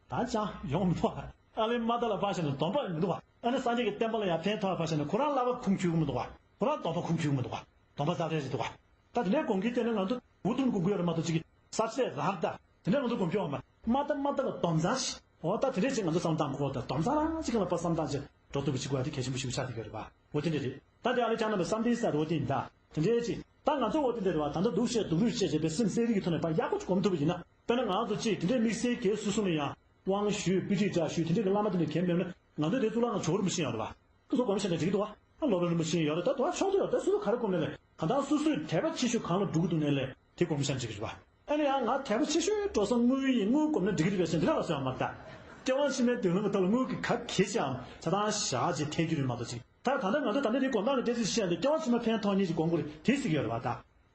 ད་ཅང་ཡོང་མི་འདུག་བ། ཨ་ལེ་མ་ད་ལ་ཕར་བཞག་ན་སྡོམ་པ་མི་འདུག་བ། ཨ་ནི་སངས་རྒྱས་ཀྱི་བསྟན་པ་ལ་ཡང་ཕན་ཐོགས་ཕར་བཞག་ན་ཁོ་རང་བསླབ་པ་ཁུངས་འཁྱོལ་གི་མི་འདུག་བ། ཁོ་རང་སྡོམ་པ་ཁུངས་འཁྱོལ་མི་འདུག་ག་སྡོམ་པ་ཟ་རེ་རེད་འདུག་ག་ད་དེ་འདྲའི་དགོངས་ཀྱི་བལྟས་ན་ང་ཚོ་འུ་ཐུང་དགོངས་ཀྱི་ཡོད་རེད་མ་གཏོགས་ཅིག་གི་ས་ཆ་རག་ད་དེ་འདྲ་ང་ཚོ་དགོངས་ཀྱི་ཡོད་མ་རེད། མ་ད་མ་ད་ལ་སྡོམ་ཚང་ཞིག་འོ་ད་དེ་འདྲས་ཅིག་ང་ཚོ་བསམ་སྟངས་གོ་ད་སྡོམ་ཚང་རང་ཅིག་ལ་པ་བསམ་སྟངས་ཅིག་འགྲོ་ཐུབ་པ་ཅིག་དགོས་ཡ་དེ་གལ་ཆེན་པོ་ཞིག་ཆགས་བསྡད་ཀྱི་ཡོད་རེད་པ། འོ་དེ་འདྲས་རེད། ད་དེ་ཨ་ལེ་ཅང་ན་པའི་བསམ་གཏན་ས་དེ་འོ་དེ་ཡིན་ད་དེ་འདྲས་ཅིག་ད་ང་ཚོ་འོ་དེ་འདྲས་རེད་པ། ད་ལྟ་སྡུག་བཤད་སྡུག་རུས་བཤད་བྱས་པའི་སེམས་གསལ་རིག་གི་ཐོག་ནས་པ་ཡག་པོ་ཅིག་སྒོམ་ཐུབ་པ་ཡིན་ན། དཔེར་ན་ང་ཚོ་ཅིག་དེ་འདྲའི་དམིགས་བསལ་གྱི་སོ་སོ་ལ་ཡང་དབང་ཞུས་དཔེ་ཁྲིད་འདྲ་ཞུས་དེ་འདྲའི་གི་བླ་མ་དེ་འདྲ་གལ་མེད་ན་ང་ཚོ་དེ་གཙུག་ལག་ཁང་ཇོ་བོ་རིན་པོ་ཆེ་ཡོད་རེད་པ། ཁོ་ཚོ་སྒོམ་ཤེས་ན་འགྲིག་གི་འདུག་བ། ཨ་སློབ་དཔོན་རིན་པོ་ཆེ་ཡོད་རེད། ད་དུང་ཕྱོགས་གཏོགས་ཡོད་རེད། ད་སོ་སོ་ག་རེ་སྒོམ་ནས་ལས་གང་ལྟར་སོ་སོས་དད་པ་ཆེ་ཤོས་གང་ལ་འགྲོ་གི་འདུག་ནས་ལས་དེ་སྒོམ་ཤེས་ན་འགྲིག་གི་རེད་པ། ཨ་ནི་ཡང་ང་དད་པ་ཆེ་ཤོས་འགྲོ་ས་དངུལ་ཡིན། དངུལ་སྒོམ་ན་འགྲིག་གི་རེད་པས་ཟེར་འདི་ལ་ལ་ཟེར་བ་མ་རེད་ད། སྐྱེ་བ་ཕྱི་མའི་སྡུག་བསྔལ་གྱི་ཐོག་ལ་དངུལ་གྱི་ག་གེ་ཅིའམ་ཆ་ཚང་བཞག་ཅིག་འཐེན་རྒྱུ་རེད་མ་གཏོགས་ཅིག་ད་ད་ལྟ་ང་ཚོ་ད་ལྟ་འདི་སྒོམ་སྟངས་ཀྱི་སྐད་ཆ་བཤད་ཡ་འདི་སྐྱེ་བ་ཕྱི་མ་ཕན་ཐོགས་ངེས་ཀྱི་སྒོམ་དགོས་རེད་དེ་ཟེར་གྱི་ཡོད་རེད་པ་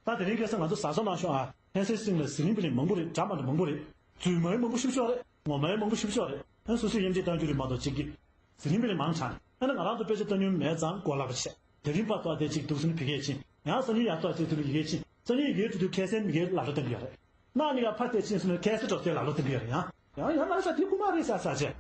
ད། ད་དེ་རིང་ཁ་སང་ང་ཚོ་གཟབ་གཟབ་གནང་ཤོག་ཨ། ཕན་སེམས་སེམས་ལ་ཟི་ལིང་པི་ལིང་མང་པོ་རེད། འདྲ་མ་འདྲ་མང་པོ་རེད། རྫུན་མ་ཡང་མང་པོ་ཞིག་ཤོག་རེད། ངོ་མ་ཡང་མང་པོ་ཞིག་ཤོག་རེད། ཨ་སོ་སོས་དབྱེ་འབྱེད་གཏང་རྒྱུ་རེད་མ་གཏོགས་གཅིག་གིས་ཟི་ལིང་པི་ལིང་མང་དྲགས་ནས། ཨ་ནི་ང་རང་ཚོ་དཔེ་ཆ་ལྟ་མྱོང་མེད་ཙང་གོ་སླ་པོ་བྱས། དེ་རིང་ཕར་ཐོག་དེ་གཅིག་འདུག་སེ་ནི་བི་གས་ཕྱིན། ཡང་སང་ཉིན་ཡར་ཐོག་དེ་དུས་ལ་ཡི་གེ་ཕྱིན། སང་ཉིན་ཡི་གེ་དུས་དུས་ཁ་སང་མི་གེ་ལ་ལོ་བཏང་གི་ཡོད་རེད། གནངས་ཉིན་ཡར་ཕར་དེ་ཕྱིན་སོང་ན་ཁ་སང་གྲོགས་དེ་ལ་ལོ་བཏང་གི་ཡོད་རེད། ཡང་ཡང་ཡང་ལ་ས་དེ་ཁུག་མ་རེད་ས་ས་བྱས།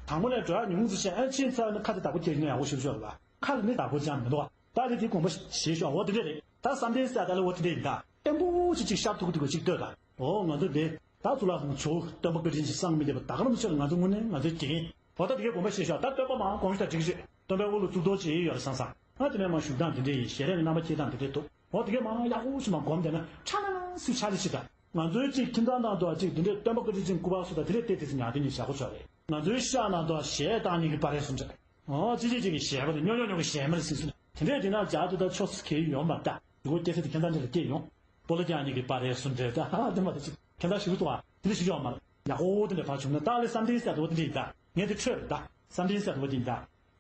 དང་པོ་ནས་འགྲོ་ཡག་ཉུང་ཙམ་བྱས། ཨ་ཕྱིན་ཚར་ནི་ཁ་དེ་བདག་པོ་ཁྱེར་ནས་ཡག་པོ་ཞིག་ཤོར་ལ། ཁ་ལ་ནི་བདག་པོ་ཅང་མི་འདུག་བ། ད་རེས་དེ་དགོངས་པ་བཞེས་ཤོག་འོ་དེ་འདྲས་རེད། ད་བསམ་གཏན་ཟེར་ད་ལ་འོ་དེ་འདྲས་ཡིན་ད། བརྟན་པོ་ཅིག་ཅིག་ཤར་ཐུབ་ཀྱི་འདུག་ག་ཅིག་ལྟོས་ད། འོ་ང་ཚོ་འདི་ད་གཙུག་ལག་ཁང་ཇོ་བོ་སྟོན་པ་བཀའ་དྲིན་ཅན་སངས་མི་འདས་པ་ད་ག་རང་ཆེ་ལ་ང་ཚོ་དངོས་གནས་ང་ཚོའི་དགེ་རྒན། འོ་ད་དེ་གའི་དགོངས་པ་བཞེས་ཤོག་ད་སྟོན་པ་མང་དགོངས་ཤོག་ད་འགྲིག་རེད། སྟོན་པའི་དབུ་ལ་གཙུག་ཏོར་བྱེད་ཡི་ཡོད་རེད་བསམ་བསམ། ང་དེ་ནས་མ་བཞུགས་སྟངས་དེ་འདྲས་ཡིན། ཞལ་རས་ཀྱི་རྣམ་པ་འཁྱེར་སྟངས་དེ་འདྲས་འདུག་འོ་དེ་གའི་མང་ཡག་པོ་ཞིག་མ་སྒོམ་བསྡད་ན་ཁྲ་ལ་ལ་སུས་ཆ་ལི་ཆི་ད། ང་ཚོའི་གཅིག་ཁྱིམ་ཚང་ནང་དུ་གཅིག་འདི་འདྲའི་སྟོན་པ་བཀའ་དྲིན་ཅན་སྐུ་པར་སུ་དང་དེ་ལས་དེ་དེ་ཚོ་ཉར་དེ་ནས་བཞག་གོ་ཆོག་རེད། ང་ཚོའི་ཤག་ནང་དུ་ཞལ་བཏང་ཉིན་གྱི་པར་རེ་སུ་འདྲ། ཨོ་ཙི་ཙི་ཙི་གི་ཞལ་པ་དེ་སྨྱོ་སྨྱོ་སྨྱོ་གི་ཞལ་མ་རེ་སུ་སུ་དེ་འདྲས་དེ་ན་རྒྱག་དུ་ད་ཆོག་སུ་གས་ཡོང་པ་ད་དེ་གོ་སྐྱེ་ས་དེ་ཁྱིམ་ཚང་འདི་ལ་སྐྱེས་ཡོང་། སྤོ་ལོ་རྒྱག་ཉིན་གྱི་པར་རེ་སུ་འདྲ་ད་ཧ་དེ་མ་དེ་ཅི་ཁྱིམ་ཚང་ཞིག་ཏུ་བ་དེ་ལས་ཞིག་ཡོང་མ་རེད། ཡག་པོ་དེ་འདྲ་ཕར་བྱུང་ན་ད་ལས་བསམ་གཏན་ཟེར་དེ་བ་དེ་འདྲས་ཡིན་ད། ངས་དེ་འཕྲོས་རེད་ད། བསམ་གཏན་ཟེར་དེ་བ་དེ་ཡིན་ད།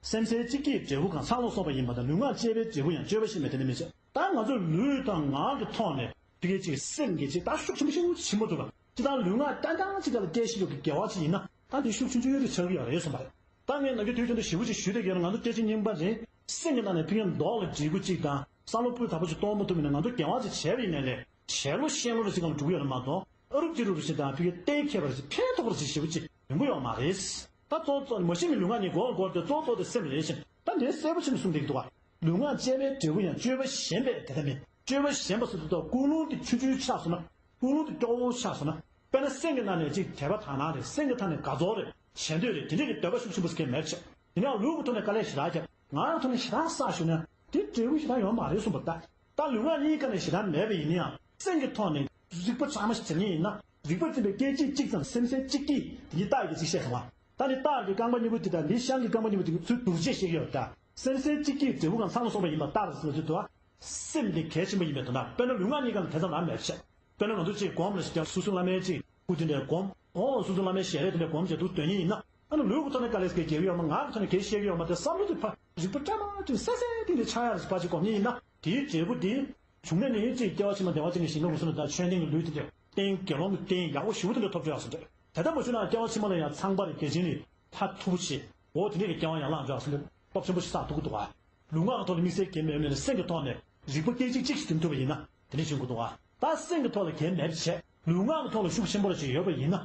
སེམས་ཅན་གཅིག་གིས་འབྲས་བུ་གང་ཚང་ལ་སོགས་པ་ཡིན་པ་དང་། ལུས་ངག་བཅས་པའི་འབྲས་བུ་ཡང་། སྤྱོད་པ་གཞན་པས་དེ་འདྲ་མི་བྱེད། ད་ང་ཚོ་ལུས་དང་ངག་གི་ཐོག་ནས་དེ་གའི་ཅིག་སེམས་ཀྱི་ཅིག་ད་ཤུགས་ཆེན་པོ་ཤུགས་ཆེན་པོ་ཐུབ་པ་ཅི་ལྟར་ལུས་ངག་ཏན་ཏན་ཅིག་ལ་སྐྱེ་བཞིན་ཡོད་ཀྱི་དགེ་བ་ཅིག་ཡིན་ན་ད་དེ་ཤུགས་ཆུང་ཆུང་ཡོད་དུ་ཆགས་ཀྱི་ཡོད་རེད་གསུངས་པ་རེད། ད་ངས་ནམ་རྒྱུན་དུས་རྒྱུན་དུ་ཞེ་པོ་ཅིག་ཞུས་བསྡད་ཀྱི་ཡོད་ན་ང་ཚོ་སྐད་ཅིག་རྙིང་པ་རེད། སེམས་ཀྱི་ནང་ནས་ཕ་གིའི་མདོག་ལ་འབྲས་བུ་ཅིག་དང་བསམ་བློ་སྤུས་དག་པོ་ཅིག་གཏོང་མ་ཐུབ་པ་ཡིན་ན་ང་ཚོ་དགེ་བ་ཅིག་བྱས་པ་ཡིན་ནའི་ལས་ཞལ་ལུང་བཤད་ལུང་རེ་ཅིག་གང་ལ་འགྲོ་གི་ཡོད་རེད་མ་གཏོགས། ཨ་རུབ་ཅི་རུབ་རུ་ཞིག་དང་ཕ་གི་གཏན་འཁེལ་བ་རེ་ཞིག་ཕན་ཐོགས་པ་རེ་ཞིག་ཞེ་པོ་ཅིག་ཡོང་གི་ཡོད་མ་རེད། ད་གཙོ་གཙོ་མ་གཞི་ནས་ལུས་ངག་གཉིས་གོ་གོ་དེ་གཙོ་གཙོ་དེ་སེམས་རེད་ཤིང་ད་འདི་གསལ་པོ་ཆེན་པོ་གསུངས་བསྡད་ཀྱི་འདུག་ག་ལུས་ངག་བཅས་པའི་འབྲས་བུ་ཡང་། སྤྱོད་པ་གཞན་པས་དེ་ལྟ་མིན། སྤྱོད་པ་གཞན་པ་ཟེར་དུས་ད་ཀུན་སློང་དེ་ཆུང་ཆུང་ཆགས་སོང་ན། ཀུན་སློང་དེ་སྐྱོ་བོ་ཆགས་སོང་ན། དཔེར་ན་སེམས་ཀྱི་ནང་ནས་ཅིག་དད་པ་དག་སྣང་རེད། སེམས་ཀྱི་མཐའ་ནས་དགའ་ཚོར་རེད། ཞེ་འདོད་རེད། དེ་འདྲ་གི་འདོད་པ་ཤུགས་ཆེན་པོ་ཟེར་མཁན་མེད་ཆགས། དེ་ནས་ལུས་ཀྱི་ཐོག་ནས་དཀའ་ལས་ཞེ་དྲག་བརྒྱབ། ངག་གི་ཐོག་ནས་ཞེ་དྲག་བསགས་ཞུས་ན་དེ་འབྲས་བུ་ཞེ་དྲག་ཡོང་མ་རེད་གསུངས་པ་ད། ད་ལུས་ངག་གཉིས་ཀ་ནས་ཞེ་དྲག་མེད་པ་ཡིན་ན་ཡང་སེམས་ཀྱི་ཐོག་ནས་རིག་པ་གཙང་མ་ཞིག་བྱེད་མཁན་ཡིན་ན། རིག་པ་འཛིན་པའི་སྐད་ཅིག་གཅིག་ཙམ་སེམས་སེལ་གཅིག་གིས་དེ་ཉིད་རྟགས་ཀྱི་ཅིག་བཤད་སོང་བ། ད་ནི་རྟགས་ཀྱི་རྐང་པ་གཉིས་པོ་དེ་དང་འདི་ཤང་གི་རྐང་པ་གཉིས་པོ་དེ་ཚུར་སྡུར་བྱེད་ཤེས་ཀྱི་ཡོད་ད། སེམས་སེལ་གཅིག་གིས་འབྲས་བུ་གང་ཚང་ལ་སོགས་པ་ཡིན་པ་རྟགས་རེད་ཟེར་བ་དེ་དུ་བ། སེམས་དེ་གལ་ཆེན་པོ་ཡིན་པའི་དོན་དག་དཔེར་ན་ལུས་ངག་གཉིས་ཀ་ལ་དེ་ཙམ་རང་མེད་པ་བྱས། དཔེར་ན་ང་ཚོ་གཅིག་སྒོམ་ལ་ཞིག་ཀྱང་སོ་སོའི་བླ་མའི་གཅིག་སྐུ་དེ་འདྲའི་སྒོམ། ཨོ་སོ་སོའི་བླ་མའི་ཞལ་རས་དེ་འདྲའི་སྒོམ་བྱས་འདུག་སྡོད་མཁན་ཡིན་ན། ཨ་ནི་ལུས་ཀྱི་ཐོག་ནས་དཀའ་ལས་ཀྱི་རྒྱལ་བའི་ཡོད་མ་ངག་གི་ཐོག་ནས་གལ་ཤེས་ཀྱི་ཡོད་མ་དེ་བསམ་བློ་དེ་ཕ་རིག་པ་བཀྲ་མ་བཀྲ་སེ་སེ་དེ་འདྲའི་ཆགས་ཡག་རེ་ཕ་ཅིག་སྒོམ་མཁན་ཡིན་ན། དེའི་འབྲས་བུ་དེ། བྱུང་ན་ནི་གཅིག་སྐྱེ་བ་ཕྱི་མ་བདེ་བ་ཅན་གྱི་ཞིང་ཁམས་སུ་ལ་དང་ཆོས་ལྡན་གྱི་ལུས་དེ་འདྲ་རྟེན་དགེ་སློང་གི་རྟེན་ཡག་པོ་ཞེ་པོ་དེ་འདྲ་ཐོབ་འགྲོ་ཡག་སུ་འདྲ། དེ་ལྟར་མ་བྱུང་ན་སྐྱེ་བ་ཕྱི་མ་ལ་ཡང་ཚངས་པ་རེད་བརྒྱ་བྱིན་རེད་ལྷ་མཐུ་བོ་ཆེ། འོ་དེ་འདྲས་ཀྱི་སྐྱེ་བ་ཡན་ལག་འཇོག་སུ་འདྲ་སྟོབས་ཆེན་པོ་ཞིག་བསགས་ཐུབ་ཀྱི་འདུག་ག་ལུས་ངག་གི་ཐོག་ལ་དམིགས་བསལ་གྱི་མེད་མེད་ནས་སེམས་ཀྱི་ཐོག་ནས་རིག་པ་སྐད་ཅིག་གཅིག་ཞིག་འཛིན་ཐུབ་པ་ཡིན་ན་དེ་འདྲས་བྱུང་དགོས་འདུག་ག་ད་སེམས་ཀྱི་ཐོག་ལ་གལ་མེད་པ་བྱས་ལུས་ངག་གི་ཐོག་ལ་ཤུགས་ཆེན་པོ་རེ་ཞིག་ཡོད་པ་ཡིན་ན་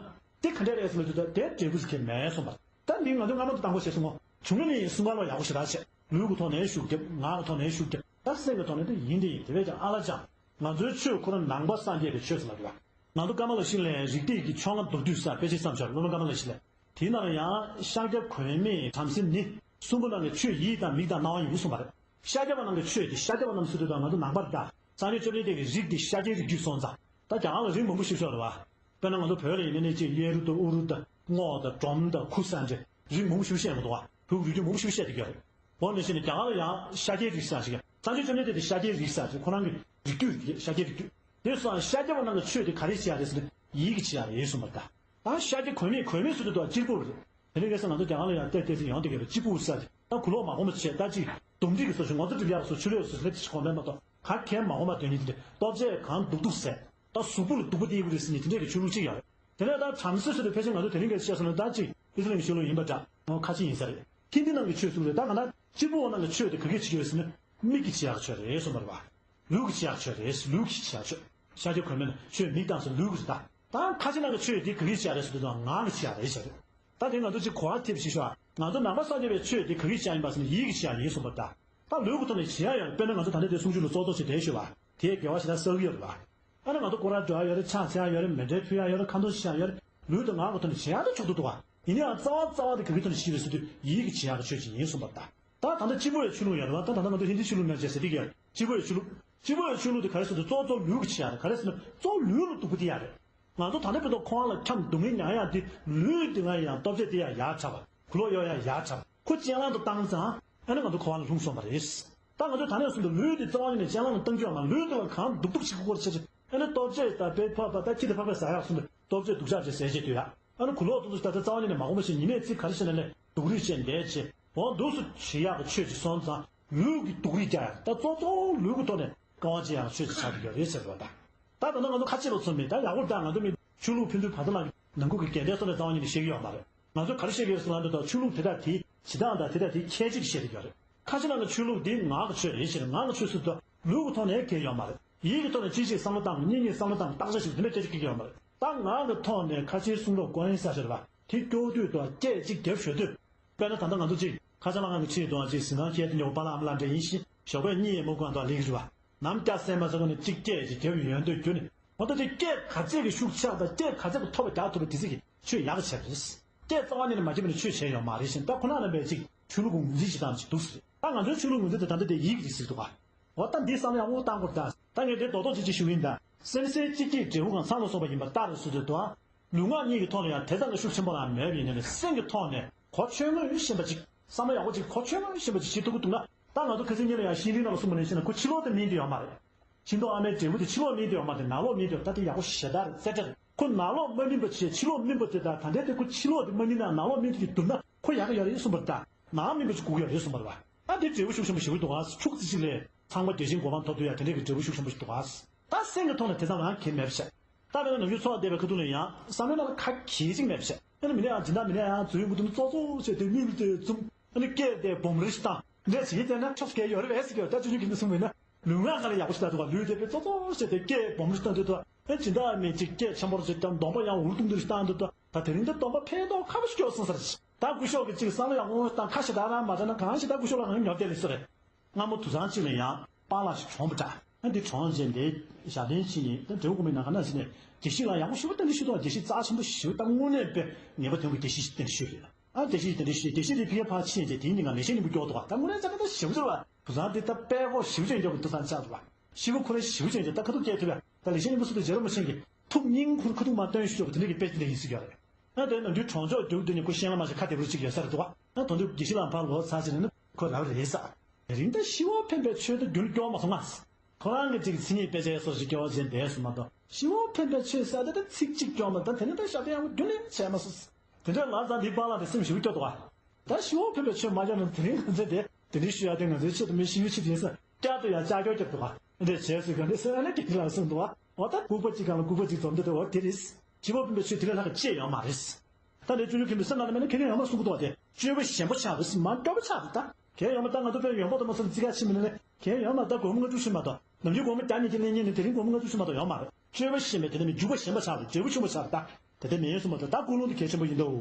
དེ་ག་འདྲས་རེད་ཟེར་ལ་དུས་ད་དེ་འབྲས་བུ་ཞིག་གལ་མེད་གསུངས་པ། ད་འདི་ང་ཚོ་སྔ་མོ་དང་པོ་བྱས་སོང་ངོ་། བྱུང་ན་ནི་གསུང་ག་ལ་ཡག་པོ་ཞེ་དྲག་བྱས། ལུས་ཀྱི་ཐོག་ནས་ཤུགས་རྒྱབ། ངག་གི་ཐོག་ནས་ཤུགས་རྒྱབ། ད་སེམས་ཀྱི་ཐོག་ནས་དེ་ཡིན་དེ་ཡིན་དེ་བས་ཀྱང་ཨ་ལ་ཅང་། ང་ཚོའི་ཆོས་ཁོ་རང་ནང་པ་སངས་རྒྱས་པའི་ཆོས་ཟེར་ལབ་ཀྱི་ཡོད། ང་ཚོ་ཀ་མ་ལ་ཤཱི་ལའི་རིགས་གཏེར་གྱི་ཕྱོགས་སྔ་མདོར་བསྡུས་ས་དཔེ་ཆའི་བསམ་འཆར་སློབ་དཔོན་ཀ་མ་ལ་ཤཱི་ལ། དེའི་ནང་ལ་ཡང་ཤཱཀྱ་གོས་མེད་བྲམ་ཟེ་ནི་གསུམ་པོ་ནང་གི་ཆོས་ཡིད་དང་མིག་དང་རྣ་བ་ཡིན་གསུངས་པ་རེད། ཤཱཀྱ་པ་ནང་གི་ཆོས་དེ་ཤཱཀྱ་པ་རྣམས་སུ་དུ་དང་ང་ཚོ་ནང་པར་ད། སངས་རྒྱས་བཅོམ་ལྡན་འདས་ཀྱི་རིགས་དེ་ཤཱཀྱའི་རིགས་རྒྱུད་སོང་ཙང་། ད་རྒྱ་གར་ལ་རིགས་མང་པོ་ཞིག་ཤོར་རེད་བ། དཔེར་ན་ང་ཚོ་བོད་ལ་ཡིན་ན་ནི་གཅིག་གཡས་རུ་དང་དབུ་རུ་དང་རྔོག་དང་འབྲོམ་དང་ཁུ་ས་འདྲ་རིགས་མང་པོ་ཞིག་བཤད་མི་འདུག་བ། བོད་རིགས་རྒྱུད་མང་པོ་ཞིག་བཤད་བསྡད་ཀྱི་ཡོད་རེད། འོ་ནང་བཞིན་ནི་རྒྱ་གར་ལ་ཡང་ཤཱཀྱའི་རིགས་ཟེར་ཞིག་ཡང་། སངས་རྒྱས་བཅོམ་ལྡན་འདས་དེ་ཤཱཀྱའི་རིགས་ཟེར་ཞིག་ཁོ་རང་གི་རིགས་རྒྱུད་རེད། ཤཱཀྱའི་རིགས་རྒྱུད། དེ་སོང་ཤཱཀྱ་པ་རྣམས་ཀྱི་ཆོས་དེ་ག་རེ་བྱེད་ཡ་རེད་ཟེར་ན་ཡིད་ཀྱིས་བྱེད་ཡ་རེད་གསུངས་པ་རེད་ད། ད་ཤཱཀྱ་གོས་མེད་གོས་མེད་ཟེར་དུས་ད་གཅེར་བུ་རེད། དེ་རིང་ཁ་སང་ང་ཚོ་རྒྱ་གར་ལ་ཡང་བལྟས་བལྟས་ཚེ་ཡང་དེ་གས་རེད། གཅེར་བུ་ཟེར་ད་ཁུ་ལོ་མ་གོམས་པ་བྱས་ད་ཅིག་འདུམ་འགྲིག་གི་བཟོ་ཞིག་ངོ་ཚ་སྒྲིབ་ཡག་བཟོ་ཆུ་ལོག་བཟོ་ཞིག་ལས་དེ་ཞིག་གོམས་པས་མ་གཏོགས་ག་གེ་མ་གོམས་པ་དོན་ནི་དེ་འདྲ་སྟོབས་ཆེ་གང་སྡུག་སྡུག་ཟེར། ད་གཟུགས་པོ་ལ་སྡུག་པོ་སྟེར་གི་རེད་ཟེར་ནས་དེ་འདྲས་ཀྱི་ཆོས་ལུགས་གཅིག་ཡང་རེད། དེ་ནས་ད་བྲམ་ཟེ་ཟེར་དུས་ཕལ་ཆེར་ང་ཚོ་དེ་རིང་གི་བཤད་སོང་ན་ད་ཅིག་ཨི་སི་ལམ་གྱི་ཆོས་ལུགས་ཡིན་པ་འདྲ་ཁ་ཆེ་ཡིན་ས་རེད། ཧིན་དི་ནང་གི་ཆོས་ཟེར་རེད། ད་ག་ན་གཅེར་བུ་བ་ནང་གི་ཆོས་དེ་ག་གིས་བྱེད་ཀྱི་རེད་ཟེར་ན་མིག་གིས་བྱེད་ཡག་ཆོས་རེད་གསུངས་པ་རེད་བ། ལུས་ཀྱིས་བྱེད་ཡག་ཆོས་རེད། ལུས་ཀྱིས་བྱེད་ཡག་ཆོས། ཤཱཀྱ་གོས་མེད་ན་ཆོས་མིག་དང་ཟེར་ལུས་ཀྱིས་རེད་ད། ད་ཁ་ཆེ་ནང་གི་ཆོས་དེ་ག་གིས་བྱེད་ཡག་རེད་ཟེར་དུས་ད་ངག་གིས་བྱེད་ཡག་རེད་ཟེར་རེད། ད་དེ་ང་ཚོ་གཅིག་གོ་བ་ཐེབས་ཤིག་ཤོག་ང་ཚོ་ནང་པ་སངས་རྒྱས་པའི་ཆོས་དེ་ག་གིས་བྱེད་ཡག་ཡིན་པ་ཟེར་ན་ཡིད་ཀྱིས་བྱེད་ཡག་ཡིན་གསུངས་པ་རེད་ད། ད་ལུས་ཀྱི་ཐོག་ནས་བྱེད་ཡ་ཡོད་རེད། དཔེར་ན་ང་ཚོ་ད་ལྟ་དེ་གསུང་ཆོས་ལུགས་གཙོ་གཙོ་བྱས་བསྡད་ཤོད་པ། དེའི་དགེ་བ་ཞེ་དྲག་བསགས་ཀྱི་ཡོད་རེད་པ། ཨ་ནི་ང་ཚོ་སྐོར་ར་འགྲོ་ཡ་ཡོད་རེད། ཕྱག་འཚལ་ཡ་ཡོད་རེད། མཎྜལ་ཕུལ་ཡ་ཡོད་རེད། ཁ་འདོན་བྱེད་ཡ་ཡོད་རེད། ལུས་དང་ངག་གི་ཐོག་ནས་བྱེད་ཡ་དེ་ཆོག་ཏུ་འདུག་པ། ཡིན་ནའང་རྩ་བ་རྩ་བ་དེ་ག་གི་ཐོག་ནས་བྱེད་ཀྱི་རེད་ཟེར་དུས་ཡིད་ཀྱིས་བྱེད་ཡ་གི་ཆོས་ཅིག་ཡིན་གསུངས་པ་རེད་ད། ད་ད་ལྟ་སྤྱི་བོ་ཡི་ཆོས་ལུགས་ཡོད་རེད་པ། ད་ད་ལྟ་ང་ཚོ་ཧིན་དི་ཆོས་ལུགས་ནང་བྱས་ཟེར་དེ་ག་རེ་ཟེར་ན། སྤྱི་བོ་ཡི་ཆོས་ལུགས། སྤྱི་བོ་ཡི་ཆོས་ལུགས་དེ་ག་རེ་ཟེར་ན་གཙོ་གཙོ་ལུས་ཀྱིས་བྱེད་ཡ་རེད། ག་རེ་ཟེར་ན་གཙོ་བོ་ལུས་ལ་སྡུག་པོ་དེ་ཡ་རེད། ང་ཚོ་ད་ལྟ་བར་དུ་འཁོར་བ་ལ་འཁྱམས་སྡུག་བསྔལ་མྱངས་ཡ་དེ་ལུས་དེ་ང་ཡང་སྟོབས་ཆེ་དེ་ཡ་ཡར་འཁྱམས་པ། གུ་ལོག་གཡོ་ཡ་ཡར་འཁྱམས་པ། ཁོ་གཅན་གླང་དུ་བཏང་ཙང་ཨ་ནི་ང་ཚོ་འཁོར་བ་ལ་ལྷུང་སོང་བ་རེད། ད་ང་ཚོས་ད་ནས་བཟུང་སྟེ་ལུས་དེ་རྩ་བ་ཉིད་ནས་གཅན་གླང་ལ་བཏང་རྒྱུ་ཡོད་མ་རེད། ལུས་དེ་ལ་གང་སྡུག་སྡུག་བྱེད་ཀྱི་སྐོར་བྱེད་ཀྱི། ཨ་ནི་ལྟོ་ཆས་དང་དཔེ་ཕག་པ་དང་ཁྱི་དང་ཕག་པའི་ཟ་ཡག་གསུམ་དུ་ལྟོ་ཆས་སྡུག་ཅག་ཅེས་ཟེར་བྱེད་དུས་ཡ། ཨ་ནི་གུ་ལོག་ཏུ་ཏུ་ད་ལྟ་རྩ་བ་ཉིད་ནས་མ་འོངས་པ་ཞིག་ཉི་མའི་ཚིག་ག་རེ་བྱས་ན་ལས་སྡུག་རུས་བྱས་འདས་བྱས་འོ་འདུག་སུ་བྱེད་ཡག་གི་ཆོས་ཅིག་སོང་ཙང་ལུས་ཀྱི་སྡུག་རུས་རྒྱག་ཡག་ད་གཙོ་གཙོ་ལུས་ཀྱི་ཐོག་ནས་དཀའ་བ་སྤྱད་ཡག་ཆོས་ཅིག་ཆགས་ཀྱི་ཡོད་རེད་ཟེར་བ་དང་། ད་ད་ལྟ་ང་ཚོ་ཁ་ཆེ་ལ་ཚོམ་མེད་ད་ཡག་པོ་ད་ང་ཚོ་མི་ཆོས་ལུགས་ཕན་ཚུན་བར་ཐག་ལ་ནང་ཁུལ་གྱི་འགལ་ཟླའི་སོ་ནས་རྩ་བ་ཉིད་ནས་བཤད་ཀྱི་ཡོད་མ་རེད། ང་ཚོས་ག་རེ་བཤད་ཀྱི་ཡོད་ཟེར་ན་འདི་དག་ཆོས་ལུགས་དེ་དག་དེའི་བྱེད་སྟངས་དང་དེ་དག་དེའི་ཁྱད་ཆོས་ཀྱི་བཤད་ཀྱི་ཡོད་རེད། ཁ་ཆེ་ནང་གི་ཆོས་ལུགས་འདི་ངག་གི་ཆོས་རེད་ཟེར། ངག་གི་ཆོས་ཟེར་དུས་ལུས་ཀྱི་ཐོག་ནས་གལ་ཡོད་མ་རེད། ཡིད་ཀྱི་ཐོག་ནས་གཅིག་གཅིག་བསམ་བློ་བཏང་གཉིས་གཉིས་བསམ་བློ་བཏང་བརྟག་དཔྱད་བྱེད་དེ་འདྲ་སྐད་ཆ་སྐྱེ་གི་ཡོད་མ་རེད། ད་ངག་གི་ཐོག་ནས་ཁ་ཆེའི་གསུང་རབ་ཀོ་རན་ས་ཟེར་བ་དེ་སྐྱོར་དུས་དུ་སྐད་ཅིག་རྒྱབ་ཞོར་དུས། དཔེར་ན་ད་ལྟ་ང་ཚོ་གཅིག་ཁ་ཆེ་ལ་ང་གི་ཆེད་དུ་གཅིག་གཟི་མདངས་ཁྱེར་དུ་ཉོ་པ་ལ་ཨ་མ་ལ་འདྲ་ཡིན་ཞིང་ཞོགས་པའི་གཉིད་ཡེ་མོ་གང་དུ་ལེགས་རུ་བ། ནམ་སྐྱ་སེ་མ་ཚ་ག་ནས་གཅིག་སྐད་ཅིག་རྒྱབ་ཡོན་དུ་གྱུར་ནས་འོ་ད་ཅིག་སྐད་ག་ཚད་ཀྱི་ཤུགས་ཆག་དང་སྐད་ག་ཚད་ཀྱི་ཐོབ་པ་རྒྱག་ཐུབ་པ་དེ་ཚིག་གི་ཆོས་ཡག་གི་བྱས་པ་རེད། སྐད་རྩ་བ་ཉིད་ནས་མ་བརྗེད་པ་ནས་ཆོས་བྱས་ཡོད་མ་རེད་ཤིང་ད་ཁོ་ན་རྣམ་པའི་ཅིག་ཆོས་ལུགས་ཀྱི་ངོས་འཛིན་ཞིག་དང་ཅིག་འདུག་ཟེར། ད་ང་ཚོའི་ཆོས་ལུགས་ངོས་འཛིན་དེ་ད་ལྟ་དེ་ཡིད་ཀྱི་ཅིག་ཟེར་འདུག་ག་འོ་ད་འདི་བསམ་ཡག་པོ་བཏང་དགོས་ད། ད་ངས་དེ་རྡོག་རྡོག་ཅིག་ཅིག་ཞུ་གི་ཡིན་ད། སེམས་སེལ་གཅིག་སྐྱེས་འབྲས་བུ་གང་བསམ་བློ་སོགས་པ་ཡིན་པར་ལྟར་སུ་དེ་དོ། ལུས་ངག་གཉིས་ཀྱི་ཐོག་ལ་ཡང་དེ་ཙམ་གྱི་ཤུགས་ཆེན་པོ་རང་མེད་པ་ཡིན་ནའི་སེམས་ཀྱི་ཐོག་ནས་གོ་ཆོད་ངེས་ཤེས་པ་ཅིག་བསམ་བློ་ཡག་པོ་ཅིག་གོ་ཆོད་ངེས་ཤེས་པ་ཅིག་བྱེད་ཐུབ་ཀྱི་འདུག་ན། ད་ང་ཚོ་ཁ་སང་ཉིན་ལ་ཡང་ཤིང་རིགས་ནང་ལ་གསུངས་པ་ནང་བཞིན་ན་ཁོ་ཕྱི་ལོགས་དེ་སྨིན་དེ་ཡོད་མ་རེད། ཤིང་ཏོག་ཨ་མའི་འབྲས་བུ་དེ་ཕྱི་ལོགས་སྨིན་དེ་ཡོད་མ་རེད། ནང་ལོགས་སྨིན་དེ་ཡོད། ད་དེ་ཡག་པོ་ཞེ་དྲག་རེད། གསལ་བཤད་རེད། ཁོ་ནང་ལོགས་མ་སྨིན་པ་བྱས་ཕྱི་ལོགས་སྨིན་པ་དེ་དང་ད་ལྟའི་དེ་ཁོ་ཕྱི་ལོགས་དེ་མ་སྨིན་ན་ནང་ལོགས་སྨིན་དེ་གྱི་བསྡུར་ན་ཁོ་ཡག་གི་ཡོད་རེད་གསུངས་པ་རེད། ད་ནང་སྨིན་པ་ཅིག་དགོས་ཀྱི་ཡོད་རེད་གསུངས་པ་རེད་བ། ད་དེ་འབྲས་བུ་ཤུགས་ཆེན་པོ་ཞིག་འདུག་ཨ། ཕྱུགས་རྩི་ཞིག་ལས་ཚངས་པ་བདེ་ཞིང་གོ་འཕང་ཐོབ་ཐུབ་ཡ་དེ་འདྲའི་གི་འབྲས་བུ་ཤུགས་ཆེན་པོ་ཞིག་འདུག་ཨ། ད་སེམས་ཀྱི་ཐོག་ནས་དེ་ཙམ་རང་གལ་མེད་པ་བཤད། ད་དཔེར་ན་ནམ་རྒྱུན་འཚོ་བ་བསྡད་པའི་ཁ་ཐུག་ལ་ཡང་བསམ་བློའི་ནང་ལ་ཁ་གྱེས་ཅིག་མེད་པ་བཤད། དཔེར་ན་མི་ནས་ཡང་སྦྱིན་བདག་མི་ནས་ཡང་རྫུན་མུ་དུམ་ཙོག་ཙོག་བྱས་ཏེ་མིག་ལ་དེ་བཙུམ། ཨ་ནི་སྐད་དེ་སྦོམ་རེ་ཞིག་བཏང་། འདྲ་བྱེད་ཀྱི་བལྟས་ན་ཆོག་གལ་ཡོད་རེད་པས་ཟེར་གྱི་ཡོད། ད་ཆུང་ཆུང་གི་འདི་གསུངས་པས་ན། ལུས་ངག་ག་ལ་ཡག་པོ་ཞིག་ལྟ་འདུག་ག་ལུས་དེ་དཔེ་ཙོག་ཙོག་བྱས་ཏེ་སྐད་སྦོམ་རེ་བཏང་དུས་དུ། ཨེ་སྦྱིན་བདག་མི་གཅིག་སྐད་ཆེན་པོ་རེ་ཞིག་བཏང་གདོང་པ་ཡང་འུར་ཏུང་ཏུ་རེ་བཏང་དུས་དུ། ད་དེ་རིང་འདི་གདོང་པ་ཕན་ཐོགས་ཁ་པོ་ཞིག་སྐྱོ་སོང་ཟེར། ད་སྐུ་ཞབས་ཀྱི་གཅིག་བསམ་བློ་ཡག་པོ་བཏང་ཁ་ཞེ་དྲག་རང་མ་བྱས་ན་གང་ཞིག་ད་སྐུ་ཞབས་ལ་གང་ཉོབ་བསྡད་ལེ་སོ་རེད། སྔ་མོ་དུད་ཚང་གཅིག་ལ་ཡང་པཱ་ལགས་ཤིག་གྲོངས་པ་འདྲ། ཨ་འདི་གྲོངས་རྗེས་འདི་ཞབས་བརྟན་ཕྱིན་ནས་ད་འབྲས་བུ་དགོན་པའི་ནང་ག་ན་ཕྱིན་ནས་དགེ་བཤེས་ལགས་ཡག་པོ་ཞེ་པོ་བསྟན་འཛིན་ཞུ་འདུག་དགེ་བཤེས་རྩ་ཆེན་པོ་ཞེ་པོ་ད་དངོས་གནས་དཔེ་ངེས་པ་དོན་གྱི་དགེ་བཤེས་ཤིག་བསྟན་འཛིན་ཞུས་རེད། ཨ་དགེ་བཤེས་ཀྱིས་དེ་འདྲ་ཞུས། དགེ་བཤེས་དེ་ཕ་གིར་ཕར་ཕྱིན་རྗེས་དེའི་ཉིན་ཀ་ལེགས་བཤད་སྙིང་པོ་སྐྱོར་འདུག་ད་དངོས་གནས་བྱས་ན་ད་ཞེ་པོ་ཅིག་རེད་བ། བུ་ཚང་འདི་ད་དཔེ་ཁོ་ཞེ་པོ་ཅིག་འཇོག་གི་འདུག་ད་ཆགས་འདུག་བ། ཞེ་པོ་ཁོ་རང་ཞེ་པོ་ཅིག་འཇོག་ད་ཁ་ཐུག་སྐད་ཐུབ་ཡ། ད་ལེགས་བཤད་སྙིང་པོ་སུ་དེ་རྗེ་རིན་པོ་ཆེ་གིས་ཐུགས་སྙིང་ཁུར་ཁ་ཐུག་མར་སྟོན་ཞུ་ཆོག་གི་དེ་འདྲ་གི་དཔེ་དེ་འདྲ་ཡིན་སྲིད་ཀྱི་རེད། ཨ་དེ་ནམ་རྒྱུན་གྲོང་ཆོག་རྒྱུག་དེ་ནི་ཁོ་ཤེས་ལ་མ་ཤེས་ཁ་བདེ་པོ་ཅིག་ཡོད་ས་རེད་འདུག་བ། ཨ་དོན་དུ་དགེ་བཤེས་ལགས་ཕར་ལོག་ཚར་ཕྱིན་ནས་ནི་ཁོ་རབ་རེད་ས། དེ་རིང་ད་ཤི་བ་འཕེན་པའི་ཆོས་དེ་རྒྱུན་སྐྱོར་མ་སོང་ང་། ཁོ་རང་གི་ཅིག་མཚན་ཉིད་དཔེ་ཆའི་སོར་ཞིག་སྐྱོར་བ་བྱས་འདས་སོང་མ་གཏོགས་ཤི་བ་འཕེན་པའི་ཆོས་ཟེར་དེ་ད་ཚིག་གཅིག་སྐྱོར་མ་ད་དེ་ནི་ད་ཞབས་བརྟན་ཡག་པོ་རྒྱུན་ལས་བྱས་མ་སོང་། དེ་འདྲའི་ལ་ཙང་འདི་པཱ་ལགས་དེ་སེམས་ཞེ་པོ་སྐྱོ་འདུག་བ། ད་ཤི་བ་འཕེན་པའི་ཆོས་མ་སྐྱོར་ན་དེ་རིང་ང་ཚོས་དེ་དེ་འདྲའི་ཞུ་ཡ་དེ་ང་ཚོའི་ཆེད་དུ་མི་ཤི་བའི་ཆེད་དུ་ཡིན་ས་བསྐྱར་དུ་ཡང་ལྕགས་ཀྱོག་རྒྱབ་འདུག་བ། འདི་འདྲའི་བྱས་ཟེར་ག་འདི་སེ་ཨ་ནི་དགེ་བཤེས་ལགས་གསུངས་འདུག་བ། འོ་ད་ལྐུགས་པ་གཅིག་སྒང་ལ་ལྐུགས་པ་གཅིག་འཛོམས་འདུག་དེ་འོ་དེ་རེད། ཤི་བ་འཕེན་པའི་ཆོས་དེ་ལས་ལྷག་གི་ཅི་ཡང་ཡོད་མ་རེད། ད་ལྟའི་ཆུང་ཆུང་ཁྱིམ་པའི་སེམས་ནང་ལ་མེད་ན་ཁེ་ཕན་ཡོད་མ་གསུང་གི་འདུག་བ། དེ་སྤྱོད་པ་ཞན་པོ་ཆགས་རེད་ཟེར་མ་སྐྱོ་པོ་ཆགས་རེད་ད། ཁེ་ཕན་ཡོད་མ་ད་ང་ཚོ་དཔེ་ཡོང་འབབ་དང་མ་སོང་རྩིས་ཁ་ཕྱིན་མི་ནི་ཁེ་ཕན་ཡོད་མ་ད་སྒོར་མོ་ལྔ་བཅུ་ཕྱིན་མ་གཏོགས་ནམ་རྒྱུན་སྒོར་མོ་བརྒྱ་ཉིས་བརྒྱ་ལེན་མཁན་ནི་དེ་རིང་སྒོར་མོ་ལྔ་བཅུ་ཕྱིན་མ་གཏོགས་ཡོད་མ་རེད། སྤྱོད་པ་ཞན་པའི་དེ་ནི་མི་འཇུག་པ་ཞན་པོ་ཆགས་རེད། འབྲས་བུ་ཆུང་བ་ཆགས་རེད་ད། དེ་ལྟར་མི་ཡོང་གསུངས་མ་གཏོགས་ད་ཀུན་སློང་དེ་གལ་ཆེན་པོ་ཡིན་འདུག་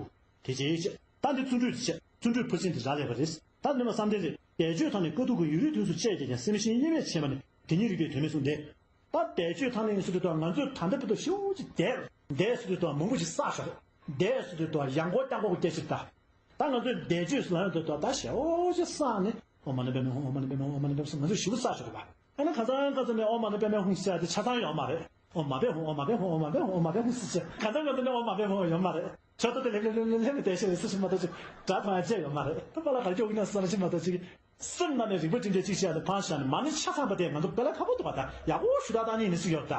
དེ་བྱས་ཅི། ད་འདི་བརྩོན་འགྲུས་ཀྱི་ཆེད་བརྩོན་འགྲུས་ཕར་ཕྱིན་དེ་རག་ལས་པ་རེད། ད་ནི་མ་བསམ་གཏན་རེད། བཟླས་བརྗོད་དང་ནི་དཀའ་སྡུག་གི་ཡུན་རིང་དུས་སུ་བཅད་ཀྱང་ཀྱང་སེམས་ཤིང་དབྱེ་བས་ཕྱེ་མ་ནི་དེ་ཉིད་རིག་པའི་དོན་མིན་གསུངས་ཏེ། ད་བཟླས་བརྗོད་དང་ནི་ཡིན་ཟེར་དུས་ང་ཚོས་ད་ལྟ་བར་དུ་ཤོག་ཅིག་བཟླས། བཟླས་ཟེར་དུས་མང་པོ་ཞིག་བསགས་ཤོག་བཟླས་ཟེར་དུས་ཡང་སྐོར་རྐྱང་སྐོར་གྱི་སྐད་ཆ་ད། ད་ང་ཚོས་བཟླས་བརྗོད་ཟེར་ལབ་ཡོང་དུས་ད་ཤོག་ཅིག་བསགས་ནས་ཨོཾ་མ་ཎི་པདྨེ་ཧཱུྃ། ཨོཾ་མ་ཎི་པདྨེ་ཧཱུྃ། ཨོཾ་མ་ཎི་པདྨེ་ཧཱུྃ་ཟེར་ང་ཚོས་ཞེ་པོ་བསགས་ཤོག་རེད་པ། ཨ་ནི་ཁ་སང་ཁ་སང་ནས་ཨོཾ་མ་ཎི་པདྨེ་ཧཱུྃ་ཟེར་ཡ་དེ་ཆ་ཚང་ཡོད་མ་རེད། ཨོཾ་མ་པདྨེ་ཧཱུྃ། ཨོཾ་མ་པདྨེ་ཧཱུྃ། ཨོཾ་མ་པདྨེ་ཧཱུྃ་ཟེར་བྱས་ཁ་སང་ཁ་སང་ནས་ཨོཾ་མ་པདྨེ་ཧཱུྃ་ཡོད་མ་རེད། ཆོ་ཏོ་དེ་ལེབ་ལེབ་ལེབ་ལེབ་ལེབ་ལེབ་བསྡད་ཤེས་རེད་ཟེར་ཞིག་མ་གཏོགས་ཅིག་སྒྲ་གང་ཡང་བཅད་ཡོད་མ་རེད། ད་པཱ་ལགས་ག་རེ་སྐྱོ་གི་ན་བསམ་ཞིག་མ་གཏོགས་ཅིག་སེམས་ནང་ནས་རིག་པ་སྒྲིམ་བྱས་ཅིག་བཤད་ནས་ཕར་བཞག་ནས་མ་ཎི་ཆ་ཚང་པ་དེ་ང་ཚོ་དཔེ་ལ་ཁག་པོ་འདུག་པ། ད་ཡག་པོ་ཞུ་དག་བཏང་མཁན་ནི་སུ་ཡོད་ད།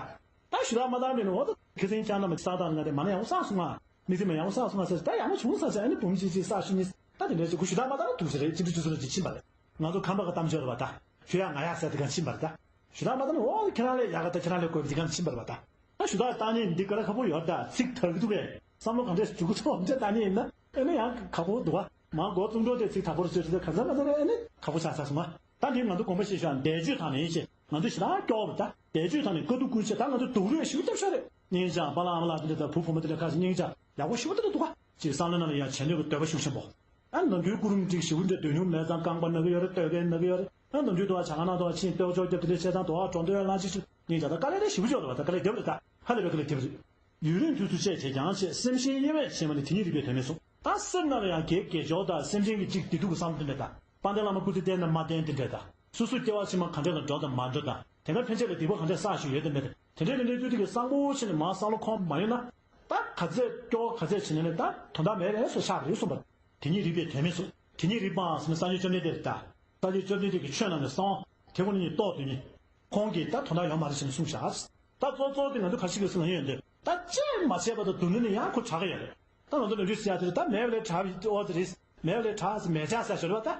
ད་ཞུ་དག་མ་བཏང་མཁན་ནི་འོ་ད་ཁ་སང་ཁྱེད་རྣམས་བསགས་སྟངས་ང་དེ་མ་ཎི་ཡག་པོ་བསགས་སོང་ང་། མི་ཚེ་མ་ཡག་པོ་བསགས་སོང་ང་ཟེར། ད་ཡག་པོ་བྱུང་ས་ཟེར་ཨ་ནི་འབུམ་གཅིག་གཅིག་བསགས་ཤི་ནི་ད་དེ་འདྲ་ཞིག་གུ་ཞུ་དག་མ་བཏང་ན་འདུག་ཟེར་རེད། གཅིག་འདྲ་ཅུ་ཚོད་ལ་ཅིག་ཕྱིན་པ་རེད། ང་ཚོ་ཁམས་པ་གི་གཏམ་བརྗོད་རེད་པ་ད། ཞུ་ཡག་ང་ཡག་ཟེར་དེ་གང་ཕྱིན་པ་རེད་ད། ཞུ་དག་མ་བཏང་ན་འོ་ཁྱེད་རང་ལས་ཡག་ག་ད་ཁྱེད་རང་ལས་དགོས་པ་དེ་གང་ཕྱིན་པ་རེད་པ་ད། ད་ཞུ་དག་བཏང་ནས་འདི་ག་རེ་ཁག་པོ་ཡོད་ད། ཚིག་དག་གི་འདུག་གས། བསམ་བློ་གང་འདྲས་འཇུག་གི་ཐོག་འཇག་བཏང་ནས་ཡིན་ན་ཨ་ནི་ཡང་ཁག་པོ་འདུག་པ། མ་འགོ་བཙུགས་འགྲོ་དེ་ཚིག་དག་པོར་བཟོས་ཚེ་ག་ཚ་ག་ཚ་ཨ་ནི་ཁག་པོ་ཆགས་ཚར་སོང་ང་། ད་འདི་ང་ཚོ་དགོངས་པ་བཞེས་ཤོག་བཟླས་བརྗོད་དང་ནི་ཡིན་ཞེས་ང་ཚོ་ཞེ་དྲག་སྐྱོ་བ་ད། བཟླས་བརྗོད་དང་ནི་དཀའ་སྡུག་ཀུན་ཆེ། ད་ང་ཚོ་སྡུག་རུས་ཞེ་པོ་བརྒྱབ་ཤོག་རེད། སྙིང་རྗེ་པཱ་ལགས་ཨ་མ་ལགས་དེ་འདྲ་དང་བུ་བུ་མོ་དེ་འདྲ་ཁ་ཅིག་སྙིང་རྗེ་ཡག་པོ་ཞེ་པོ་དེ་འདྲ་འདུག་ག་ཅིག་བསམ་བློ་ནང་ལ་ཡང་བྱེད་ནུས་ཀྱི་འདོད་པ་ཤུགས་ཆེན་པོ། ཨ་ནམ་རྒྱུན་སྐུ་རུམ་ཅིག་ཞེ་པོ་འདྲ་འདོད་མྱོང་མེད་ཙང་རྐང་པ་ན་གི་ཡོད་རེད། ལྟོ་གོས་ན་གི་ཡོད་རེད། ཨ་ནམ་རྒྱུན་དུ་བ་ཇ་ཁང་ནང་དུ་བ་ཕྱིན་དཔེ་ཆ་རྒྱབ་དེ་འདྲའི་བྱས་ཙང་དུ་བ་གྲོང་སྡེ་བའི་གླང་ཆེན་ཚོ་ཉིན་ཇ་ད་དཀའ་ལས་རེ་ཞེ་པོ་ཅིག་ཡོད་རེད་བ། ད་དཀའ་ལས་རྒྱབ་རེད། ད་ཧ་ལས་པའི་དཀའ་ལས་རྒྱབ་རེད། ཡུན་རིང་དུས་སུ་སྤྱད་བྱས་ཀྱང་ཞེས། སེམས་ཤེས་དབྱེ་བས་ཕྱེ་མ་ནི་དེ་ཉིད་རིག་པའི་དོན་མིན་གསུངས། ད་སེམས་ནང་ལ་ཡང་དགེ་དགེ་སྦྱོར་དང་སེམས་ཅན་གྱི་གཅིག་བདེ་སྡུག་གི་བསམ་བློ་དེ་འདྲ་དང་། དཔལ་ལྡན་བླ་མ་སྐུ་ཚེ་བརྟན་དང་མ་བརྟན་དེ་འདྲ་དང་། སོ་སོ་སྐྱེ་བ་ཕྱི་མ་ག་འདྲ་ལ་འགྲོ་དང་མ་འགྲོ་དང་། དེ་འདྲ་ཕན་ཆད་ལ་སྡིག་པ་ག་འདྲ་བསགས་བཞིན་ཡོད་དང་མེད་དང་། དེ་འདྲའི་དེ་འདྲའི་དུས་དེ་གི་གསང་པོ་ཕྱིན་ནས་མར་བསམ་བློ་ཁོམ་མ་ཡོང་ན། ད་ག་ཚད་སྐྱོ་བ་ག་ཚད་བྱས་ནས་ནི་ད་དོན་དག་མེད་པའི་བཟོ་ཆགས་རེད་གསུངས་པ། དེ་ཉིད་རིག་པའི་དོན་མིན་གསུངས། དེ་ཉིད་རིག་པའང་ཟེར་ན་སངས་རྒྱས་བཅོམ་ལྡན་འདས་རེད་ད། སངས་རྒྱས་བཅོམ་ལྡན་འདས་ཀྱི་ཆོས་རྣམས་ནི་གསང་བ་དེ་ཁོ་ན་ཉིད་རྟོགས་དོན་ཉིད། ཁོང་གིས་ད་དོན་དག་ཡོད་མ་རེད་ཟེར་ནས་གསུངས་བཞག། ད་གཙོ་གཙོ་དེ་ང་ཚོ་ག་ཞིག་གི་སེམས་ལ་ཡོད་འདོད། ད་ཅི་མ་བྱས་པ་དང་སྡུག་བསྔལ་ནི་ཡང་ཁོ་དྲག་གི་ཡོད་རེད། ད་ང་ཚོ་ལོ་རྒྱུས་ཟེར་ཡ་དེ་རེད། ད་མེད་པ་ལས་དྲག་པའི་ཨོ་དེ་རེད། མེད་པ་ལས་དྲག་ཟེར་མེད་ཆགས་ཟེར་ཞོར་བ་ད།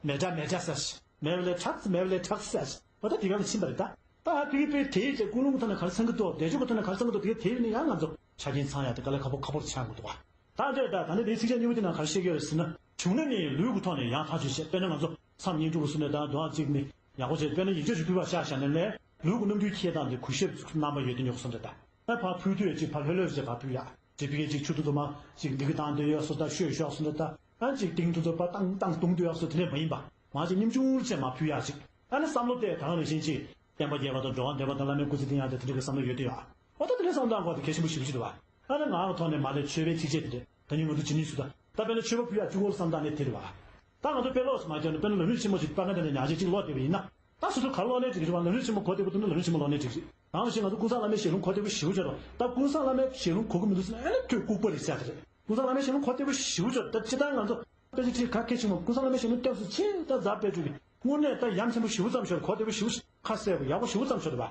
མེད་དྲག་མེད་ཆགས་ཟེར་ཞིག་མེད་པ་ལས་དྲག་ཟེར་མེད་པ་ལས་དྲག་ཟེར་ཞིག་འོ་ད་དེ་ག་ལ་ཕྱིན་པ་རེད་ད། ད་ཕ་གི་པའི་དེའི་ཚེ་ཀུན་སློང་གི་ཐོག་ནས་ག་རེ་སེམས་ཀྱི་འདུག་བཟླས་བརྗོད་ཀྱི་ཐོག་ནས་ག་རེ་སེམས་ཀྱི་འདུག་དེ་ག་དེ་ནི་ཡང་ང་ཚོ་ཆ་རྐྱེན་ཚང་ཡ་དེ་དཀའ་ལས་ཁག་པོ་ཁག་པོ་ཆགས་དགོས་འདུག་བ། ད་འདིར་ད་ད་ནི་དེའི་ཚིགས་བཅད་གཉིས་པོ་དེ་ནང་ག་རེ་བཤད་ཀྱི་ཡོད་རེད་ཟེར་ན། བྱུང་ན་ནི་ལུས་ཀྱི་ཐོག་ནས་ཡང་ཐག་ཆོད་བྱས། དཔེར་ན་ང་ཚོ་མཚམས་བསྙེན་སྒྲུབ་ཀྱི་ཟེར་ནས་ད་འདུག་ཨང་གཅིག་ནི་ཡག་པོ་བྱས། དཔེར་ན་ཡིག་བརྒྱ་ཅིག་ཕུལ་བ་ཤ་ཤ་ནས་ལས་ལུས་ཀྱི་རྣམ་འགྱུར་ཁྱེར་སྟངས་དེ་གུས་ཞབས་རྣམ་པ་ཡོད་དེ་ཉོག་སོང་རེད་ད། ཨ་ཕར་ཕུལ་དུས་ཅིག་ཕར་ལྷོད་ལྷོད་བྱས་ཕར་ཕུལ་ཡ། ཅིག་ཕ་གིའི་ཅིག་ཆུ་ཐུར་ཐུར་མ་ཅིག་ལི་གི་བཏང་སྡོད་ཡོད་སོ་ད་ཤོད་ཤོག་སོང་རེད་ད། ཨ་ཅིག་ཏིང་ཐུར་ཐུར་པ་བཏང་བཏང་བཏུང་སྡོད་ཡོད་སོ་དེ་འདྲས་མ་ཡིན་པ། མ་ཅིག་སྙོམ་ཆུང་བྱས་མར་ཕུལ་ཡ་ཅིག་ཨ་ནི་བསམ་བློ་བཏང་དེ་ག་ནང་བཞིན་ཅིག་བསྟན་པ་རྒྱས་པ་དང་འགྲོ་བ་བདེ་བ་དང་བླ་མའི་སྐུ་ཚེ་བརྟན་ཡག་དང་དེ་འདྲ་གི་བསམ་བློ་ཡོད་དེ་ཡོད། འོ་ད་དེ་འདྲའི་བསམ་བློ་བཏང་དགོས་དེ་གལ་ཆེན་པོ་ཞེ་པོ་ཅིག་འདུག་བ། ཨ་ནི་ང་རང་ཐོག་ནས་མ་ལས་མཆོད་པའི་ཚིགས་བཅད་དེ་འདྲ་ད་ཉིན་ང་ཚོ་ཇི་ནས་སུ་ད་ད་དཔེར་ན་མཆོད་པ་ཕུལ་ཡག་གཅིག་པོ་བསམ་བཏང་ནས་དེ་རེད་བ། ད་ང་ཚོ་དཔེ་ཀློག་སུ་མ་བརྒྱབ་ན་དཔེར་ན་ལམ་རིམ་ཆེན་མོ་ཞིག་པ་ང་དེ་ནས་ཉག་ཅིག་ཅིག་ཀློག་བསྡད་པ་ཡིན་ན། ད་སོ་སོ་ག་ལ་ཀློག་ནའི་འགྲིག་རེད་བ། ལམ་རིམ་ཆེན་མོ་གོ་བདེ་པོ་འདུག་ན་ལམ་རིམ་ཆེན་མོ་ཀློག་ནའི་འགྲིག་རེད། རང་བཞིན་ང་ཚོ་ཀུན་བཟང་བླ་མའི་ཞལ་ལུང་གོ་བདེ་པོ་ཞེ་པོ་ཅིག་རེད། ད་ཀུན་བཟང་བླ་མའི་ཞལ་ལུང་གོ་གི་མི་འདུག་ཟེར་ན་ཨ་ནི་ཐོད་ལྐུགས་པ་རེད་ཟེར་ཡག་དེ་རེད། ཀུན་བཟང་བླ་མའི་ཞལ་ལུང་གོ་བདེ་པོ་ཞེ་པོ་ཅིག་རེད། ད་སྤྱིར་བཏང་ང་ཚོ་དཔེ་ཆ་ཁྲིད་ག་གལ་ཆེན་པོ་ཀུན་བཟང་བླ་མའི་ཞལ་ལུང་བལྟས་སོ་ཆེ་ད་ཛ་དཔེ་སྤྲོད་ཀྱི་དངོས་གནས་ད་ཡ་མཚན་པོ་ཞེ་པོ་ཙམ་ཤོར། གོ་བདེ་པོ་ཞེ་པོ་ཁ་གསལ་པོ་ཡག་པོ་ཞེ་པོ་ཙམ་ཤོར་བ།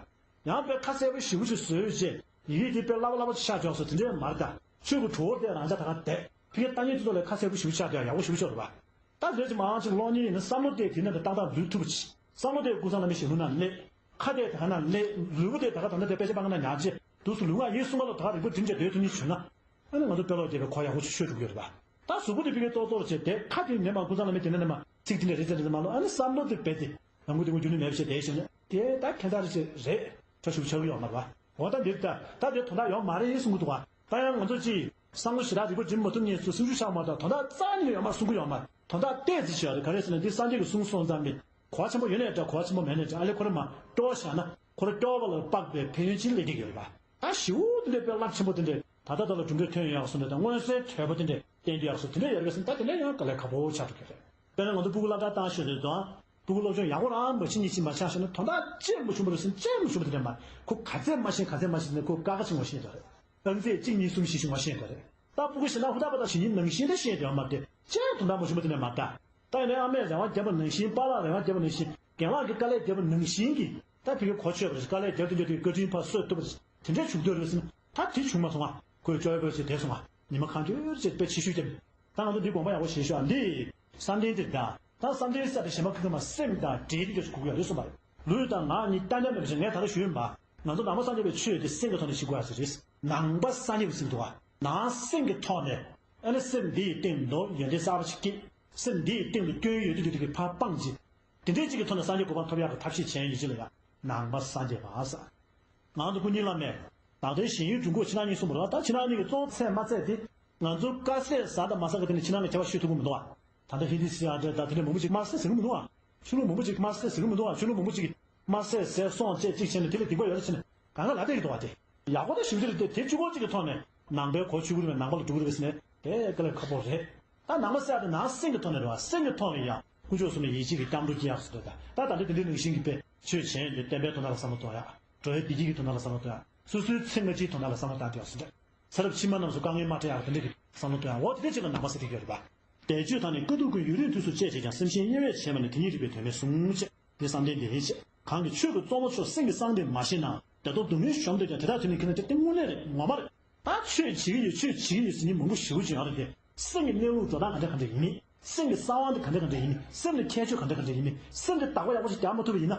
ཡང་དཔེ་ཁ་གསལ་པོ་ཞེ་པོ་ཅིག་བཟོས་རྗེས་ཡི་གེ་དེ་དཔེ་སླ་པོ་སླ་པོ་ཅིག་ཆགས་ཆོག་སོ་དེ་འདྲས་མ་རེད་ད། ཆོས་ཀྱི་བྲོ་བ་དེ་རང་ཅག་ད་ག་བསྡད་ཕ་གིའི་ལྟ་ཉན་དེ་ཚོ་ལས་ཁ་གསལ་པོ་ཞེ་པོ་ཆགས་དེ་ཡག་པོ་ཞེ་པོ་ཤོར་བ། ད་རེད་ཅིག་མ་འོང་ཅིག་ཀློག་མཁན་ཡིན་ན་བསམ་བློ་བཏང་དེ་ནང་དུ་ཏག་ཏག་འཛུལ་ཐུབ་པ་ཅིག་བསམ་བློ་དེ་ཀུན་བཟང་བླ་མའི་ཞལ་ལུང་ནང་སླེབས། ཁ་དེ་ད་ག་ནང་སླེབས། ལུས་པོ་དེ་ད་ག་ད་ལྟ་དེ་དཔེ་ཆ་པ་ག་ནང་ཉར་རྗེས་དུས་སུ་ལུས་ངག་ཡིད་གསུམ་ཀ་ལ་ད་ག་རིག་པ་སྒྲིམ་བྱས་སྡོད་ཐུབ་མཁན་བྱུང་ན། ཨ་ནི་ང་ཚོ་དཔེ་ཀློག་དེ་བའི་གོ་ཡག་པོ་ཞིག་ཆོད་འགྲོ་གི་ཡོད་རེད་པ། ད་གཟུགས་པོ་དེ་ཕ་གིའི་ཏོག་ཏོག་བྱས་དེ་ཁ་དེ་ནས་མ་ཀུན་བཟང་བླ་མའི་དེ་ནས་ནས་མ་ཚིག་དེ་འདྲ་རེད་ཟེར་རེད་མ་ལོ། ཨ་ནི་བསམ་བློ་དེ་རྦད་དེ་ལམ་ཁུ་དེ་ངོ་རྒྱུ་ནི་མེད་པ་བྱས་བསྡད་ཤེས་ན་དེ་ད་ཁྱད་མཚར་ཞིག་རེད། ཁྲ་ཞུ་ཆགས་ཀྱི་ཡོད་མ་རེད་པ། འོ་ད་འདིར་ད་ད་དེ་དོན་དག་ཡོད་མ་རེད་གསུང་གི་འདུག་བ། ད་ཡང་ང་ཚོ་ཅིག་བསམ་བློ་ཞེ་དྲག་རིག་པ་སྒྲིམ་མ་ཐུབ་མཁན་ཚོ་སེམས་ཤུགས་ཆག་མ་ཐུབ། དོན་དག་རྩ་ནས་ཡོད་མ་གསུང་གི་ཡོད་མ་རེད། དོན་དག་ཏོག་ཙམ་ཅིག་ཡོད་རེད། ག་རེ་ཟེར་ན་འདི་སངས་རྒྱས་ཀྱི་གསུང་སོང་ཙང་མི་གོ་བ་ཆེན་པོ་ཡོད་ནའི་འདྲ་གོ་བ་ཆེན་པོ་མེད་ནའི་འདྲ་ཨ་ལས་ཁོ་རང་མ་སྐྱོར་བཞག་ན་ཁོ་རང་སྐྱོར་བ་ལ་དཔག་པའི་ཕན་ཡོན་ཅི་སླེབས་ཀྱི་ཡོད་རེད་པ། ད་ཞེ་པོ་དེ་འདྲའི་དཔེ་རླབས་ཆེན་པོ་དེ་འདྲའི་ད་ལྟ་ད་ལ་གྲུབ་འབྲས་ཐོན་ཡོད་སོང་འདྲ་དང་མངོན་གསལ་དོད་པོ་དེ་འདྲའི་བསྟན་རྒྱུ་ཡག་སོང་དེ་འདྲ་ཡོད་རེད་པས་ཟེར་ན་ད་དེ་འདྲ་ཡང་དཀའ་ལས་ཁག་པོ་ཆགས་འགྲོ་གི་རེད། དཔེར་ན་ང་ཚོ་སྤུ་གུ་སློབ་གྲྭ་བཏང་ཤོག་དེ་དང་སྤུ་གུ་སློབ་སྦྱོང་ཡག་པོ་རང་མ་བྱེད་གཉིས་བྱེད་མ་ཆགས་ཤོག་ན་དོན་དག་ཅི་མ་བྱུང་བ་རེད་ཟེར་ན་ཅི་མ་བྱུང་བ་དེ་འདྲ་མ་རེད། ཁོ་ག་ཚད་མ་ཤེས་ག་ཚད་མ་ཤེས་ཟེར་ན་ཁོ་ཀ་ཁ་ཆེ་བ་ཤེས་འདུག་རེད། རྐང་ཚད་གཅིག་གཉིས་གསུམ་བཞི་བཞི་བ་ཤེས་འདུག་རེད། ད་སྤུ་གུ་ཞིག་ན་ཧུར་ཐག་པ་ད་ཞིག་ཉིན་ནང་བཞིན་དུ་ཤེས་འདུག་མ་རེད་དེ་ཅི་དོན་དག་མ་བྱུང་བ་དེ་འདྲ་མ་རེད། ད་ཡིན་ནའི་ཨ་མས་རེ་བ་བརྒྱབ་པ་ནང་བཞིན་པཱ་ལགས་རེ་བ་བརྒྱབ་པ་ནང་བཞིན་རྒན་ལགས་ཀྱིས་དཀའ་ལས་བརྒྱབ་པ་ནང་བཞིན་གྱི་ད་ཕ་གི་གོ་ཆོད་པ་རེད། དཀའ་ལས་རྒྱབ་དུས་རྒྱབ་དུས་བཀའ་དྲིན་ཕར་གསོས་ཐུབ་པ་རེད། དེ་འདྲའི་བྱུང་འདོད་རེད་ཟེར་ན་ད་དེ་བྱུང་མ་སོང་ང་། ཁོས་སྐྱོ་བའི་བར་ཆད་དེ་སོང་ང་། ཉི་མ་གང་འདྲ་ཅིག་དཔེ་ཆེ་ཤོས་ཀྱང་། ད་ང་ཚོ་འདི་དགོངས་པ་ཡག་པོ་བཞེས་ཤོག་འདི་བསམ་གཏན་འདིར་ད་ད་བསམ་གཏན་གསལ་བའི་ཞེན་པ་ཁ་ཁ་མ་སེམས་དང་འབྲེལ་ཏེ་སྐུ་གཡོག་ལས་གསུངས་པ་རེད། ལུས་དང་ངག་གཉིས་བརྟན་ཏན་མེད་པ་ཞིག་ངས་ད་ལྟ་ཞུས་ཡིན་པ། ང་ཚོ་ནང་པ་སངས་རྒྱས་པའི་ཆོས་དེ་སེམས་ཀྱི་ཐོག་ནས་ཤེས་དགོས་ཡ་ཞིག་རེད། ནང་པ་སངས་རྒྱས་པའི་ཚིག་འདུག་བ། ནང་སེམས་ཀྱི་ཐོག་ནས་ཨ་ནི་སེམས་འདི་ཡི་སྟེང་དུ་ཡོན་ཏན་གསར་པ་ཞིག་སྐྱེས། སེམས་འདི་ཡི་སྟེང་དུ་སྐྱོན་ཡོད་དུས་དུས་དུས་ཀྱི་ཕར་སྤངས་རྗེས། དེ་འདྲའི་གཅིག་གི་ཐོག་ནས་སངས་རྒྱས་གོ་འཕང་ཐོབ་ཡག་གི་ཐབས་ཤེས་བྱས་ཡོད་ཅེས་ལ་ཡང་ནང་པ་སངས་རྒྱས་པ་ཟེར། ང་ཚོ་སྐུ་ཉིད་བླ་མས་ད་ལྟའི་གཞན་ཡུལ་འགྲོ་འགོ་ཕྱི་ནང་གཉིས་གསུངས་པ་རེད། ད་ཕྱི་ནང་གཉིས་ཀྱི་གཙོ་བོ་ཚད་མ་ཚད་དེ་ང་ཚོ་དཀའ་ཚེགས་ཟ་དང་མ་ཟ་གི་དེ་ནི་ཕྱི་ནང་གི་བྱ་བ་ཤེས་ཐུབ་ཀྱི་མི་འདུག་བ། ད་ལྟ་ཧིན་དི་སི་ཨ་འདྲ་ད་དེ་འདྲ་མང་པོ་ཅིག་དམར་ཟས་ཟ་གི་མི་འདུག་བ། ཆོས་ལུགས་མང་པོ་ཅིག་དམར་ཟས་ཟ་གི་མི་འདུག་བ། ཆོས་ལུགས་མང་པོ་ཅིག་དམར་ཟས་ཟས་སོང་བྱས་གཅིག་བྱས་ནས་དེ་ལ་སྡིག་པ་ཡོད་རེད་ཟེར་ནས་གང་ག་ལ་བལྟས་ཀྱི་འདུག་བ། དེ་ཡག་པོ་ད་ཞིབ་ཅིག་རེད་དེ་དེ་གཅིག་པོ་གཅིག་གི་ཐོག་ནས་ནང་པའི་གོ་ཆོད་ཀྱི་རེད་པས་ནང་པ་ལ་འགྲོ་གི་རེད་པས་ཟེར་ནས་དེ་དཀའ་ལས་ཁག་པོ་རེད། ད་ནང་པ་ཟེར་ཡ་དེ་ནང་སེམས་ཀྱི་ཐོག་ནས་རེད་བ། སེམས་ཀྱི་ཐོག་ནས་ཡང་དཀོན་མཆོག་གསུམ་ལ་ཡིད་ཆེས་ཀྱི་སྐྱབས་འགྲོ་སྐྱེ་ཡག་སོ་དེ་ད་ད་ལྟ་དེ་འདྲའི་ནང་བཞིན་གྱི་དཔེ་ཆོས་བྱས་ཡོད་དུས་བསྟན་པའི་དོན་དག་ལ་བསམ་བློ་གཏོང་ཡག་འགྲོ་བའི་བདེ་སྐྱིད་ཀྱི་དོན་དག་ལ་བསམ་བློ་གཏོང་ཡག་སོ་སོའི་ཚེ་སྔ་ཕྱིའི་དོན་དག་ལ་བསམ་བློ་བཏང་བསྡད་ཡག་སོ་འདྲ། ཚེ་རབས་ཕྱི་མ་རྣམས་སུ་དཀའ་ངལ་མ་འཕྲད་ཡག་དེ་འདྲ་གི་བསམ་བློ་གཏོང་ཡག་འོ་དེ་འདྲ་ཅིག་ལ་ནང་པ་ཟེར་གྱི་ཡོད་རེད་པ། བཟླས་བརྗོད་དང་ནི་དཀའ་སྡུག་ཀུན། ཡུན་རིང་དུས་སུ་སྤྱད་བྱས་ཀྱང་། སེམས་ཤེས་དབྱེ་བས་ཕྱེ་མ་ནི། དེ་ཉིད་རིག་པའི་དོན་མིན་གསུངས་ཅེས། འདི་བསམ་གཏན་འདི་ཡིན་ཞེས། གང་གིས་ཆོས་ཀྱི་གཙོ་བོ་མཆོག་སེམས་ཀྱི་གསང་དེ་མ་ཤེས་ནའང་། བདེ་སྟོབས་སྡུག་བསྔལ་གཞོམ་འདོད་ཀྱང་། དེ་དག་དེ་ནི་ཁེ་ན་དེ་དངོས་གནས་རེད། ངོ་མ་རེད། ད་ཆོས་བྱེད་ཀྱི་ཡོད་ཆོས་བྱེད་ཀྱི་ཡོད་ཟེར་མཁན་མང་པོ་ཞེ་པོ་ཅིག་ཡོད་རེད་དེ། སེམས་ཀྱི་གནས་ལུགས་འགྲོ་སྟངས་ག་འདྲ་ག་འདྲ་ཡིན་མིན། སེམས་ཀྱི་གསང་བ་འདི་ག་འདྲ་ག་འདྲ་ཡིན་མིན། སེམས་ཀྱི་ཁྱད་ཆོས་ག་འདྲ་ག་འདྲ་ཡིན་མིན། སེམས་ཀྱི་བདག་པོ་ཡག་པོ་ཞིག་རྒྱག་མ་ཐུབ་པ་ཡིན་ན།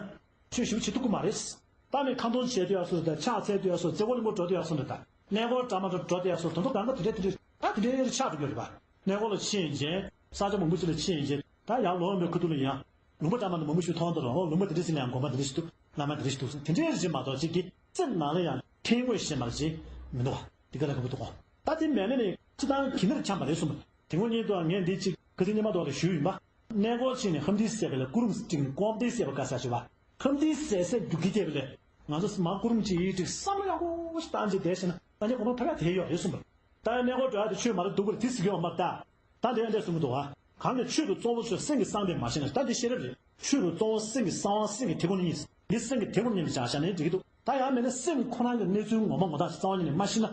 ཆོས་ཞེ་པོ་བྱེད་ཐུབ་ཀྱི་མ་རེད། ད་ནི་ཁ་འདོན་བྱས་དུས་ཡག་སོ་དང་ཕྱག་འཚལ་དུས་ཡག་སོ་རྩེ་བོ་རིང་པོ་འགྲོ་དུས་ཡག་སོ་འདྲ་དང་གནས་སྐོར་འདྲ་མ་འདྲ་འགྲོ་དུས་ཡག་སོ་དོན་དུ་གང་ག་དེ་འདྲའི་དེ་འདྲའི་ད་དེ་འདྲའི་ཆགས་འགྲོ་གི་ཡོད་རེད་པ། གནས་སྐོར་ལ་ཕྱིན་རྗེས་ས་ཆ་མང་པོ་ཅིག་ལ་ཕྱིན་རྗེས་ད་ཡར་ལོག་ཡོང་པའི་ཁ་ཐུག་ལ་ཡང་ལུང་པ་འདྲ་མ་འདྲ་མང་པོ་ཞིག་མཐོང་དུས་རང་ལུང་པ་དེ་འདྲ་ཞིག་ལ་ཡང་དགོན་པ་དེ་འདྲ་ཞིག་འདུག་བླ་མ་དེ་འདྲ་ཞིག་འདུག་ཟེར་དེ་འདྲའི་རེ་བྱེད་མ་གཏོགས་ཅིག་གིས་སེམས་ནང་ལ་ཡང་ཁྲེལ་དགོས་ཞེས་མ་རེད་ཅིག་མི་འདུག་བ། དེ་ག་ལ་ག་པོ་འདུག་གོ། ད་དེ་མེད་ནས་ནི་སྤྱི་བཏང་གི་ནར་འཁྱམས་པ་རེད་གསུངས་པ། དེ་སྔོན་ཉིན་དུ་ངས་འདི་ཅིག་ཁ་སང་ཉི་མ་ཐོག་ལ་ཞུས་ཡིན་པ། གནས་སྐོར་ཕྱིན་ནས་ཧམ་ཏི་སེ་བ་ལ་སྐུ་རུམ་སྤྲིང་ནས་ཀོམ་ཏི་སེ་བ་ག་ས་ཞུ་བ། ཧམ་ཏི་སེ་སེ་རྒྱུག་ཁྱི་སྐྱེས་པ་ལས་ང་ཚོ་མ་སྐུ་རུམ་ཅིག་ཡིད་ཀྲིག་བསམ་བློ་ཡག་པོ་ཞིག་བཏང་རྗེས་བསྡད་ཤེ་ན་ད་ནི་གོ་ནོ་ཐ་ཡག་དེ་ཡོད་རེད་གསུངས་པ། ད་ཡང་གནས་སྐོར་འགྲོ་ཡག་དེ་ཆོས་མ་རེད་འདུག་པར་དེ་ཟེར་གྱི་ཡོད་མ་རེད་ད། ད་འདི་ཡང་འདྲ་གསུང་གི་འདུག་ཨ། གང་གི་ཆོས་ཀྱི་གཙོ་བོ་ཆོས་སེམས་ཀྱི་གསང་དེ་མ་ཤེས་ན་ད་འདི་ཤེས་རབ་རེད། ཆོས་ཀྱི་གཙོ་བོ་སེམས་ཀྱི་གསང་བ་སེམས་ཀྱི་ཐེ་གོ་གཉིས། འདི་སེམས་ཀྱི་ཐེ་གོ་གཉིས་ལ་བཞག་བཞག་ནས་འགྲིག་གི་འདུག་ད་ཡང་མེད་ན་སེམས་ཁོ་རང་གི་གནས་ཚུལ་ངོ་མ་ངོ་མ་ཞིག་རྩ་བ་ཉིད་ནས་མ་ཤེས་ན།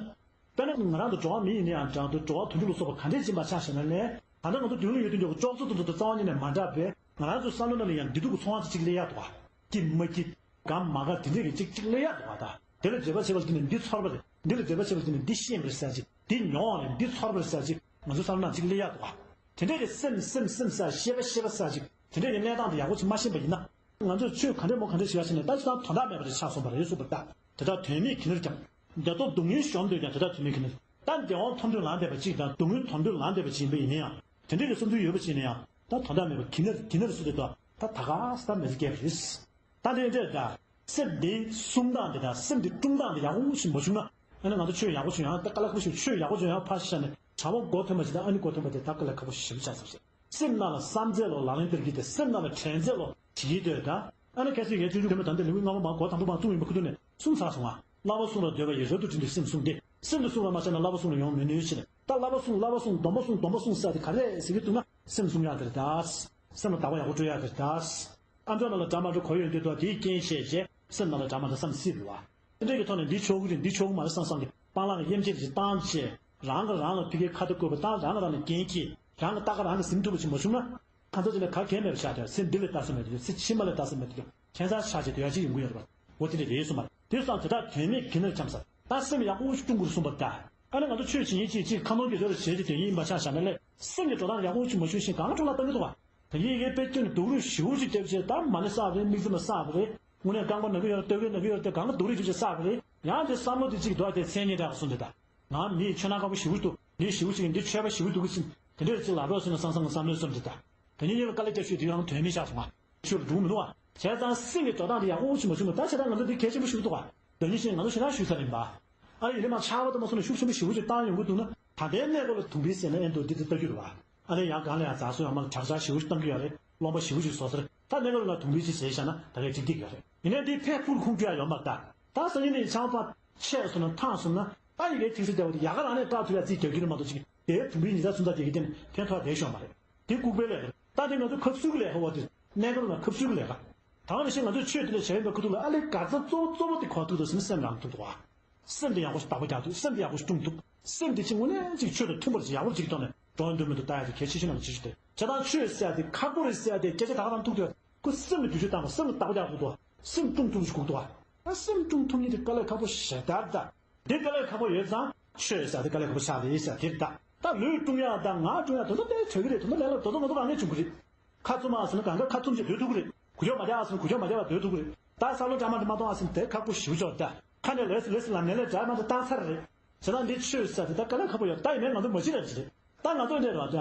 དཔེར་ན་ང་རང་ཚོ་འགྲོ་བ་མི་ཡིན་ན་ཡང་འདྲ་འདུག་འགྲོ་བ་དོན་གྲུབ་ལ་སོགས་པ་ག་འདྲས་ཕྱིན་པ་ཆ་བཞག་ན་ལས་ད་ལྟ་ང་ཚོ་མདུན་ལ་ཡོད་དུས་འཇོག་གི་ཅོག་ཙེ་དུ་འདུག་ད་རྩ་བ་ཉིད་ནས་མ་འདྲ་བས། ང་རང་ཚོ་བསམ་བློ་ནང་ལ་ཡང་བདེ་སྡུག་གི་ཚོར་བ་ཅིག་སླེབས་ཡག་འདུག་ག་སྐྱིད་མ་སྐྱིད། དགའ་མ་དགའ་དེ་འདྲས་ཀྱི་ཅིག་ཅིག་སླེབས་ཡག་འདུག་ག་ད་དེ་ལ་འགྱོད་པ་བྱས་པ་ལ་དེ་ནི་འདི་ཚོར་བ་རེད། འདི་ལ་འགྱོད་པ་བྱས་པ་ལ་དེ་ནི་འདི་ཤེས་པ་རེད་ཟེར་ཅིག་འདི་མྱོང་བ་རེད། འདི་ཚོར་བ་རེད་ཟེར་ཅིག་ང་ཚོ་བསམ་བློ་ནང་ཅིག་སླེབས་ཡག་འདུག་ག་དེ་འདྲས་ཀྱི་སེམས་སེམས་སེམས་ཟེར་ཤེས་པ་ཤེས་པ་ཟེར་ཅིག་དེ་འདྲས་ཀྱི་གནས་སྟངས་དེ་ཡག་པོ་ཅིག་མ་ཤེས་པ་ཡིན་ན། ང་ཚོས་ཆོས་ག་འདྲས་མོ་ག་འདྲས་ཞིག་ཡག་ཤེས་ནས་ད་ཅི་ཐང་དོན་དག་མེད་པ་རེ་ཆགས་སོང་བ་རེད་གསུངས་པ་ལྟར་དེ་དག་དོན་མེད་ཀྱི་ནར་ཀྱང་། བདེ་སྡུག་སྡུག་བསྔལ་གཞོམ་འདོད་ཀྱང་དེ་དག་དོན་མེད་ཀྱི་ནར། ད་བདེ་བ་ཐོབ་འདོད་ལངས་བསྡད་པ་ཅིག་དང་སྡུག་བསྔལ་ཐོབ་འདོད་ལངས་བསྡད་པ་ཅིག་ཡིན་པ་ཡིན་ན་ཡང་དེ་འདྲས་ཀྱི་བསམ་ཚུལ་ཡོད་པ་ཅིག་ཡིན་ན་ཡང་ད་དོན་དག་མེད་པ་ཀྱི་ནར་ཀྱི་ནར་སུ་དེ་དག་ད་ད་ག་ས་ད་མེད་ཀྱི་རེད། ད་དེ་འདྲས་ད། སེམས་འདི་སྲུང་སྟངས་འདི་དང་སེམས་འདི་སྲུང་སྟངས་འདི་ཡག་པོ་ཞིག་མ་བྱུང་ན། ཨ་ནི་ང་ཚོ་ཆོས་ཡག་པོ་བྱུང་ཡང་ད་དཀའ་ལས་ཁག་པོ་ཞིག་ཆོས་ཡག་པོ་བྱུང་ཡང་ཕར་ཤ་ནས་གྲྭ་པ་མགོ་ཐོན་པ་ཞིག་དང་ཨ་ནི་མགོ་ཐོན་པ་དེ་ད་དཀའ་ལས་ཁག་པོ་ཞིག་ཆགས་ཚར་ཞིག་སེམས་ནང་ལ་བསམ་རྩེ་ལོ་ལག་ལེན་བསྟར་གྱི་དེ་སེམས་ནང་ལ་དྲན་རྩེ་ལོ་བྱེད་ཀྱི་དེ་ད། ཨ་ནི་ཁ་སང་ངའི་ཆུང་ཆུང་དེ་མོ་ད་འདི་ལུས་སྔ་མོ་མ་གོ་དང་པོ་མ་བཙུགས་ཡིན་པ་ཁུ་ཐུག་ནས་གསུངས་ཚར་སོང་ང་། བསླབ་པ་སྲུང་ལ་འདོད་པ་ཡིས། རབ་ཏུ་བསྒྲིམས་ཏེ་སེམས་བསྲུང་སྟེ། སེམས་དེ་བསྲུང་བར་མ་བྱས་ན་བསླབ་པ་སྲུང་ལ་ཡོང་མི་ནུས་ཞེས། ད་བསླབ་པ་སྲུང་བསླབ་པ་སྲུང་སྡོམ་པ་སྲུང་སྡོམ་པ་སྲུང་ཟེར་དེ་ག་རེ་ཟེར་གྱི་འདུག་ན། སེམས་བསྲུང་ཡག་དེ་རེད་ད། སེམས་ལ་བདག་པོ་ཡག་པོ་སྤྲོད་ཡག་དེ་རེད་ད། ཨ་མཆོག་ནང་ལ་དགྲ་མ་འགྲོ་གོ་ཡོང་དུས་དོ་དེའི་རྐྱེན་བྱས་རྗེས་སེམས་ནང་ལ་དགྲ་མ་འགྲོ་བསམ་སྲིད་པ། དེ་འདྲ་གི་ཐོག་ནས་འདི་ཆོག་གི་རེད་འདི་ཆོག་གི་མ་རེད་བསམ་བསམ་གི་སྤང་བླང་གི་དབྱེ་འབྱེད་ཅིག་བཏང་བྱས། རང་གིས་རང་ལ་ཕ་གིའི་ཁ་ཏ་བསྐུར་བ་དང་རང་གིས་རང་ལ་འགན་འཁྱེར། རང་གི་ལྟ་ཁ་རང་གིས་ཟིན་ཐུབ་པ་ཞིག་མ་བྱུང་ན། ཁ་ཚ་ཅིག་ལ་ག་གེ་མེད་པ་ཆགས་ཏེ་ཚེ་འདི་ལ་ལྟ་ས་མེད་དུས་ཚེ་ཕྱི་མ་ལ་ལྟ་ས་མེད་དུས་ཁྱད་མཚར་ཆགས་ཆེ་དུས་ཡ་གཅིག་ཡོང་གི་ཡོད་རེད་པ། འོ་དེ་འདྲ་རེད་གསུངས་པ་དེ་སང་དེ་དག་དོན་མེད་ཀྱི་ནར་འཁྱམས་ས་ད་སེམས་ཡག་པོ་ཞིག་སྲུང་དགོས་གསུངས་པ་ད། ཨ་ནི་ང་ཚོ་ཆོས་བྱེད་ཉིན་གཅིག་གཅིག་ཁ་ནོར་གྱི་རེ་རེ་བྱེད་ཀྱི་དོན་ཡིན་པ་ཆ་བཞག་ན་ལས་སེམས་ཀྱི་འགྲོ་སྟངས་ཡག་པོ་ཞིག་མ་ཞུས་ཤིང་གང་འཕྲོ་བརླག་གཏང་གི་འདུག་བ། ད་ཡིན་ཡིན་དཔེ་སྐྱོན་ནི་སྡུག་རུས་ཞེ་པོ་ཞིག་བརྒྱབ་བྱས་ད་མ་ཎི་བསགས་པ་རེད། དམིགས་བརྩེ་མ་བསགས་པ་རེད། དངོས་གནས་རྐང་པ་ན་གི་ཡོད་རེད། ལྟོ་གོས་ན་གི་ཡོད་རེད། དེ་གང་ག་སྡུག་རུས་བརྒྱབ་བྱས་བསགས་པ་རེད། ཡང་དེ་བསམ་བློ་དེ་གཅིག་འདུག་བ། དེ་མཚན་ཉིད་འདྲ་བ་གསུངས་ཏེ་ད། ང་མི་ཡི་ཆོས་ནང་ཁག་པོ་ཞེ་པོ་འདུག་འདི་ཞེ་པོ་ཞིག་འདི་ཆོས་པ་ཞེ་པོ་འདུག་གི་ཕྱིན་དེ་འདྲས་ཅིག་ལབ་རོགས་ཟེར་ན་བསམ་བསམ་བསམ་བློའི་བསམ་དེ་ད། དེ་ནས་ཡིན་ལ་དཀའ་ལས་རྒྱབ་ཤོས་དེ་ཡང་དོན་མེད་ཆགས་སོང་ང་། ཆོས་ལ་འགྲུག་མི་འདུག་བ། བྱས་ཙང་སེམས་ཀྱི་འགྲོ་སྟངས་དེ་ཡག་པོ་ཞིག་མ་བྱུང་ན་ད་བྱས་ཙང་ང་ཚོ་འདི་གལ་ཆེན་པོ་ཞིག་འདུག་བ། དོན་སྙིང་བཤད་ང་ཚོ་ཞེ་དྲག་ཞུས་ཚར་ཡིན་པ། ཨ་ལས་ཡིན་ནའི་མ་ཆར་པ་དང་མ་སོང་ན་ཤུགས་ཆེན་པོ་ཞེ་པོ་ཅིག་བཏང་ཡོང་གི་འདུག་ན་ད་ལྟའི་གནས་སྐབས་ལ་དུང་འཕིགས་ཟེར་ན་ཨེ་འདུག་འདི་འདི་ལྟ་རྒྱུ་རེད་བ། ཨ་ལས་ཡང་གང་ལ་ཡང་ཛ་སུ་ཡང་མ་ལ་དྲག་ཆར་ཞེ་པོ་ཅིག་བཏང་གི་ཡོད་རེད། རློན་པ་ཞེ་པོ་ཅིག་བཟོ་ས་རེད། ད་གནས་སྐབས་ལ་དུང་འཕིགས་ཅིག་ཟེར་བཞག་ན་ད་གས་ཅིག་འགྲིག་གི་ཡོད་རེད། ཡིན་ནའི་འདི་ཕར་ཕུར་ཁུངས་སྐྱེལ་ཡ་ཡོད་མ་རེད་ད། ད་སང་ཉིན་ནས་ཆར་པ་ཆད་སོང་ན་ཐང་སོང་ན་ད་ཡི་གེ་ཐིག་ས་བདེ་བ་དེ་ཡག་ག་རང་ནས་སྐྲག་ཐུབ་ཡ་རྩིས་རྒྱག་རྒྱུ་རེད་མ་གཏོགས་ཅིག་དེའི་དུང་འཕིགས་ཉི་ཤུ་རྩ་གསུམ་ཙམ་དེ་གི་སྟེང་ཕན་ཐོགས་བསྡད་ཤོག་མ་རེད། དེ་ལྐུགས་པའི་ལས་ཀ་རེད། ད་དེ་ང་ཚོ་ཁབ་སུལ་གི་ལས་ཀ་བ་དེ་གནས་སྐབས་ལ་ཁབ་སུལ་གི་ལས་ཀ། ད་ག་ནང་བཞིན་ང་ཚོས་ཆོས་དེ་ལ་བྱ་བའི་ཁ་ཐུག་ལ་ཨ་ལས་ག་ཚ་གཙོ་བོ་གཙོ་བོ་དེ་གོ་ཐུག་དང་སེམས་རང་ཐུག་འདུག་བ། སེམས་དེ་ཡག་པོ་ཞིག་བདག་པོ་རྒྱག་ཐུབ། སེམས་དེ་ཡག་པོ་ཞིག་སྲུང་ཐུབ། སེམས་དེ་ཅིག་དངོས་གནས་ཅིག་ཆོས་དང་མཐུན་པར་ཅིག་ཡག་པོ་ཅིག་ཐོག་ནས་འགྲོ་འདོད་མི་འདུག་ལྟ་ཡ་དེ་གལ་ཆེ་ཤོས་ནང་གི་ཆེ་ཤོས་དེ། བྱས་ཙང་ཆོས་ཟེར་ཡ་དེ་ཁག་པོ་རེད་ཟེར་ཡ་དེ་སྐད་ཆ་ད་ག་རང་ཐུག་དུས་ཁོ་སེམས་ལ་བསྒྱུར་བཅོས་བཏང་བ་སེམས་ལ་བདག་པོ་རྒྱག་དགོས་འདུག་སེམས་སྲུང་ཐུབ་ཞིག་དགོས་འདུག་ཨ་སེམས་སྲུང་ཐུབ་མཁན་དེ་དཀའ་ལས་ཁག་པོ་ཞེ་དྲག་རེད་ད། འདི་དཀའ་ལས་ཁག་པོ་ཡོད་ཙང་ཆོས་ཟེར་ཡ་དེ་དཀའ་ལས་ཁག་པོ་ཆགས་རེད་ཟེར་ཡ་དེ་རེད་ད། ད་ལུས་སྲུང་ཡ་དང་ངག་སྲུང་ཡ་དོན་དག་དེ་བྱེད་ཀྱི་རེད། དོན་དག་ལས་ལ་དོ་དོ་ང་ཚོ་རང་ངེས་བྱུང་གི་རེད། ཁ་བཙུམ་ཨ་ཟེར་ན་གང་ག་ཁ་བཙུམ་བྱས་སྡོད་ཐུབ་ཀྱི་རེད། གུ་ཅོག་མ་རྒྱག་ཨ་ཟེར་ན་གུ་ཅོག་མ་རྒྱག་པ་སྡོད་ཐུབ་ཀྱི་རེད། ད་ས་ལོ་འདྲ་མ་འདྲ་མ་གཏོང་ཨ་ཟེར་ན་དེ་ཁག་པོ་ཞེ་པོ་ཅིག་རེད་ད། ཁ་ནས་ལས་སུ་ལས་སུ་ལ་ནས་ལས་འདྲ་མ་འདྲ་བཏང་ཚར་རེད། བྱས་ཙང་འདི་ཆོས་ཟེར་དེ་ད་དཀའ་ལས་ཁག་པོ་ཡོད་ད། ཡིན་ནའི་ང་ཚོ་མ་བྱེད་ལ་ཅི་རེད། ད་ང་ཚོ་འདྲ་རེད་བ། ད་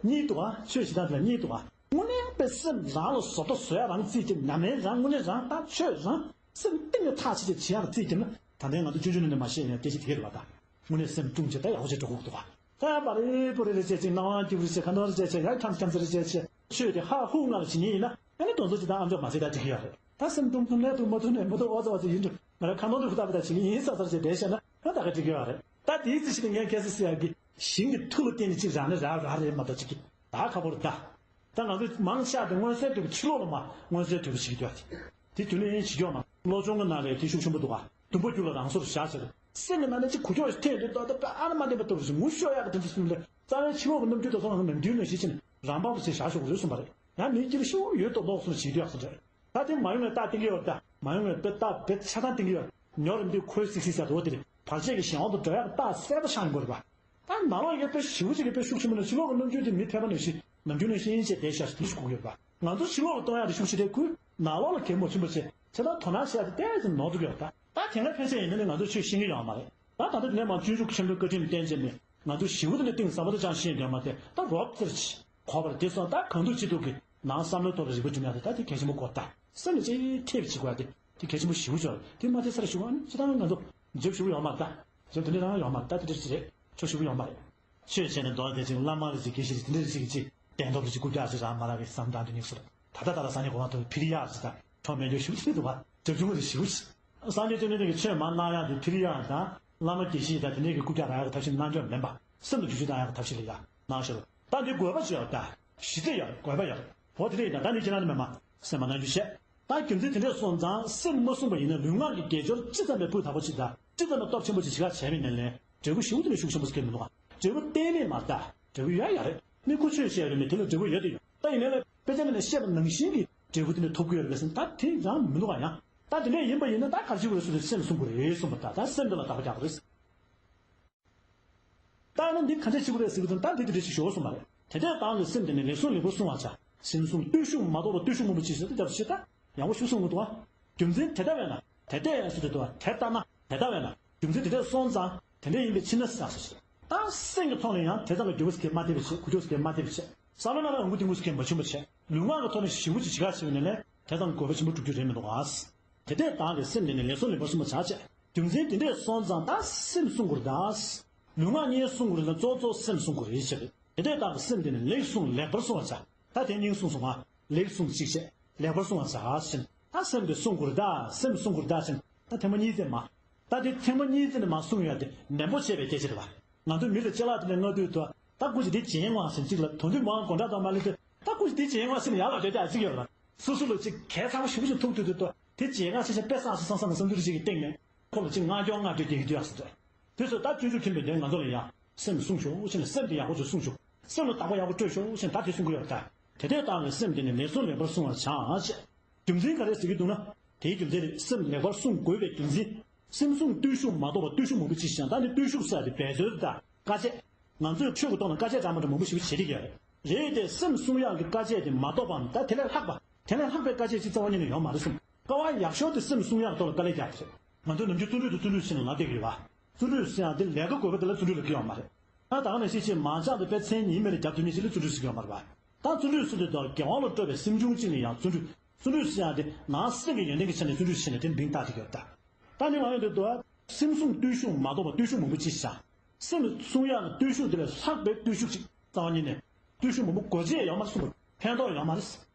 གཉིས་འདུག་ཨ། ཆོས་བྱེད་སྟངས་དེ་ལ་གཉིས་འདུག་ཨ། དངོས་གནས་པའི་སེམས་རང་ལ་བཟོ་ལྟ་བཟོ་ཡ་རང་རྩིས་ཀྱི་ཉམས་ལེན་རང་དངོས་གནས་རང་ད་ཆོས་རང་སེམས་གཏིང་ནས་ཐག་ཆད་ཅིག་བྱེད་ཡ་རྩིས་ཀྱི་ན་ད་ལྟའི་ང་ཚོ་ཆུང་ཆུང་ནས་མ་ཤེས་ཡ་སྐད་ཆ་དེ་གས་རེད་བ་ད། དངོས་གནས་སེམས་དཀྲུགས་བྱས་ད་ཡག་པོ་བྱས་འགྲོ་དགོས་འདུག་བ། ད་ཡང་པ་རེ་པོ་རེ་རེ་བྱས་ཅིག་སྣང་བ་སྐྱིད་པོ་རེ་བྱས་ཁ་འདོན་རེ་བྱས་བྱས་ཡང་འཁྱམས་འཁྱམས་ཚེ་རེ་བྱས་བྱས་ཆོས་དེ་ཧ་ཧུ་ང་ལ་བྱེད་ཉེན་ཡིན་ན་ཨ་ནི་དོན་ཚོ་ཅིག་ད་ཨ་མཆོག་མ་ཟེར་ད་འགྲིག་གི་ཡོད་རེད། ད་སེམས་སྟོང་ཐུན་ལས་དུ་མ་ཐུན་ནས་མ་ཐུ་ཨོ་ཙ་ཨོ་ཙ་ཡིན་འགྲོ་ང་རང་ཁ་ནང་དུ་ཧུ་ད་པ་ད་བྱེད་ཉེན་ཡིན་ས་ཚར་བྱས་བསྡད་བྱས་ན་ཨ་ད་ག་འགྲིག་གི་ཡོད་རེད། ད་དེའི་ཚེ་ཞིག་ཏུ་ངས་ཁ་སང་ཟེར་ཡག་གི་ཞིང་གི་མཐུ་ལ་བརྟེན་ནས་ཅིག་རག་ན་རག་རག་རེད་མ་གཏོགས་ཅིག་གི་ད་ཁག་པོ་རེད་ད། ད་ང་ཚོ་མང་ཆེ་བ་དེ་མངོན་གསལ་དོད་པོ་ཕྱི་ལོགས་ལ་མ་མངོན་གསལ་དོད་པོ་བྱེད་ཀྱི་འདུག་ཨ། དེ་དུས་ནས་ཡིན་བྱེད་ཀྱི་ཡོད་མ་བློ་སྦྱོང་གི་ནང་ལས་དེ་ཤུགས་ཆེན་པོ་འདུག་ཨ། དུམ་བུ་རྒྱུ་ལ་རང་སོར་བཞག་ཟེར། སེམས་ཀྱི་ནང་ནས་ཅིག་གུ་ཅོག་ཐེངས་དུ་ཏོག་ཏོ་ཨ་ན་མ་བདེན་པ་ཏོག་ཞིག་ངུ་ཤོར་ཡག་གི་དེ་འདྲ་སོང་ལས་རྩ་བའི་ཕྱི་ལོགས་ཀྱི་རྣམ་འགྱུར་དེ་ཚོ་ནང་གི་ནམ་རྒྱུན་ནང་བཞིན་བྱས་ནས་རང་དབང་དུ་བྱས་བཞག་ཆོག་གི་རེད་གསུངས་པ་རེད། ཡང་མིའི་སྐྱིད་པ་ཤི་བོ་ཡོད་དོ་ལོག་སོང་བྱེད་དུ་ཡག་སོང་རེད། ད་དེ་མ་ཡོང་བའི་རྟགས་བསྟན་གྱི་ཡོད་རེད་ད། མ་ཡོང་བའི་དཔེ་རྟགས་དཔེ་ཆ་ཚང་བསྟན་གྱི་ཡོད་རེད། ཉོ་རེ་འདི་ཁོའི་སིག་སིག་ཟེར་དོ་དེ་རེད། བར་ཆད་ཀྱི་གཞན་དབང་དུ་འགྲོ་ཡག་གི་རྟགས་གསལ་པོ་ཆགས་ཡོང་གི་རེད་པ། ད་ནང་ལོགས་ཡོད་པའི་ཞི་བོ་ཅིག་གི་དཔེ་ཤུགས་ཆེན་པོ་ནི་ཕྱི་ལོགས་ཀྱི་རྣམ་འགྱུར་དེ་མི་ཕལ་པ་ནང་བཞིན་ནམ་རྒྱུན་ནང་བཞིན་བྱས་བསྡད་ཤག་ཞེས་དེ་ཞུ་དགོས་ཡོད་པ། ང་ཚོ་ཕྱི་ལོགས་ལ་གཏོང་ཡག་དེ་ཤུགས་ཆེ་དེ་ཁུལ་ནང་ལོགས་ལ་གལ་མོ་ཆེན་པོ་བྱས་བྱས་ད་དོ་སྣང་བྱས་ཏེ་ཏོག་ཙམ་ནོར་འགྲོ་གི་ཡོད་ད། ད་དེ་འདྲ་ཕན་ཆད་ཡིན་ན་ནི་ང་ཚོ་ཆོས་ཤེས་ཀྱི་ཡོད་མ་རེད། ད་ད་ལྟ་དེ་ནས་མར་སྤྱོད་འཇུག་ཆེན་པོའི་བཀའ་དྲིན་བརྟེན་བྱས་ནས་ང་ཚོ་ཞི་བོ་དེ་ལ་གཏིང་ཟབ་པོ་དེ་ཅང་ཤེས་ཡོད་མ་རེད། ད་རོབ་ཙམ་ཅིག་གོ་བར་དེ་སོང་ད་གང་ཐུབ་ཅི་ཐུབ་ཀྱིས་ནང་བསམ་བློའི་ཐོག་ལ་རིག་པ་སྒྲིམ་ཡག་དེ་ད་དེ་གལ་ཆེན་པོ་གོ་ད། སེམས་ལ་ཅིག་ཐེབས་བྱེད་དགོས་ཡག་དེ་དེ་གལ་ཆེན་པོ་ཞེ་པོ་ཅིག་རེད། དེ་མ་ཐེབས་ས་རེ་ཞུ་བ་ནི་ཅི་ད་ང་ཚོ་འཇབ་ཞུ་གི་ཡོད་མ་རེད་ད། ཅང་དེ་འདྲ་རང་ཡོད་མ་རེད་ད། དེ་འདྲ་ཅིག་རེད། ཆོག་ཞུ་གི་ཡོད་མ་རེད། ཆོས་བྱས་ནས་མདོ་སྡེ་ཅིག་བླ་མ་ལ་ཅིག་དགེ་བཤེས་ཅིག་དེ་འདྲ་ཅིག་ཅིག་གདན་ཐོབ་རེ་ཅིག་རྐུབ་བཀྱག་ཅིག་རག་མ་རག་གི་བསམ་སྟངས་དེ་གཉིས་སུ། ད་ལྟ་ད་ལ་སངས་རྒྱས་གོ་འཕང་ཐོབ་པའི་ཕི་རི་ཡག་ཅིག་དང་ཁྲོམ་མེད་རྒྱུ་ཞིག་ཅིག་འདུག་བ། རྒྱབ་ཆུང་ངུ་དེ་ཞིག་ཅིག་སངས་རྒྱས་བཅོམ་ལྡན་འདས་ཀྱིས་ཆོས་མ་གནང་ཡག་དེ་ཕི་རི་ཡག་དང་། བླ་མ་དགེ་བཤེས་དང་དེ་འདྲས་ཀྱི་རྐུབ་བཀྱག་རག་ཡག་གི་ཐབས་ཤེས་གནང་རྒྱུ་མིན་པ། སེམས་ལ་བསྒྱུར་བཅོས་གཏང་ཡག་གི་ཐབས་ཤེས་ལ་ཡ་གནང་ཤོག་ད་འདི་དགོས་པ་ཅིག་ཡོད་ད། གཞི་རྩ་ཡོད། དགོས་པ་ཡོད། འོ་དེ་འདྲ་ཡིན་ན་ད་འདི་ཁྱེད་རང་ནི་མེད་མ་སེམས་མ་གནང་རྒྱུ་བཤད། ད་རྒྱུ་མཚན་དེ་འདྲས་སོང་ཙང་སེམས་མ་བསྲུངས་པ་ཡིན་ན་ལུས་ངག་གི་དགེ་སྦྱོར་ཅི་ཙམ་པའི་སྤུས་དག་པོ་ཅིག་དང་ཅི་ཙམ་པའི་སྟོབས་ཆེན་པོ་ཅིག་ཅི་ག་བྱས་པ་ཡིན་ན་ལས་འབྲས་བུ་ཞེ་པོ་དེ་འདྲས་ཤུགས་ཆེན་པོ་ཟེར་གྱི་མི་འདུག་ག་འབྲས་བུ་གཏན་ནས་མ་རེད་ད། འབྲས་བུ་ཡ་ཡ་རེད། སྨིན་ཁུ་ཆོས་བཤད་རེད་མེད་དེ་ལ་འབྲས་བུ་ཡོད་དེ་ཡོད་ད་ཡིན་ན་ལས་དཔེ་ཆ་ནང་ནས་བཤད་པ་ནང་བཞིན་གྱི་འབྲས་བུ་དེ་འདྲས་ཐོབ་ཀྱི་ཡོད་རེད་ཟེར་ན་ད་དེ་ཡང་མི་འདུག་ག་ཡང་། ད་དེ་འདྲས་ཡིན་པ་ཡིན་ན་ད་ག་རེ་བྱེད་དགོས་རེད་ཟེར་དུས་སེམས་བསྲུང་དགོས་རེད་གསུངས་པ་ད་ད་སེམས་དེ་ལ་བདག་པོ་རྒྱག་དགོས་རེད། ད་ནི་འདི་ག་འདྲས་བྱེད་དགོས་རེད་ཟེར་གྱི་འདུག་ད་འདི་དེ་འདྲས་ཞིག་ཞོག་གསུངས་པ་རེད། དེ་འདྲས་བཏང་ནས་སེམས་དེ་ནི་ལེགས་གསུང་ལེགས་པར་བསྲུང་བར་བྱ། སེམས་བསྲུང་བརྟུལ་ཞུགས་མ་གཏོགས་པ་བརྟུལ་ཞུགས་མང་པོ་ཅིས་ཟེར་ཏེ་རྒྱབ་ཤེས་ད་ཡག་པོ་ཞིག་གསུང་གི་འདུག་ཨ། རྒྱུ་མཚན་དེ་ལྟ་བས་ན་དེ་ལྟས་ཡང་ཟེར་དུས་འདུག་ཨ། དེ་ལྟ་ན་དེ་ལྟ་བས་ན་རྒྱུ་མཚན་དེ་འདྲས་སོང་ཙང་དེ་འདྲས་ཡིན་པའི་ཕྱིར་ན་ཟེར་ཡང་ཟེར་ཞིག་ད་སེམས་ཀྱི་ཐོག་ནས་ཡང་དེ་ཙམ་གྱི་འགྱུར་བ་ཟེར་གྱི་མ་བསྡད་པའི་ཕྱིར་འགྱུར་བ་ཟེར་གྱི་མ་བསྡད་པའི་ཕྱིར་བསམ་བློ་ནང་ལ་ཡོང་གི་དེ་འགྱུར་བ་ཟེར་གྱི་མ་བྱུང་བའི་ཕྱིར་ལུས་ངག་གི་ཐོག་ནས་ཞི་བོ་ཅིག་ཇི་ག་བྱས་པ་ཡིན་ན་ལས་དེ་ཙམ་དགོས་པ་ཆེན་པོ་སྒྲུབ་རྒྱུ་རེད་མི་འདུག་ཨ། དེ་འདྲས་བཏང་སྟེ་སེམས་དེ་ནི་ལེགས་གསུང་ལེགས་པར་བསྲུང་བར་བྱ་བྱས། རྒྱུ་མཚན་དེ་འདྲས་སོང་ཙང་ད་སེམས་བསྲུང་དགོས་རེད་ད། ལུས་ངག་གཉིས་བསྲུང་དགོས་རེད་ན་གཙོ་གཙོ་སེམས་བསྲུང་དགོས་རེད་ཟེར། དེ་འདྲས་བཏང་སྟེ་སེམས་དེ་ནི་ལེགས་བསྲུང་ལེགས་པར་བསྲུང་བར་བྱ། ད་དེ་གཉིས་གསུངས་སོང་ང་། ལེགས་བསྲུང་གཅིག་བྱས། ལེགས་པར་བསྲུང་བར་བྱ་ཞེས། ད་སེམས་དེ་བསྲུང་དགོས་རེད་ད་སེམས་བསྲུང་དགོས་རེད་ད་ཞེས། ད་ཐེངས་མ་གཉིས་ཙམ་མ། ད་དེ་ཐེངས་མ་གཉིས་ཙམ་ནས་མ་བསྲུང་ཡ་དེ་ནན་པོ་བྱས་པའི་སྐད་ཆ་རེད་བ། ང་ཚོ་མི་ལ་ཅ་ལག་དེ་འདྲ་མངགས་དུས་དུ་ད་སྐུ་མཁྱེན་དེ་བྱེད་དགོས་ཟེར་གཅིག་ལ་དོན་དུ་མང་དགོང་དག་དང་མ་ལས་དུས་ད་སྐུ་མཁྱེན་དེ་བྱེད་དགོས་ཟེར་ནས་ཡར་ལ་བསྡད་དེ་ཨ་ཅིག་ཡོད་ལ། སོ་སོ་ལ་ཅིག་གལ་ཚ་པོ་ཞེ་པོ་ཞིག་ཐུག་དུས་དུ་དེ་བྱེད་དགོས་ཟེར་ཞིང་དཔེ་བསགས་སོ་བསམ་བསམ་ནས་བསམ་ཚུལ་ཞིག་གི་སྟེང་ནས་ཁོ་ལ་ཅིག་ང་སྐྱོ་ང་སྐྱོ་སྐྱེ་གི་དུས་ཨ་ཟེར་དུས། དུས་སུ་ད་སྤྱོད་འཇུག་མཁན་པོས་དེ་ང་ཚོ་ལ་ཡང་སེམས་བསྲུང་ཤོག་ཅེས་ནས་སེམས་དེ་ཡག་པོ་ཅིག་བསྲུང་ཤོག་སེམས་ལ་བདག་པོ་ཡག་པོ་སྤྲོད་ཤོག་ཅེས་ད་དེ་གསུང་གི་ཡོད་ད། དེ་འདྲས་བཏང་ནས་སེམས་དེ་ནི་ལེགས་གསུང་ལེགས་པར་བསྲུང་བར་བྱ་ཞེས། རྒྱུ་མཚན་ག་རེ་ཟེར་གྱི་འདུག་ན། དེའི་རྒྱུ་མཚན་ནི་སེམས་ལེགས་པར་བསྲུང་དགོས་པའི་རྒྱུ་མཚན། སེམས་བསྲུང་བརྟུལ་ཞུགས་མ་གཏོགས་པ་བརྟུལ་ཞུགས་མང་པོ་ཅིས་ཀྱང་ད་ནི་བརྟུལ་ཞུགས་ཟེར་ཡ་དེ་འབད་རྩོལ་དང་དཀའ་སྤྱད། ང་ཚོས་ཆོས་ཀྱི་ཐོག་ན་དཀའ་སྤྱད་འདྲ་མི་འདྲ་མང་པོ་ཞིག་བྱེད་ཀྱི་ཡོད་རེད། རེད་དེ་སེམས་བསྲུང་ཡག་གི་དཀའ་སྤྱད་དེ་མ་གཏོགས་པའམ་ད་དེ་ལས་ལྷག་པ་དེ་ལས་ལྷག་པའི་དཀའ་སྤྱད་ཅིག་རྩ་བ་ཉིད་ནས་ཡོད་མ་རེད་གསུངས། དཀའ་བ་ཡག་ཤོས་དེ་སེམས་བསྲུང་ཡག་ཐོག་ལ་དཀའ་ལས་རྒྱག་གི་རེད། ང་ཚོ་ནམ་རྒྱུན་བརྩོན་འགྲུས་དང་བརྩོན་འགྲུས་བྱས་ནས་ལབ་བསྡད་ཀྱི་ཡོད་པ། བརྩོན་འགྲུས་ཟེར་ཡག་དེ་ལས་ཀ་དགོས་པ་དེ་ལ་བརྩོན་འགྲུས་ལབ་ཀྱི་ཡོད་མ་རེད། ད་ད་ག་ནང་བཞིན་ཅིག་མ་ཆག་ཏུ་དཔེ་མཚན་ཉིད་མེད་ལ་རྒྱབ་ཐུབ་མཁན་ཞིག་ལ་བརྩོན་འགྲུས་ཟེར་གྱི་ཡོད་མ་རེད་པ། ད་བརྩོན་འགྲུས་ཟེར་དུས་ད་དགེ་བ་ལ་སྤྲོ་བའི་སེམས་བྱུང་གཅིག་ནས་ཡང་བརྩོན་འགྲུས། བརྩོན་འགྲུས་ཟེར་ཡག་དེ་ནང་སེམས་ཀྱི་ཡོན་ཏན་གྱི་ཆ་ནས་བརྩོན་འགྲུས་བྱས་ནས་དེ་འབིང་བཏགས་ཀྱི་ཡོད་ད། ད་ནི་ང་ཡོང་དུས་ད་སེམས་བསྲུང་བརྟུལ་ཞུགས་མ་གཏོགས་པ་བརྟུལ་ཞུགས་མང་པོ་ཅིག་བྱ། སེམས་བསྲུང་ཡག་གི་བརྟུལ་ཞུགས་དེ་ལས་ལྷག་པའི་བརྟུལ་ཞུགས་ཅིག་རྩ་བ་ཉིད་ནས། བརྟུལ་ཞུགས་མང་པོ་དགོས་ཆེད་ཡོད་མ་རེད་གསུངས་པ་ཕན་ཐོགས་ཡོད་མ་རེད།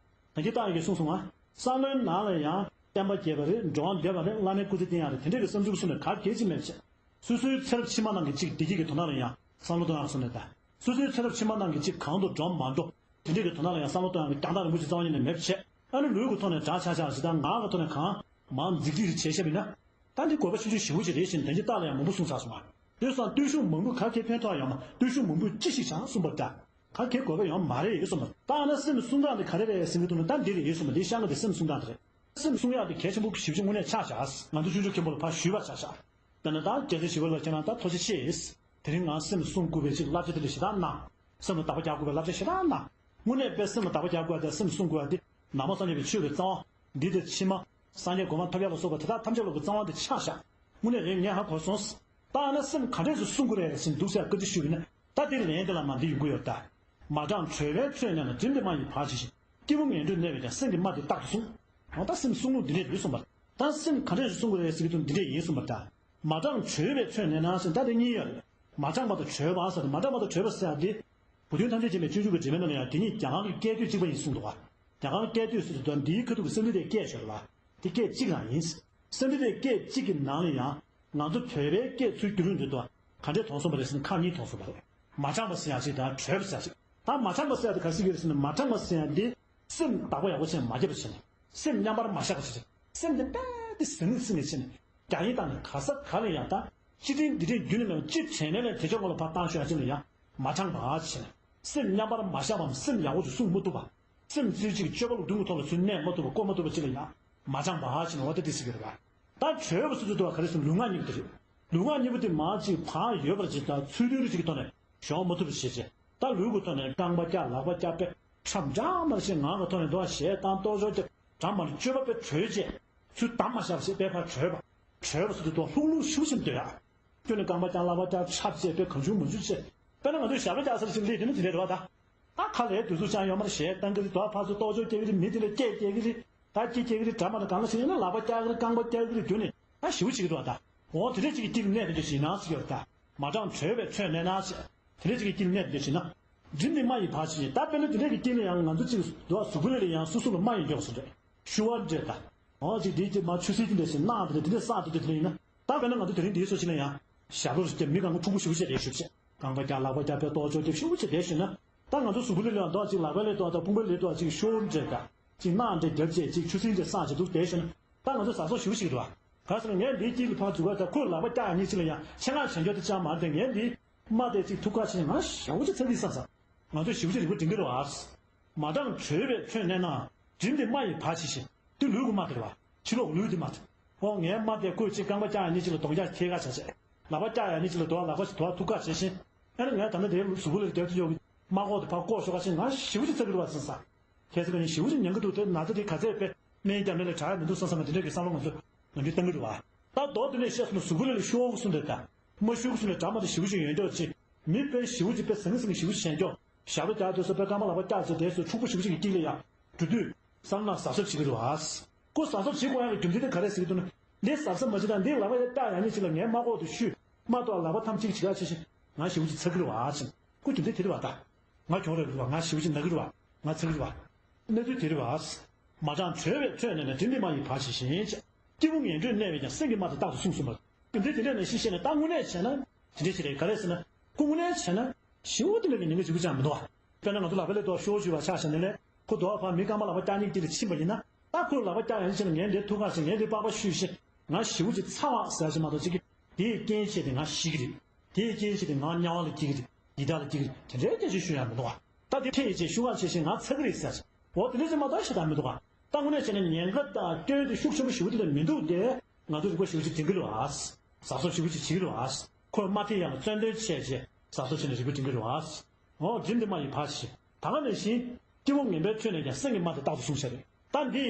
ད་གིན་བཏང་ཡོད་གསུངས་སོང་ང་། བསམ་བློའི་ནང་ལ་ཡང་བསྟན་པ་རྒྱས་པ་རེད། འགྲོ་བ་བདེ་བ་རེད། བླ་མའི་སྐུ་ཚེ་བརྟན་ཡག་རེད། དེ་འདྲས་ཀྱི་བསམ་ཚུལ་གསུངས་ནས་ག་གེ་ཅིག་མེད་བྱས། སོ་སོའི་ཚེ་རབས་ཕྱི་མ་ནང་གི་གཅིག་བདེ་སྐྱིད་ཀྱི་དོན་དག་ལ་ཡང་བསམ་བློ་གཏོང་ཡག་གསུངས་ནས་ད། སོ་སོའི་ཚེ་རབས་ཕྱི་མ་ནང་གི་གཅིག་གང་དུ་འགྲོ་མ་འགྲོ། དེ་འདྲས་ཀྱི་དོན་དག་ལ་ཡང་བསམ་བློ་གཏོང་ཡག་གི་རྒྱང་ཐག་རིང་པོ་ཞིག་རྩ་བ་ཉིད་ནས་མེད་བྱས། ཨ་ནི་ལུས་ཀྱི་ཐོག་ནས་དྲག་ཆག་ཆག་ཞེ་དྲག་ངག་གི་ཐོག་ནས་གང་མང་འཛིག་འཛིག་རེ་བྱས་བཤད་པ་ཡིན་ན། ད་འདི་དགོས་པ་ཆུང་ཆུང་ཞེ་པོ་ཅིག་རེད་ཞེས་ནས་དོན་གྱི་རྟགས་ལ་ཡང་མང་པོ་གསུངས་ཚར་སོང་ང་། དེ་སང་བརྟུལ་ཞུགས་མང་པོས་ག་གེ་ཕན་ཐོགས་ཡོད་མ། བརྟུལ་ཞུགས་མང་པོས་ཅི་ཞིག་བྱ་གསུངས་པ་འདྲ། ག་གེ་དགོས་པ་ཡོད་མ་རེད་གསུངས་པ། ད་ཨ་ན་སེམས་བསྲུང་སྟངས་དེ་ག་རེ་རེད་ཟེར་གྱི་འདུག་ན་ད་འདི་རེད་གསུངས་པ། འདི་ཤང་གི་དེ་སེམས་བསྲུང་སྟངས་དེ་རེད། སེམས་བསྲུང་ཡག་དེ་གལ་ཆེན་པོ་ཞེ་པོ་ཅིག་དངོས་གནས་ཆགས་བཞག་ང་ཚོ་ཆུང་ཆུང་མཁན་པོ་ལ་ཕར་ཞུས་པ་ཆགས་བཞག་དཔེར་ན་ད་རྒྱལ་སྲས་ཞི་བ་ལྷ་ཁྱེད་རང་ད་ཐུགས་རྗེ་ཆེ། དེ་རིང་ང་སེམས་བསྲུང་དགོས་པའི་ཅིག་བསླབ་བྱ་དེ་འདྲ་ཞེ་དྲག་གནང་། སེམས་ལ་བདག་པོ་རྒྱག་དགོས་པའི་བསླབ་བྱ་ཞེ་དྲག་གནང་། དངོས་གནས་དཔེ་སེམས་ལ་བདག་པོ་རྒྱག་དགོས་པ་དེ་སེམས་བསྲུང་དགོས་པ་དེ་ནང་པ་སངས་རྒྱས་པའི་ཆོས་ཀྱི་རྩ་བ་འདི་དང་ཕྱི་མ་སངས་རྒྱས་གོ་འཕང་ཐོབ་ཡག་ལ་སོགས་པ་དེ་དག་ཐམས་ཅད་ལ་གི་རྩ་བ་འདི་ཆགས་བཞག་དངོས་གནས་རེད་ངས་ཧ་གོ་སོང་། ད་ཨ་ན་སེམས་ག་འདྲས་སུ་བསྲུང་དགོས་རེད་ཟེར་འདུག་ཟེར་བཀའ་འདྲི་ཞུས་པ་ཡིན་ན་ད་འདིར་ལན་དེ་ལ་མ་འདི་ཡོང་གི་ཡོད་ད། མ་དྲང་བྲོས་པའི་ཚོད་གནས་ན་བྲིམ་པའི་རྨ་ཡིས་བག་ཕྱིས་ཤིང་། སྐྱེས་བུ་ངན་འགྲོས་གནས་པས་ཀྱང་སེམས་ཀྱི་རྨ་དེ་རྟག་ཏུ་བསྲུང་། འོ་ད་སེམས་བསྲུང་ལུགས་འདི་འདྲས་རེད་གསུངས་པ། ད་སེམས་ག་འདྲས་སུ་བསྲུང་དགོས་རེད་ཟེར་གྱི་འདུག་འདི་འདྲས་ཡིན་གསུངས་པ་ད། མ་དྲང་བྲོས་པའི་ཚོད་གནས་ན་ཟེར་ད་དེ་གཉིས་ཡོད་རེད། མ་དྲང་བ་དང་བྲོས་པ་ཟེར་ཏེ་མ་དྲང་བ་དང་བྲོས་པ་ཟེར་ཡག་འདི། བུ་སྟོན་ཐམས་ཅད་མཁྱེན་པའི་སྤྱོད་འཇུག་གི་འགྲེལ་པའི་ནང་ལ་ཡང་དེ་གཉིས་རྒྱ་གར་གྱི་སྐད་དོད་གཅིག་པ་ཡིན་གསུངས་འདུག་བ། རྒྱ་གར་སྐད་དོད་ཟེར་དུས་ད་འདིའི་ཁ་ཐུག་གི་སེམས་འདུལ་དེ་སྐད་ཤོར་བ། དེ་སྐད་གཅིག་རང་ཡིན། སེམས་འདུལ་དེ་སྐད་གཅིག་གི་ནང་ལ་ཡང་ང་ཚོ་བོད་པའི་སྐད་ཚུར་བསྒྱུར་ཡོང་དུས་ད་ག་འདྲས་མཐོང་སོང་བ་རེད་ཟེར་ན་ཁག་གཉིས་མཐོང་སོང་བ་རེད། མ་དྲང་བ་ཟེར་ཡག་ཅིག་དང་བྲོས་པ་ཟེར་ཡག་ཅིག་ད་མ་དྲང་བ་ཟེར་ཡག་དེ་ག་ཟེར་གྱི་རེད་ཟེར་ན་མ་དྲང་བ་ཟེར་ཡག་འདི་སེམས་བདག་པོ་ཡག་པོ་བྱས་ནས་མ་བརྒྱབ་པ་བྱས་ནས་སེམས་མཉམ་པར་མ་བཞག་པ་བྱས་ནས་སེམས་དེ་རྦད་དེ་ཟིང་ངེ་ཟིང་ངེ་བྱས་ནས་རྒྱ་ཡིག་སྟེང་ནས་ག་ས་ག་ལ་ཡང་ད། སྤྱི་མཐུན་འདི་འདྲའི་རྒྱུན་ནས་མེད་པ་སྤྱི་བྱས་ནས་ལས་དེ་ཕྱོགས་ངོ་ལ་ཕར་བཏང་ཤོག་ཡ་ཅིག་ལ་ཡང་མ་དྲང་བ་བྱས་ནས། སེམས་མཉམ་པར་མ་བཞག་པའམ་སེམས་ཡག་པོ་ཅིག་བསྲུང་མ་ཐུབ་པ། སེམས་རྩེ་གཅིག་གི་སྤྱོད་པ་ལུགས་མཐུན་གྱི་ཐོག་ལ་ཚུར་གནས་མ་ཐུབ་པ་བཀོད་མ་ཐུབ་པ་ཅིག་ལ་ཡང་མ་དྲང་བ་བྱས་ནས་འོ་ད་དེ་ཟེར་གྱི་རེད་པ། ད་བྲོས་པ་ཟེར་དུས་ད་ག་རེ་ཟེར་ལུས་ངག་གཉིས་པོ་དེ་རེད། ལུས་ངག་གཉིས་པོ་དེ་མར་ཅིག་བག་ཡོད་པར་ཅིག་དང་ཚུལ་མཐུན་རེ་ཅིག་གི་ཐོག་ནས་ཞོག་མ་ཐུབ་པ་བྱས་བྱས་ད་ལུས་ཀྱི་ཐོག་ནས་རྐང་པ་བཀྱག་ལག་པ་བཀྱག་པས་ཁྲམ་འདྲ་མ་བྱས་ངག་གི་ཐོག་ནས་འདུག་བ་ཞེས་དང་ལྟོ་ཅོག་བརྒྱབ་འདྲ་མ་སྤྱོད་པ་དཔེ་བྲོས་བྱས། ཚུར་བསྡམས་མ་བཞག་པ་ཞིག་དཔེ་ཕར་བྲོས་པ། བྲོས་པ་ཟེར་དུས་ད་ལྷུག་ལྷུག་ཞེ་པོ་ཅིག་འདོད་ཡ། ཁྱོད་ནི་རྐང་པ་བརྐྱངས་ལག་པ་བརྐྱངས་ཁྲབ་བྱས་དཔེ་གང་བྱུང་མང་བྱུང་བྱས། དཔེར་ན་ང་ཚོས་ཞབས་བྲོ་རྒྱག་ས་ཞིག་སླེབས་དུས་ནི་དེ་འདྲ་རེད་བ་ད། ད་ཁ་ལས་དུས་ཚོད་ཅང་ཡོད་མ་རེད་ཞེས་བཏང་གི་རེད་དོ། ཕར་ཚུར་ལྟོ་ཅོག་སྐྱེ་གི་རེད། མི་དེ་ལ་སྐད་སྐྱེ་གི་རེད། ད་སྐྱེ་སྐྱེ་གི་རེད་འདྲ་མ་འདྲ་གང་ལ་ཞིག་ཡིན་ན་ལག་པ་བརྐྱངས་གི་རེད། རྐང་པ་བརྐྱངས་གི་རེད། རྒྱུ་ནི་ད་ཞེ་པོ་ཅིག་གི་འདུག་བ་ད། འོ་དེ་འདྲ་ཅིག་གི་དཀྱིལ་གནས་དེ་འདྲ་ཞིག་ཡིན་ན་ཟེར་གྱི་ཡོད་རེད་ད། མ་དྲང་བྲོས་པའི་ཚོད་གནས་ན་ཞེས། དེ་འདྲ་ཅིག་གི་དཀྱིལ་གནས་དེ་འདྲ་ཞིག་ན། སྒྲིམ་དེ་རྨ་ཡི་བག་ཆེ་ཞིང་། ད་དཔེར་ན་དེ་འདྲའི་གི་རྐྱེན་ལ་ཡང་ང་ཚོ་གཅིག་འདུག་གཟུགས་པོ་ལ་ཡང་སོ་སོ་ལ་རྨ་ཡི་མགྱོགས་སུ་འདྲ། ཤུ་བ་འདྲ་ད། འོ་གཅིག་དེ་གཅིག་མ་ཆུ་སྲིན་དེ་འདྲ་ཞིག་ནག་དེ་འདྲ་དེ་འདྲ་སངས་དེ་འདྲ་དེ་འདྲ་ཡིན་ན། ད་དཔེར་ན་ང་ཚོ་དེ་རིང་འདིའི་སོ་ཕྱི་ལ་ཡང་ཞབས་བྲོ་ཞིག་རྒྱབ། མི་གང་ག་ཕྲུ་གུ་ཞེ་པོ་ཅིག་རེད་ཞུ་བྱས། རྐང་པ་བཀྱག་ལག་པ་བཀྱག་པའི་ལྟོ་ཅོག་རྒྱབ་ཞེ་པོ་ཅིག་བསྡད་ཞུ་ན། ད་ང་ཚོ་གཟུགས་པོ་ལ་ལ་འདུག་གཅིག་ལག་པའི་ལ་འདུག་དང་དཔུང་པའི་ལ་འདུག་གཅིག་ཤུ་བ་འདྲ་ད། གཅིག་ནག་འདྲ་རྒྱབ་བྱས་གཅིག་ཆུ་སྲིན་འདྲ་སངས་བྱས་འདུག་བསྡད་ཞུ་ན། ད་ང་ཚོ་ཟ་སོགས་ཞེ་པོ་ཞིག་འདུག་ག་ག་ཟེར་ན་ངས་འདིའི་དཀྱིལ་ལ་ཕར་འཛུལ་ག་ད་ཁོས་ལག་པ་བཀྱག་ཡ་གཉིས་ཅིག་ལ་ཡང་ཆེད་མངགས་བྱེད་མགྱོགས་དེ་ཅང་མ་རེད། ངས་འདིའི་རྨ་དེ་ཅིག་ཐུག་ཁ་བྱས་ང་ཞེ་པོ་ཅིག་ཚ་གི་ས་ས། ང་ཚོ་ཞེ་པོ་ཅིག་རིག་པ་སྒྲིམ་གི་རེད་བ། མ་འགྲངས་བྲོས་པས་ཁྱོད་གནས་ན། སྒྲིམ་དེ་རྨ་ཡི་བག་ཆེ་ཞིང་། འདི་ལུས་ཀྱི་རྨ་དེ་རེད་བ། ཕྱི་ལོགས་ལུས་དེ་རྨ་དེ། ཨོ་ངའི་རྨ་དེ་ཁོས་ཅིག་རྐང་པ་བཀྱག་ཡ་གཉིས་ཅིག་ལ་གདོང་བཀྱག་ཁྱེར་ཁ་བྱས་བྱས། ལག་པ་བཀྱག་ཡ་གཉིས་ཅིག་ལ་དོ་བ་ལག་པ་ཞིག་དོ་བ་ཐུག་ཁ་བྱས་ཤིང་། ཨ་ནི་ངས་ད་ལྟ་དེའི་གཟུགས་པོ་ལ་རྒྱབ་ཏུ་ཡོད་གི་རྨ་ཁོག་དེ་ཕར་བཀོག་ཤོག་ཁ་ཤིང་ང་ཞེ་པོ་ཅིག་ཚ་གི་རེད་བ་ཟེར་ས། ཁྱེད་ཚོ་ག་ནས་ཞེ་པོ་ཅིག་ཉན་གི་འདུག་དེ་ན་ཚ་དེ་ག་ཚད་དཔེ་སྨན་རྒྱག་མེད་ལ་དྲག་ཡ་མི་འདུག་བསམ་བསམ་ན་དེ་འདྲ་གི་བསམ་བློ་ང་ཚོ་ནམ་རྒྱུན་བཏང་གི་རེད་བ། ད་མདོར་དེ་ནས་བཤད་སོང་ན་གཟུགས་པོ་ལ་ཤོག་གསུངས་འདུག་ད། མ་ཤུགས་སུ་ནས་དྲ་མ་དེ་ཞེ་པོ་ཅིག་ཡོན་ཀྱོག་ཅིག་མི་དཔོན་ཞེ་པོ་ཅིག་དཔེ་ཟང་ཟིང་ཞེ་པོ་ཅིག་བྱས་ཀྱོག་ཞབས་བྲོ་རྒྱག་དུས་སུ་དཔེ་རྐང་པ་ལག་པ་བཀྱག་བྱས་དེ་སུ་ཕྲུ་གུ་ཞེ་པོ་ཅིག་གི་དཀྱིལ་ལ་ཡ་འགྲོ་དུས་བསམ་ན་གཟབ་གཟབ་བྱེད་ཀྱི་རེད་བ། ཁོ་གཟབ་གཟབ་བྱེད་དགོས་ཡ་གི་རྒྱུ་མཚན་དེ་ག་རེ་ཟེར་གྱི་འདུག་ན། འདི་གཟབ་གཟབ་མ་བྱེད་དང་འདི་ལག་པ་ཡ་བཀྱག་ཡ་གཉིས་ཅིག་ལ་ངའི་རྨ་ཁོག་ཏུ་ཤུས་རྨ་ཏོག་ལག་པ་ཐམས་ཅད་ཀྱིས་བྱེད་ཡ་བྱེད་བཞིན་ང་ཞེ་པོ་ཅིག་ཚ་གི་རེད་བ་ཅིང་ཁོ་རྒྱུ་མཚན་དེ་རེད་བ་ད། ང་གྱོང་རེད་རེད་བ། ང་ཞེ་པོ་ཅིག་ན་གི་རེད་བ། ང་ཚ་གི་རེད་བ། གནས་ཚུལ་དེ་རེད་བ། མ་འགྲངས་བྲོས་པས་ཁྱོད་གནས་ན། སྒྲིམ་དེ་རྨ་ཡི་བག་ཆེ་ཞིང་། སྐྱེ་བོ་ངན་འགྲོས་གནས་པས་ཀྱང་། སེམས་ཀྱི་རྨ་དེ་རྟག་ཏུ་བསྲུང་གསུངས་པ། རྒྱུ་མཚན་དེ་འདྲ་ནང་བཞིན་བཤད་ན་ད་དངོས་གནས་བྱས་ན་དེ་འདྲ་ཞིག་རེད། ག་རེ་ཟེར་ན་ཁོ་དངོས་གནས་བྱས་ན་ཞེ་པོ་དེ་འདྲ་གི་ཉེན་ཁ་ཞེ་པོ་ཅིག་མི་འདུག་བ། དཔེར་ན་ང་ཚོ་ལག་པའི་ལ་དོ་ཤོག་ཞུས་པ་ཆ་བཞག་ན་ལས་ཁོ་དོ་བ་ཕར་མི་རྐང་པ་ལག་པ་བཀྱག་སྙིང་དེ་ལ་ཕྱིན་པ་ཡིན་ན། ད་ཁོས་ལག་པ་བཀྱག་ཡང་ཕྱིན་ན་ངས་འདིར་ཐུག་ཁ་ཞིག་ངས་འདིར་པགས་པ་བཤུས་ཤིག་ང་ཞེ་པོ་ཅིག་ཚ་བ་ཟེར་ཞིག་མ་གཏོགས་ཅིག་གི་དེའི་རྐྱེན་བྱས་ཏེ་ང་ཤི་གི་རེད། དེའི་རྐྱེན་བྱས་ཏེ་ང་དམྱལ་བ་ལ་སྐྱེ་གི་རེད། ཡི་དྭགས་ལ་སྐྱེ་གི་རེད། དེ་འདྲའི་སྐད་ཆ་ཤོད་ཡ་མི་འདུག་བ། ད་དེ་ཕྲད་ཡི་ཆེས་ཤུགས་ཁ་ཆེ་ཞིང་ང་ཚ་གི་རེད་ཟེར་ཞིག་འོ་དེ་འདྲ་ཞིག་མ་གཏོགས་ཞེ་དྲག་མི་འདུག་བ། ད་དངོས་གནས་བྱས་ན་ཉེན་ཁ་དང་སྐྱོན་དེ་ཤུགས་ཆེན་པོ་ཞེ་པོ་དེ་འདྲ་མི་འདུག་སྟེ། ང་ཚོ་རིག་པ་ཞེ་པོ་ཅིག་སྒྲིམ་གི་རེད་བ། གཟབ་གཟབ་ཞེ་པོ་ཅིག་བྱེད་ཀྱི་རེད་བ། ཁོས་མ་ཐེ་ཡང་བཙན་དོན་བྱས་རྗེས་གཟབ་གཟབ་བྱས་ནས་རིག་པ་སྒྲིམ་གྱི་རེད་བ། འོ་སྒྲིམ་དེ་རྨ་ཡི་བག་ཆེ། ད་ག་ནང་བཞིན་སྐྱེ་བོ་ངན་པའི་ཁྲོད་ནས་ཀྱང་སེམས་ཀྱི་རྨ་དེ་རྟག་ཏུ་བསྲུང་བྱ་རེད། ད་འདི་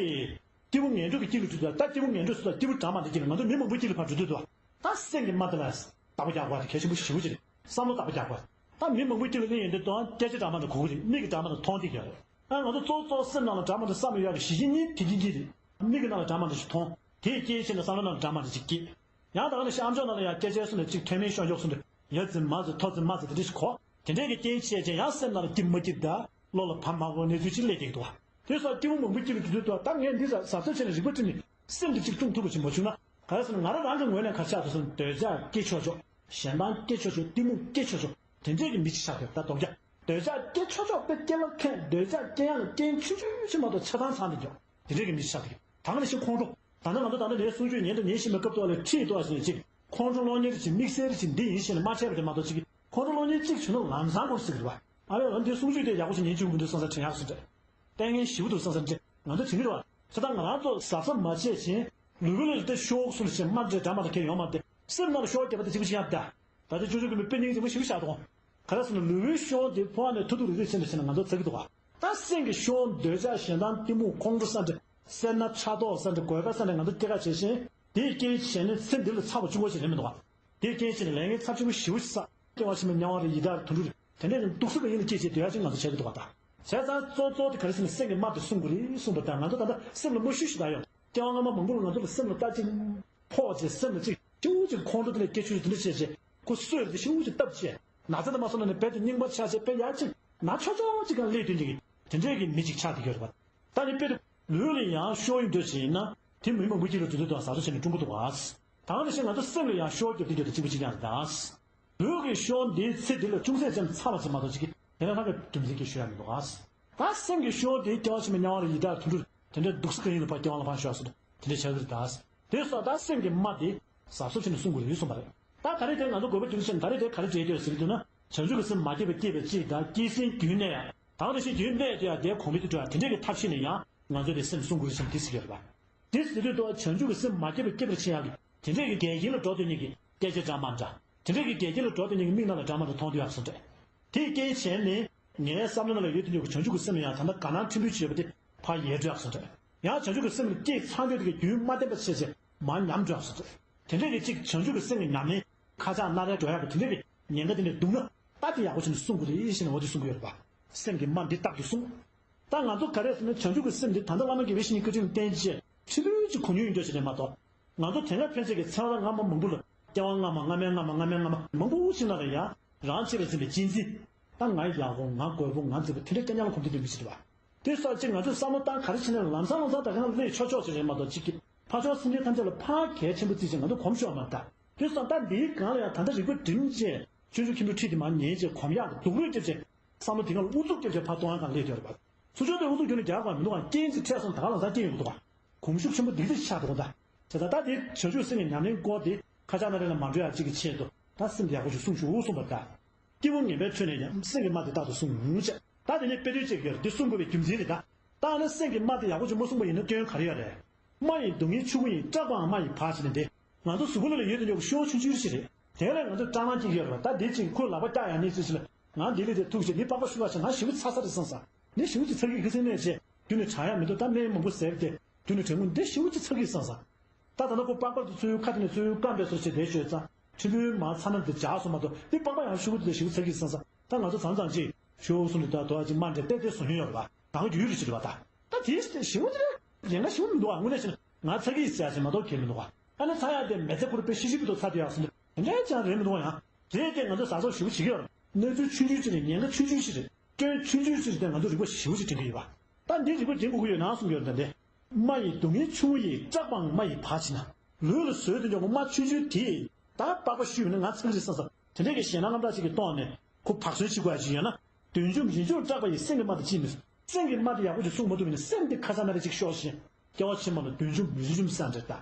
སྐྱེ་བོ་ངན་འགྲོ་གི་དཀྱིལ་ལ་འགྲོ་དུས་ད་སྐྱེ་བོ་ངན་འགྲོ་སུ་ད་སྐྱེ་བོ་དྲང་མ་འདི་དཀྱིལ་ལ་ང་ཚོ་མི་མང་པོའི་དཀྱིལ་ལ་ཕར་འགྲོ་དུས་དོ། ད་སེམས་ཀྱི་རྨ་དེ་ལ་བརྟག་པ་རྒྱག་དགོས་དེ་གལ་ཆེན་པོ་ཞེ་པོ་ཅིག་རེད། བསམ་བློ་བརྟག་པ་རྒྱག་དགོས། ད་མི་མང་པོའི་དཀྱིལ་ལ་སླེབས་ཡོང་དུས་དོ་སྐད་ཆ་འདྲ་མ་འདྲ་གོ་གི་རེད། མིག་གི་འདྲ་མ་འདྲ་མཐོང་བསྡད་ཀྱི་ཡོད་རེད། ཨ་ང་ཚོ་གཙོ་གཙོ་སེམས་ནང་ལ་འདྲ་མ་འདྲ་བསམ་ཡོད་ཡ་གི་གཞི་གཅིག་གཉིས་དེ་གཅིག་གཅིག་རེད། མིག་གི་ནང་ལ་འདྲ་མ་འདྲ་ཞིག་མཐོང་། དེའི་རྐྱེན་བྱས་ནས་བསམ་བློ་ནང་ལ་འདྲ་མ་འདྲ་ཞིག་སྐྱེས། ཡང་ད་ག་ནང་བཞིན་ཨ་མཆོག་ནང་ལ་ཡང་སྐད་ཆའི་སོ་ནས་གཅིག་མཐོ་དམན་ཤོད་མགྱོགས་སུ་འདུག་ཡ་འཛིན་མ་འཛིན་མཐོ་འཛིན་མ་འཛིན་དེ་འདྲ་ཞིག་གོ། དེ་འདྲའི་གི་རྐྱེན་བྱས་རྐྱེན་ཡང་སེམས་ནང་ལ་སྐྱིད་མ་སྐྱིད་ད་བློ་ལ་བབ་མ་བབ་གནས་ཚུལ་ཅིག་སླེབས་ཀྱི་འདུག་བ། དེ་སོགས་སྐྱེ་བོ་མང་པོའི་དཀྱིལ་ལ་འགྲོ་དུས་དོ་ད་ངས་འདི་ལ་གཟབ་གཟབ་བྱས་ནས་རིག་པ་བསྒྲིམས་ནས་སེམས་འདི་གཅིག་བཅུག་ཐུབ་པ་ཞིག་མ་བྱུང་ན། ག་རེ་ཟེར་ན་ང་རང་རང་གི་ངོས་ནས་ག་རེ་ཆགས་འདུག་ཟེར་ན་འདོད་ཆགས་སྐྱེ་ཆོག་ཆོག་གཞན་དབང་སྐྱེ་ཆོག་ཆོག་གཏི་མུག་སྐྱེ་ཆོག་ཆོག་དེ་འདྲའི་གི་མི་གཅིག་ཆགས་འདུག་ད་རྡོག་རྒྱ། འདོད་ཆགས་སྐྱེ་ཆོག་ཆོག་དཔེ་སྐྱེ་བ་མཁན་འདོད་ཆགས་སྐྱེ་ཡག་ལ་རྐྱེན་ཆུང་ཆུང་ཞིག་མ་གཏོགས་ཆ་ཚང་ཚང་མི་འགྱོ། དེ་འདྲའི་གི་མི་གཅིག་ཆགས་འདུག་ད་ག་ནང་བཞིན་ཁོང་ཁྲོ། ད་ནི་ང་ཚོ་ད་ལྟ་ངའི་གསུང་ཆོས་ཉན་དང་ཉན་བཞིན་པའི་སྐབས་ཐོག་ལ་ཁྲིད་ཐོག་ཞིག་ཅིག་ཁོང་ཁྲོ་གློག་བརྙན་རེ་ཅིག་དམིགས་བསལ་རེ་ཅིག་འདི་ཡིན་ཞེས་ནས་མ་ཁྲེལ་བ་དེ་མ་གཏོགས་ཅིག་གིས་ཁོང་ཁྲོ་གློག་བརྙན་གཅིག་བྱུང་ན་ལམ་སང་འགོར་སྲིད་ཀྱི་རེད་བ། ཨ་ལས་ང་འདི་གསུང་ཆོས་དེ་ཡག་པོ་ཞིག་ཉན་བཅུག་མི་འདུག་བསམ་ས་དྲན་ཡག་སོང་དྲན། ལྟས་ངན་ཞེ་པོ་འདུག་བསམ་ས་དྲན་ང་ཚོ་དྲན་གྱི་རེད་བ། ཁྱེད་ད་ང་རང་ཚོ་གཟབ་གཟབ་མ་བྱས་ཕྱིན་ལུས་པོ་ལ་ལྟ་ཤོག་གསུང་ལ་ཕྱིན་དམར་འདྲེ་འདྲ་མ་འདྲ་ཁྱེར་ཡོང་མ་སྟེ་སེམས་ནང་ལ་ཤོག་བརྒྱབ་པ་དེ་གཅིག་པུ་ཞིག་ཡང་ད། ད་ལྟ་ཅོ་ཅོ་གི་མི་དཔེ་སྙིང་རྗེ་མོ་ཞེ་པོ་བཞག་འདུག་ག་རེ་ཟེར་ན་ལུས་པོའི་ཤོག་དེ་ཕོ་བ་ནས་ཐུར་དུ་རིག་རིག་བྱས་ནས་བྱས་ན་ང་ཚོ་ཚ་གི་འདུག་ག་ད་སེམས་ཀྱི་ཤོག་འདོད་ཆགས་ཞེ་སྡང་གཏི་མུག་ཁོང་ཁྲོ་ས་འདྲ་སེར་སྣ་ཕྲག་དོག་ས་འདྲ་དགོད་པ་ས་འདྲ་ང་ཚོ་སྐྱེ་ཁ་བྱེད་བཞིན་དེའི་རྐྱེན་བྱས་ནས་ཚེ་འདི་ལ་ཚ་བ་ཆུང་བ་ཞིག་རེད་མི་འདུག་ག་དེའི་རྐྱེན་བྱས་ནས་ལས་ངན་ཚབས་ཆེན་པོ་ཞེ་པོ་ཞིག་བསགས། སྐྱེ་བ་ཕྱི་མ་དམྱལ་བ་རེད་ཡི་དྭགས་རེད་དུད་འགྲོ་རེད་དེ་འདྲས་ཀྱི་སྡུག་བསྔལ་གྱི་དབྱིངས་ལ་སྐྱེས་བྱས་ང་ཚོ་བྱེད་ཀྱི་འདུག་ག་ད་བྱས་ཙང་གཙོ་གཙོ་དེ་ག་རེ་ཟེར་ན་སེམས་ཀྱི་རྨ་དེ་བསྲུང་དགོས་རེད་གསུངས་པ་ལྟར་ང་ཚོ་ད་ལྟ་སེམས་ལ་རྨ་ཤུལ་ཞིག་ད་ཡོང་། སྐྱེ་བ་སྔ་མ་མང་པོ་ལ་ང་ཚོ་ལ་སེམས་ལ་ལྟ་ཅིག་ཕོག་ཅིག་སེམས་ལ་ཅིག་ཅིའུ་ཅིག་ཁོང་ཁྲོ་དེ་ལས་སྐྱེ་ཆུ་དེ་འདྲ་བྱས་བྱས་ཁོ་སོས་རེད་ཅིའུ་ཅིག་བཏབ་བྱས་ན་ཚ་དེ་མ་སོང་ན་ནི་རྦད་དེ་རྙིང་པ་ཆགས་བྱས་དཔེ་ཡག་ཅིག་ན་ཆོག་ཆོག་ཅིག་གང་སླེབས་དུས་ཀྱི་དེ་འདྲས་ཀྱི་མི་ཅིག་ཆགས་བསྡད་ཡོད་རེད་པ། ད་ནི་དཔེ་དེ་ལུས་ལ་ཡང་ཤོག་ཡོང་འདོད་ཅིག་ཡིན་ན་དེ་མི་མང་པོ་ཅིག་ལ་དུས་ཚོད་དང་ཟ་ཚོ་བྱས་ནས་སྲུང་གི་འདུག་ག་ད་ག་ནང་བཞིན་ང་ཚོ་སེམས་ལ་ཡང་ཤོག་རྒྱབ་བསྡད་ཡོད་དེ་གཅིག་པ་གཅིག་རྐྱང་རེད་ད། ལུས་ཀྱི་ཤོག་འདིའི་ཚད་འདི་ལ་ཅུང་ཟད་ཙམ་ཚ་བ་ཞིག་མ་གཏོགས་ཅིག་གི་དེ་ལས་ལྷག་པའི་རྒྱུ་མཚན་གྱིས་ཤོད་ཡ་མི་འདུག་ག་ད་སེམས་ཀྱི་ཤོག་འདི་སྐྱེ་བ་ཕྱི་མ་དམྱལ་བ་རེད་ཡི་དྭགས་དུད་འགྲོ་རེད་དེ་འདྲའི་སྡུག་ས་ག་ཡིན་ལ་ཕར་སྐྱེ་བ་ལ་ཕར་ཤོག་སོ་དེ་འདྲ་ཆགས་ཀྱི་རེད་ད། དེ་སོགས་ད་སེམས་ཀྱི་རྨ་དེ་གཟབ་གཟབ་བྱས་ནས་སྲུང་དགོས་རེད་གསུངས་པ་རེད། ད་ད་རེས་དེ་ང་ཚོ་དགོས་པ་རྒྱུ་མཚན་ད་རེས་དེ་ག་རེ་འགྲེལ་རྒྱུ་ཟེར་གྱི་འདུག་ན་བྱང་ཆུབ་ཀྱི་སེམས་མ་སྐྱེས་པ་སྐྱེས་པའི་གཅིག་དང་སྐྱེས་ཟིན་རྒྱུན་གནས་ཡ་ད་ག་ནང་བཞིན་རྒྱུན་གནས་དེ་ཡ་དེ་གོང་མའི་དུ་འགྲོ་ཡ་དེ་འདྲའི་གི་ཐབས་ཤེས་ནས་ཡང་ང་ཚོ་དེ་སེམས་སྲུང་དགོས་རེད་བསམ་དེ་ཟེར་གྱི་ཡོད་རེད་པ། དེ་ཟེར་དུས་ད་བྱང་ཆུབ་ཀྱི་སེམས་མ་སྐྱེས་པ་སྐྱེས་པར་བྱེད་ཡག་གི་དེ་འདྲས་ཀྱི་འགལ་རྐྱེན་ལ་འགྲོ་འདོད་མཁན་གྱི་སྐད་ཆ་འདྲ་མ་འདྲ། དེ་འདྲས་ཀྱི་འགལ་རྐྱེན་ལ་འགྲོ་འདོད་མཁན་གྱི་མིག་ནང་ལ་འདྲ་མ་འདྲ་མཐོང་འདོད་ཡག་སོང་འདྲ། དེ་རྐྱེན་བྱས་ནས་ངའི་བསམ་བློ་ནང་ལ་ཡོད་དུ་ཡོད་ཀྱི་བྱང་ཆུབ་ཀྱི་སེམས་ལ་ཡང་ད་ལྟ་དགའ་སྣང་ཕྲན་བུ་ཅིག་ཡོད་པ་དེ་ཕར་ཡལ་འགྲོ་ཡག་སོང་འདྲ། ཡང་བྱང་ཆུབ་ཀྱི་སེམས་ལ་སྐྱེས་ཚར་འདོད་དེ་གི་རྒྱུན་མ་བརྟན་པ་བྱས་བྱས་མར་ཉམས་འགྲོ་ཡག་སོང་འདྲ། དེ་འདྲས་ཀྱི་གཅིག་བྱང་ཆུབ་ཀྱི་སེམས་ཀྱི་ཉམས་ལེན་ཁ་ཆག་སྣ་རལ་འགྲོ་ཡག་གི་དེ་འདྲས་ཀྱི་ཉེན་ཁ་དེ་འདྲས་འདུག་ན་ད་དེ་ཡག་པོ་བྱས་ནས་སྲུང་དགོས་རེད་ཞེས་ནས་འོ་དེ་གསུང་གི་ཡོད་རེད་པ། སེམས་ཀྱི་རྨ་འདི་རྟག་ཏུ་སྲུང་། ད་ང་ཚོ་ག་རེ་ཟེར་ན་བྱང་ཆུབ་ཀྱི་སེམས་འདི་ད་ལྟ་བླ་མ་དགེ་བའི་བཤེས་གཉེན་བཀའ་དྲིན་བསྟན་བྱས་ཕྲན་བུ་ཅིག་གོ་མྱོང་ཡིན་འགྲོ་ཞེས་རེད་མ་གཏོགས། ང་ཚོ་དེང་རབས་ཕན་ཆད་ཀྱི་ཚེ་རབས་སྔ་མ་མང་པོ་ལ་སྐྱེ་བ་སྔ་མ་སྔ་མའི་སྔ་མ་སྔ་མའི་སྔ་མ་མང་པོ་ཞིག་ནང་ལ་ཡང་རང་གཅེས་པར་འཛིན་པའི་གཅེས་འཛིན། ད་ང་ཡག་པོ་ང་རྒོད་པོ་ང་རྫིག་པོ་དེ་འདྲའི་སྐད་ཉག་ལ་གོམས་འདྲིས་ཡོད་མི་སྲིད་པ། དེ་སོགས་ཅིག་ང་ཚོས་བསམ་བློ་བཏང་ག་རེ་བྱས་ནས་ལམ་སང་ལམ་སང་ད་ག་ནང་སླེབས་ཆོག་ཆོག་ཅིག་རེད་མ་གཏོགས་ཅིག་གི་ཕར་ཕྱོགས་སེམས་ཅན་ཐམས་ཅད་ལ་ཕར་གལ་ཆེན་པོ་བརྩིས་ཅིག་ང་ཚོ་གོམས་ཤོག་མ་ད། དེ་སོགས་ད་འདིའི་སྒང་ལ་ཡང་ད་ལྟ་རིག་པ་སྒྲིམ་བྱས་ཆུང་ཆུང་ཁྱིམ་ཆུང་ཁྲིད་དེ་མར་ཉན་བྱས་གོམས་ཡག་དང་སྡུག་རུས་བརྒྱབ་བྱས་བསམ་བློ་དེ་སྒང་ལ་ཨུ་ཚུགས་བརྒྱབ་བྱས་ཕར་གཏོང་ཡག་སྒང་སླེབས་བསྡད་ཡོད་རེད་པ། ཚུར་ཕྱོགས་དེ་ཨུ་ཚུགས་རྒྱུ་ནི་རྒྱག་དགོས་མི་འདུག་ཨང་། རྐྱེན་ཅིག་འཕྲད་སོང་ད་ག་ལམ་སང་རྐྱེན་ཡོང་གི་འདུག་ཨང་། གོམས་ཤུགས་ཆེན་པོ་འདི་འདྲ་ཆགས་འདུག་ད། བྱས་ཙང་ད་དེ་བྱང་ཆུབ་སེམས་ཀྱི་ཉམས་ལེན་སྐོར་དེ་ཁ་ཆག་སྣ་རལ་ལ་མ་འགྲོ་ཡག་ཅིག་གི་ཆེད་དུ་ད་སེམས་ཡག་པོ་ཞིག་སྲུང་ཤོག་གསུངས་པ་ད། སྐྱིད་པོ་ངན་པའི་ཁྲོད་ནས་ཀྱང་སེམས་ཀྱི་རྨ་དེ་རྟག་ཏུ་སྲུང་ངུ་བྱས། ད་དེ་ནས་དཔེ་དོན་གཅིག་ཡོད་རེད། འདི་སྲུང་དགོས་པའི་རྒྱུ་མཚན་དེ་ད། ད་ནི་སེམས་ཀྱི་རྨ་དེ་ཡག་པོ་ཅིག་མ་སྲུང་པ་ཡིན་ན་སྐྱོན་ག་རེ་ཡོད་རེད། རྨ་ཡི་སྡུག་བསྔལ་ཆུང་ངུ་ཡིས། སྐྲག་པའང་རྨ་ཡིས་བག་བྱས་ནས་འདི། ང་ཚོ་གཟུགས་པོ་ལ་ལ་ཡོད་དུ་ཉོག་ཤོག་ཆུང་ཆུང་ཞིག་རེད། དེ་ལས་ང་ཚོ་སྐྲག་སྣང་སྐྱེ་གི་ཡོད་རེད་པ། ད་འདི་ཅིག་ཁོས་ལག་པ་བཀྱག་ཡག་ནི་ཅི་ཞིག་ལ་ང་འདི་ལས་དེ་ཐུག་བྱས་འདི་པགས་པ་བཤུ་བ་བྱས་ང་ཞེ་པོ་ཚ་ཚ་རེད་བསམ་ས། འདི་ཞེ་པོ་ཅིག་ཚ་གི་ཁ་སེང་གནས་བྱས་རྒྱུ་ནི་དྲག་ཡག་མི་འདུག་ད་སྨན་མང་པོ་བཟས་ཏེ་རྒྱུ་ནི་དྲན་ངུ་འདི་ཞེ་པོ་ཅིག་ཚ་གི་བསམ་ས། ད་ད་ནི་ཁོ་པགས་པ་དེ་ཚོའི་ཁ་དེ་ནས་ཚོའི་རྐང་པའི་སོ་ཞེ་དེ་ཤོད་ཙང་ཁྲིམས་དཔོན་མ་ཚ་ན་དེ་འཇགས་སོང་མ་གཏོགས་འདི་པགས་པ་ཡང་ཤུ་གུ་དེ་ཞེ་པོ་ཚ་གི་བསམ་ས། ད་ང་ཚོ་ཚང་ཚང་ཅིག་ཤོག་གསུངས་ནས་ད་དོ་ཨ་ཅིག་མ་འདྲེ་ཏེ་ཏེ་བཟོ་མྱོང་ཡོད་རེད་པ། གང་རྒྱུ་རེད་ཅི་རེད་པ། ད་ད་དེའི་ཞེ་པོ་དེ་ལས་འགན་ཞེ་པོ་མི་འདུག་ཨ། དངོས་གནས་བྱས་ན་ང་ཚ་གི་ཟེར་ཡ་ཞིག་མ་གཏོགས་གལ་མི་འདུག་ཨ། ཨ་ནི་ཚ་ཡ་དེ་མི་ཚེ་ཁོ་རང་དཔེ་ཤི་ཤི་གི་ཐོག་ཚ་དེ་ཡག་སོང་དེ་འདྲ་ཅང་རེད་མི་འདུག་ཨ། ཡང་རེད་དེ་ང་ཚོ་ཟ་ཟོ་ཞེ་པོ་བྱེད་ཀྱི་ཡོད་རེད། གནས་ཚུལ་ཆུང་ཆུང་ཅིག་རེད། ཉེན་ཁ་ཆུང་ཆུང་ཞིག་རེད། སྐྱོན་ཆུང་ཆུང་ཞིག་རེད་དེ་ང་ཚོ་རིག་པ་ཞེ་པོ་ཅིག་དྲན་གྱི་ཡོད་པ། ད་འདི་རིག་པ་དྲན་དགོས་ཀྱི་ཡོད་ན་གསུང་གི་ཡོད་རེད་ད་འདི། རྨ་ཡི་སྡུག་བསྔལ་ཆུང་ངུ་ཡིས། སྐྲག་པའང་རྨ་ཡིས་བག་བྱས་ན། ལུས་ལ་བཟོས་ཏེ་འཇོག་པོ་རྨ་ཆུང་ཆུང་དེས་ད་པགས་པ་བཤུས་པ་ན་ང་ཚ་གི་རེད་བསམ་བསམ་དེ་འདྲའི་གི་ཞེད་སྣང་རྔམ་སྐྲག་ཅིག་གི་ལྟོགས་ནས་ཁོ་བག་ཟོན་བྱེད་དགོས་ཡ་ཅིག་ཡོད་ན། བདུད་འཇོམས་རིན་ཆེན་སྐྲག་པ་ཡི། སེམས་ཀྱི་རྨ་དེ་ཅིས་མི་སྲུང་། སེམས་ཀྱི་རྨ་དེ་ཡག་པོ་ཅིག་སྲུང་མ་ཐུབ་པ་ཡིན་ན་སེམས་དེ་ཁ་ཚ་སྣ་རལ་ཅིག་ཤོར་ཞིང་སྐྱེ་བ་ཕྱི་མ་ལ་བདུད་འཇོམས་རིན་ཆེན་འཇོམས་ས་འདྲ་ད།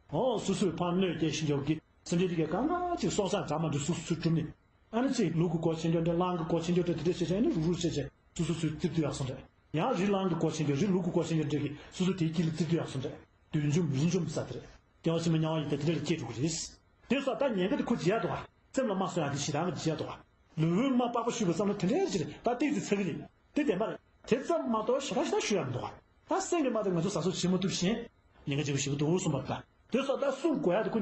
འོ་སོ་སོས་ཕར་གནོད་སྐྱེལ་ཞིང་འཇོག་གི་སེམས་ཅན་དེ་གས་གང་ག་ཅིག་སྲོག་ཆགས་འདྲ་མ་འདྲ་སོ་སོ་ཚུར་གྲུབ་ནས། ཨ་ནི་ཅིག་ལུག་གི་མགོ་ཆེན་ཆུང་འདྲ་གླང་གི་མགོ་ཆེན་ཆུང་འདྲ་དེ་འདྲ་བྱས་བྱས་ཨ་ནི་རུག་རུག་བྱས་བྱས་སོ་སོ་ཚུར་རྩིབ་ཏུ་ཡག་སོང་འདྲ། ཡང་རི་གླང་གི་མགོ་ཆེན་ཆུང་རི་ལུག་གི་མགོ་ཆེན་ཆུང་འདྲ་གི་སོ་སོ་དེའི་དཀྱིལ་ལ་རྩིབ་ཏུ་ཡག་སོང་འདྲ། བདུད་འཇོམས་རིན་ཆེན་འཇོམས་ས་དེ་རེད། སྐྱེ་བ་ཕྱི་མ་དམྱལ་བ་ཡི་དྭགས་དེ་འདྲ་ལ་སྐྱེ་འགྲོ་གི་རེད། དེ་སོགས་ད་ཉེན་ཁ་དེ་ཁོ་འཇལ་ཡག་འདུག་ག་སེམས་ལ་རྨ་གསོ་ཡག་དེ་ཞེ་སྡང་གི་འཇལ་ཡག་འདུག་ག་ལུས་པོའི་རྨ་པགས་པ་བཤུས་པ་བསམ་ན་དེ་འདྲའི་ཅིག་རེད། ད་ཏིག་ཙི་ཚ་གི་རེད། དེ་བདེན་པ་རེད། དེ་ཙམ་མ་གཏོགས་ཞེ་དྲག་ཞེ་དྲག་ཞུ་ཡག་མི་འདུག་ག་ད་སེམས་ཀྱི་རྨ་དེ་ང་ཚོ་ཟ་སོགས་བྱེད་མ་ཐུབ་བཞིན་ཉེན་ཁ་ཆེ་པོ་ཞེ་པོ་འདུག་གསུངས་པ་རེད། ད་དེ་སོགས་ད་སྲུང་དགོས་ཡག་དེ་ཁོ་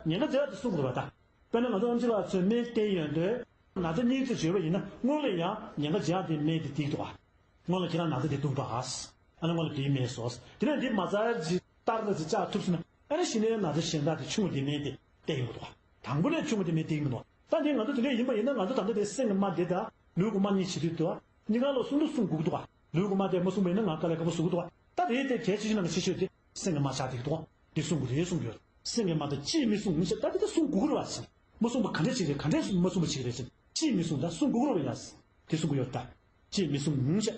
ཉེན་ཁ་འཇལ་ཡག་དེ་སྲུང་དགོས་པ་ད། དཔེར་ན་ང་ཚོ་ཨེམ་ཆི་ལགས་ཚོས་སྨན་བསྟེན་ཡོང་དུས་ན་ཚ་སྙིང་རྗེ་བརྗོད་པ་ཡིན་ན་སྔོན་ལ་ཡང་ཉེན་ཁ་འཇལ་ཡག་དེ་སྨན་དེ་འདི་འདུག་ག་སྔོན་ལ་ཁྱེད་རང་ན་ཚ་དེ་བཏུངས་པ། ཨ་ནི་སྔོན་ལ་དེའི་སྨན་ཟོས། དེ་ནས་འདི་མ་ཚར་ཅིག་ལྟར་ན་ཚེ་བཅག་ཐུབ་སོང་ན་ཨ་ནི་གཞི་ནས་ན་ཚ་གཞན་དག་དེ་ཆུང་བ་དེ་སྨན་དེ་བསྟེན་ཡོང་གི་འདུག་ག་དང་པོ་ནས་ཆུང་བ་དེ་སྨན་བསྟེན་གྱི་མི་འདུག་ད་འདི་ང་ཚོ་དེ་འདྲ་ཡིན་པ་ཡིན་ན་ང་ཚོ་ད་ལྟ་དེ་སེམས་ཀྱི་རྨ་འདི་དང་ལུས་ཀྱི་རྨ་གཉིས་བྱེད་དུས་འདུག་ག་གཉིས་ཀ་ལ་སྲུང་དུ་སྲུང་དགོས་ཀྱི་འདུག་ག་ལུས་ཀྱི་རྨ་དེ་མ་སྲུང་བ་ཡིན་ན་ང་དཀའ་ལས་ཁག་པོ་བཟོ་གི་འདུག་ག་ད་དེ་དེ་གལ་ཆེ་ཤོས་ནང་གི་ཆེ་ཤོས་དེ་སེམས་ཀྱི་རྨ་ཆགས་བསྡད་ཀྱི་འདུག་ག་འདི་སྲུང་དགོས་རེད་གསུང་གི་ཡོད། སེམས་ཀྱི་རྨ་དང་ཅིས་མི་སྲུང་མི་ཤེས། ད་དེ་ད་སྲུང་དགོས་ཀྱི་རེད་བ་ཞིག་མ་སྲུང་བ་ག་འདྲས་ཅིག་རེད། ག་འདྲས་མ་སྲུང་བ་ཅིག་རེད་ཅེ་ཅིས་མི་སྲུང་། ད་སྲུང་དགོས་ཀྱི་རེད་བ་ཡ། དེ་སྲུང་གི་ཡོད་ད། ཅིས་མི་སྲུང་ངུ་ཤ།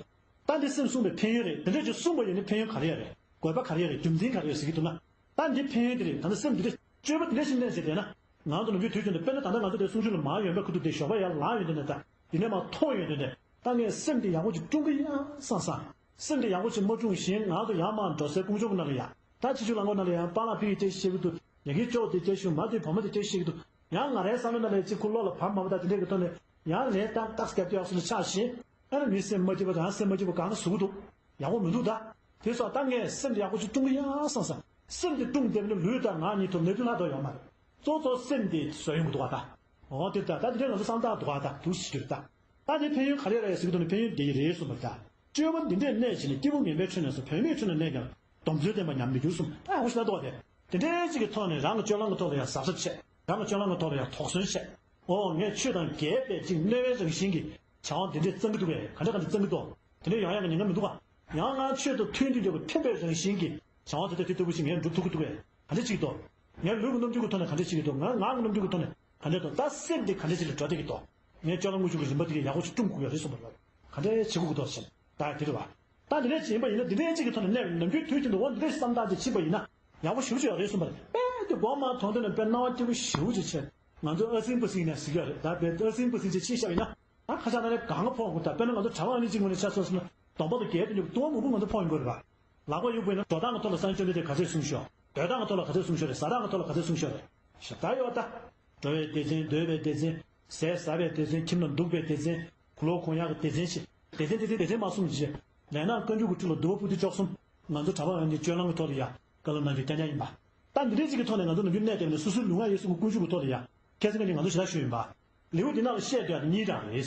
ད་འདི་སེམས་སྲུང་བའི་ཕན་ཡོན་རེད། དེ་འདྲ་ཅིག་སྲུང་བ་ཡོད་ནི་ཕན་ཡོན་ག་རེ་ཡོད་རེད། དགོས་པ་ག་རེ་ཡོད་རེད། རྒྱུ་མཚན་ག་རེ་ཡོད་ཟེར་གྱི་འདུག་ན། ད་འདི་ཕན་ཡོན་དེ་རེད། ད་ལྟ་སེམས་འདི་འདྲ་སྤྱོད་པ་འདི་འདྲ་ཞིག་གནས་ཟེར་བསྡད་ན། ང་ཚོ་ནམ་རྒྱུན་དུས་རྒྱུན་དུ་དཔེར་ན་ད་ལྟ་ང་ཚོ་དེ་གསུང་ཆོས་ལ་མར་ཡོང་པའི་ཁུ་ཐུག་དེ་ཞོགས་པ་ཡར་ལངས་ཡོང་དུས་ནས་ད་འདི་ནས་མར་མཐོང་ཡོང་དུས་ནས་ད་ངས་སེམས་འདི་ཡག་པོ་ཅིག་སྲུང་གི་ཡ་བསམ་བསམ། སེམས་འདི་ཡག་པོ་ཅིག་མ་སྲུང་ཞིང་ང་ཚོ་ཡར་མར་འགྲོ་སའི་དཀོན་མཆོག་གི་ནང་ལ་ཡ་ད་ཕྱི་ཕྱོགས་ལ་མགོ་ནང་ལ་ཡ་པཱ་ལགས་ཕ་གི་དེ་བཤད་ཀྱི་འདུག་ཡ་གི་ཅོག་དེ་དེ་ཞུ་མ་དེ་བུ་མོ་དེ་དེ་བཤད་ཀྱི་འདུག་ཡང་ང་རའི་བསམ་བློ་ནང་ལ་ཅིག་ཁོ་བློ་ལ་བབས་མ་བབས་ད་དེ་འདྲས་ཀྱི་ཐོག་ནས་ཡང་ལན་ཏག་ཏག་སྐད་ཏོག་སུ་ལ་ཆགས་ཤིང་། ཨ་ནི་མི་སེམས་མ་སྐྱིད་པ་དང་སེམས་མ་སྐྱིད་པ་གང་ག་བཟོ་གི་འདུག་ཡག་པོ་མི་འདུག་ད། དེ་སོགས་ད་ངས་སེམས་དེ་ཡག་པོ་ཅིག་སྲུང་གི་ཡ་བསམ་བསམ། སེམས་དེ་སྲུང་བསྡད་པ་ནི་ལུས་དང་ངག་གཉིས་ཐོག་ནད་དུག་ལྷག་ཐོག་ཡོད་མ་རེད། གཙོ་གཙོ་སེམས་དེ་བཟོ་ཡོང་གི་འདུག་ག་ད། འོ་དེ་ད་ད་དེ་འདྲས་ང་ཚོ་བསམ་སྟངས་འདུག་ག་ད་འདུག་ཞིག་གྱུར་ད། ད་དེ་ཕན་ཡོན་ག་རེ་རེད་ཟེར་གྱི་འདུག་ན་ཕན་ཡོན་དེ་རེད་གསུངས་པ་ད། སྤྱོད་པ་འདི་འདྲས་གནས་བྱས་ནས་སྐྱེས་བུ་ངན་པའི་ཁྲོད་ནས་སུ་བུད་མེད་ཁྲོད་ནས་གནས་ཀྱང་སྡོམ་བརྩོན་བསྟེན་པ་ཉམས་མི་འགྱུར་གསུངས། ད་ཡག་པོ་ཞེ་དྲག་འདུག་ག་དེ། དེ་འདྲའི་ཅིག་གི་ཐོག་ནས་རང་གི་སྤྱོད་ལམ་གྱི་ཐོག་ལ་ཡང་གཟབ་གཟབ་བྱས། རང་གི་སྤྱོད་ལམ་གྱི་ཐོག་ལ་ཡང་དོགས་ཟོན་བྱས། ཨོ་ངས་ཆོས་དང་འགལ་བའི་ཅིག་གནོད་པའི་རང་བཞིན་གྱི་བྱ་བ་འདི་འདྲས་བཙང་གི་འདུག་གས། ག་འདྲ་ག་འདྲ་བཙང་གི་འདུག་དེ་འདྲས་ཡོང་ཡག་གི་ཉེན་ཁ་མི་འདུག་ག་ཡང་ང་ཆོས་དང་མཐུན་དུ་འཇོག་པའི་ཕན་པའི་རང་བཞིན་གྱི་བྱ་བ་དེ་དག་དེ་ལྟ་བུ་ཞིག་ངས་སྒྲུབ་ཐུབ་ཀྱི་འདུག་གས། ག་འདྲ་ཅིག་འདུག་ངའི་ལུས་ཀྱི་རྣམ་འགྱུར་གྱི་ཐོག་ནས་ག་འདྲ་ཅིག་འདུག་ངའི་ངག་གི་རྣམ་འགྱུར་གྱི་ཐོག་ནས་ག་འདྲ་འདུག་ད་སེམས་དེ་ག་འདྲ་ཅིག་ལ་འགྲོ་བསྡད་ཀྱི་འདུག་ངའི་སྤྱོད་ལམ་དངོས་བྱུང་གི་རིམ་པ་དེ་གས་ཡག་པོ་ཞིག་སྲུང་དགོས་ཀྱི་རེད་གསུངས་པ་རེད། ག་འདྲ་བྱེད་དགོས་ཀྱི་འདུག་ཟེར། ད་དེ་རེད་བ། ད་འདི་འདྲས་ཅིག་ཡིན་པ་ཡིན་ན་འདི་འདྲས་ཅིག་གི་ཐོག་ནས་གནས་ནམ་རྒྱུན་དུས་རྒྱུན་དུ་འོ་འདི་འདྲས་བསམ་སྟངས་ཅིག་ཕྱིན་པ་ཡིན་ན་ཡག་པོ་ཞེ་པོ་ཅིག་ཡོད་རེད་གསུངས་པ་རེད། དཔེ་དེ་སྒོ་མ་མཐོང་དུས་ནས་དཔེ་སྣང་བ་སྐྱིད་པོ་ཞེ་པོ་ཅིག་བྱས། ང་ཚོ་ཨ་སིང་པ་སིང་ནས་ཟེར་གྱི་ཡོད་རེད། ད་དཔེ་ཨ་སིང་པ་སིང་ཅིག་ཕྱིན་བཞག་པ་ཡིན་ན་ད་ཁ་ཆག་ན་ནས་གང་ག་ཕོག་དགོས། ད་དཔེར་ན་ང་ཚོ་གྲྭ་པ་ཨ་ནི་གཅིག་ངོས་ནས་ཆ་མཚོན་སོང་ན་གདོང་པ་དང་སྒལ་དུ་ཉོབ་ལྟུང་བ་མང་པོ་ང་ཚོ་ཕོག་ཡོང་གི་རེད་པ། ལག་པ་གཡུག་པ་ཡིན་ན་འགྲོ་སྟངས་ཀྱི་ཐོག་ལ་སངས་རྒྱས་བཅོམ་ལྡན་འདས་ག་ཚད་གསུངས་ཤོག་སྡོད་སྟངས་ཀྱི་ཐོག་ལ་ག་ཚད་གསུངས་ཤོག་རེད། ཟ་སྟངས་ཀྱི་ཐོག་ལ་ག་ཚད་གསུངས་ཤོག་རེད། ཞེ་དྲག་ཡོད་ད། འགྲོ་བའི་སྡེ་ཚན། སྡོད་པའི་སྡེ་ཚན། ཟས་ཟ་བའི་སྡེ་ཚན། ཁྱིམ་ནང་འདུག་པའི་སྡེ་ཚན། གུ་ལོག་གོན་ཡག་གི་སྡེ་ཚན་ཞིག་སྡེ་ཚན་སྡེ་ཚན་སྡེ་ཚན་མ་གསུམ་ཞིག་ལས་སྣང་བཀའ་འགྱུར་གྱི་ཁྲོད་ལ་འདུལ་བ་པོ་ཏི་བཅུ་གསུམ། ང་ཚོ་གྲྭ་པ་ཡོངས་ཀྱི་སྤྱོད་ལམ་གྱི་ཐོག་ལ་ཡ་བཀའ་སློབ་གནང་རྒྱུ་རྐྱང་རྐྱང་ཡིན་པ། ད་འདི་འདྲའི་ཅིག་གི་ཐོག་ནས་ང་ཚོ་ནམ་རྒྱུན་གནས་བསྡད་པ་ནི་སོ་སོའི་ལུས་ངག་ཡིད་གསུམ་གྱི་ཀུན་སྤྱོད་ཀྱི་ཐོག་ལ་ཡ། ཁ་སང་ཁ་ཉིན་ང་ཚོ་ཞེ་དྲག་ཞུས་ཡིན་པ། ལེའུ་འདི་ནང་ལ་བཤད་བསྡད་ཡ་དེ་གཉིས་རང་རེད།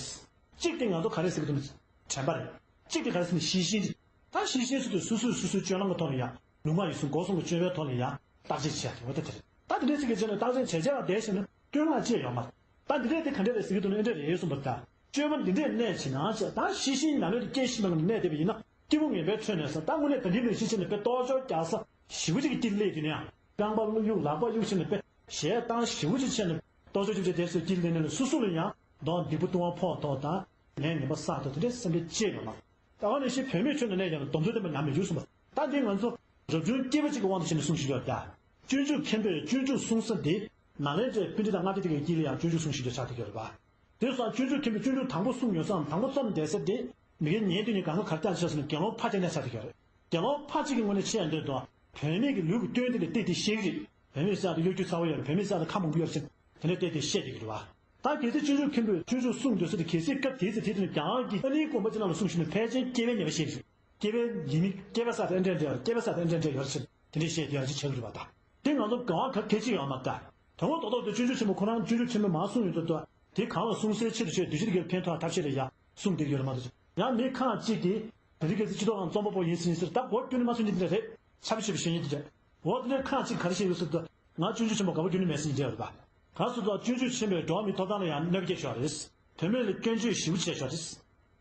གཅིག་དེ་ང་ཚོ་ག་རེ་ཟེར་གྱི་འདུག་ན། དྲན་པ་རེད། གཅིག་དེ་ག་རེ་ཟེར་ན་ཤེས་བཞིན་རེད། ད་ཤེས་བཞིན་ཟེར་དུས་སོ་སོས་སོ་སོའི་སྤྱོད་ལམ་གྱི་ཐོག་ལ་ཡ། ལུས་ངག་ཡིད་གསུམ་སྒོ་གསུམ་གྱི་སྤྱོད་པའི་ཐོག་ལ་ཡ། བརྟག་དཔྱད་བྱེད་ཡ་དེ་འོ་ད་དེ་རེད། ད་དེ་འདྲའི་ཅིག་གི་བྱས་ནས་བརྟག་དཔྱད་བྱས་བྱས་པ་བསྡད་ཤེས་ན་སྐྱོན་ལ་ཅི་ཡང་ཡོད་མ་རེད། ད་འདི་འདྲས་དེ་ག་འདྲས་རེད་ཟེར་གྱི་འདུག་ན་འདི་འདྲས་རེད་གསུངས་པ་རེད་ད། སྤྱོད་པ་འདི་འདྲས་གནས་བྱེད་ན་ཞེས། ད་ཤི་ཤིང་ནང་ལོགས་ཀྱི་སྐྱེ་ཤི་མ་གནས་བསྡད་པ་ཡིན་ན། སྐྱེས་བུ་ངན་པའི་ཁྲོད་ནས་ཟེར། ད་དངོས་གནས་ད་འདི་ནང་བཞིན་བྱས་ནས་དཔེ་གཏོར་བཅོམ་རྒྱག་ས་ཞེ་པོ་ཅིག་གི་དཀྱིལ་སླེབས་དུས་ནས་ཡང་རྐང་པ་གཡུག་ལག་པ་གཡུག་བྱས་ནས་དཔེ་ཞེ་སྡང་ཞེ་པོ་ཅིག་བྱས་ནས་གཏོར་བཅོམ་རྒྱབ་བྱས་བསྡད་སའི་དཀྱིལ་སླེབས་ནས་སོ་སོ་ལ་ཡང་མདོག་སྡིག་པ་ལྟུང་བ་ཕོག་ཐོག་དང་ལས་ངན་པ་བསགས་ཐོག་དེ་འདྲའི་སེམས་ཁྲལ་ཅི་ཡང་མ། ད་ག་ནང་བཞིན་བུད་མེད་ཁྲོད་ནས་གནས་ཀྱང་སྡོམ་བརྩོན་ལྡན་པ་ཉམས་མི་འགྱུར་གསུངས་པ། ད་འདི་ང་ཚོ་རབ་བྱུང་སྐྱེས་པ་གཅིག་གི་དབང་དུ་བྱས་ནས་གསུངས་བཞིན་ཡོད་ཀྱང་། སྤྱོད་འཇུག་མཁན་པོས་སྤྱོད་འཇུག་གསུང་ས་འདི་ནཱ་ལེནྡྲའི་པཎྜི་ཏ་ལྔ་སྡེ་དེ་གའི་དཀྱིལ་ལ་ཡང་སྤྱོད་འཇུག་གསུང་བཞིན་ཡོད་ཆགས་བསྡད་ཀྱི་ཡོད་རེད་པ། དེ་སོགས་སྤྱོད་འཇུག་མཁན་པོས་སྤྱོད་འཇུག་དང་པོ་གསུངས་ཡོད་ཙང་དང་པོ་རྩོམ་བསྡད་ས་དེ་མི་དགེ་བསྙེན་དུས་ནི་གང་ག་གར་བཏང་ཆོག་ཟེར་ནས་དགེ་སློང་ཕར་གཅིག་གནས་ཚར་བསྡད་ཀྱི་ཡོད་རེད། དགེ་སློང་ཕར་གཅིག་གི་ངོས་ནས་བཤད་ཡོང་དུས་དང་བུད་མེད་ཀྱི་ལུས་ཀྱི་སྟོན་དེ་ལ་བལྟས་ཏེ་བཤད་ཀྱི་རེད། བུད་མེད་ཟེར་ཡག་དེ་གཡོ་སྒྱུ་ཚ་བོ་ཡོད་རེད། བུད་མེད་ཟེར་ཡག་དེ་ཁ་མང་པོ་ཡོད་རེད་ཟེར་དེ་འདྲ་བལྟས་ཏེ་བཤད་བསྡད་ཀྱི་རེད་པ། ད་གལ་སྲིད་སྤྱོད་འཇུག་མཁན་པོས་སྤྱོད་འཇུག་གསུངས་འདུག་ཟེར་ཏེ་གལ་སྲིད་སྐབས་དེའི་ཚེ་དེ་ནི་རྒྱ་གར་གྱི་ཨ་ནིའི་དགོན་པ་ཅིག་ནང་ལ་གསུངས་ཞིག་ནས་ཕལ་ཆེར་སྐྱེས་པའི་ཉེས་པ་ཤེས་ཀྱི་རེད། སྐྱེས་པའི་ཉེས་དམིགས་སྐྱེས་པ་ཟེར་དེ་འདྲ་འདྲ་ཡོད་རེད། སྐྱེས་པ་ཟེར་དེ་འདྲ་འདྲ་ཡོད་རེད་ཟེར་དེ་འདྲ་བཤད་དེ་ཡང་ཅིག་བྱེད་ཀྱི་རེད་པ། ད་དེ་ང་ཚོ་ག་བ་ག་གལ་ཆེ་ཡོད་མ་རེད། ད་དོན་ངོ་རྡོག་རྡོག་དེ་སྤྱོད་འཇུག་ཆེན་པོ་ཁོ་རང་སྤྱོད་འཇུག་ཆེན་པོས་མ་གསུངས་ཡོད་དུས་ད་དེ་གང་ལ་གསུངས་སའི་ཆེད་དུ་ཆོས་འདུས་བྱས་ཀྱི་ཕན་ཐོགས་ཐབས་ཤེས་ལ་ཡང་གསུངས་བསྡད་ཀྱི་ཡོད་རེད་མ་གཏོགས། ཡང་མི་ཁག་ཅིག་གིས་ད་རེས་གལ་སྲིད་སྤྱི་ཚོགས་ཁང་རྩོམ་པ་པོ་ཡིན་ཟིན་ཟེར་ད་སྒོ་བསྐྱུར་ནས་མ་གསུངས་ཀྱི་འདི་འདྲ་རེད། ཆབ་ཆབ་བཤད་ཡིན་འདི་འདྲ། འོ་དེ་འདྲའི་ཁག་ཅིག་ག་རེ་བཤད་ཡོད་ཟེར་ད། ང་སྤྱོད་འཇུག་ཆེན་པོ་དགའ་པོ་རྒྱུན་ནས་མེད་ཟེར་འདི་འདྲ་རེད་པ། ག་སུ་ད་སྤྱོད་འཇུག་ཆེན་པོས་འགྲོ་བ་མིའི་ཐོབ་ཐང་ལ་ཡང་གནོད་པ་སྐྱེལ་ཤོག་རེད། བུད་མེད་ལ་སྐྱོན་བརྗོད་ཞེ་པོ་བྱས་ཤོག་རེད།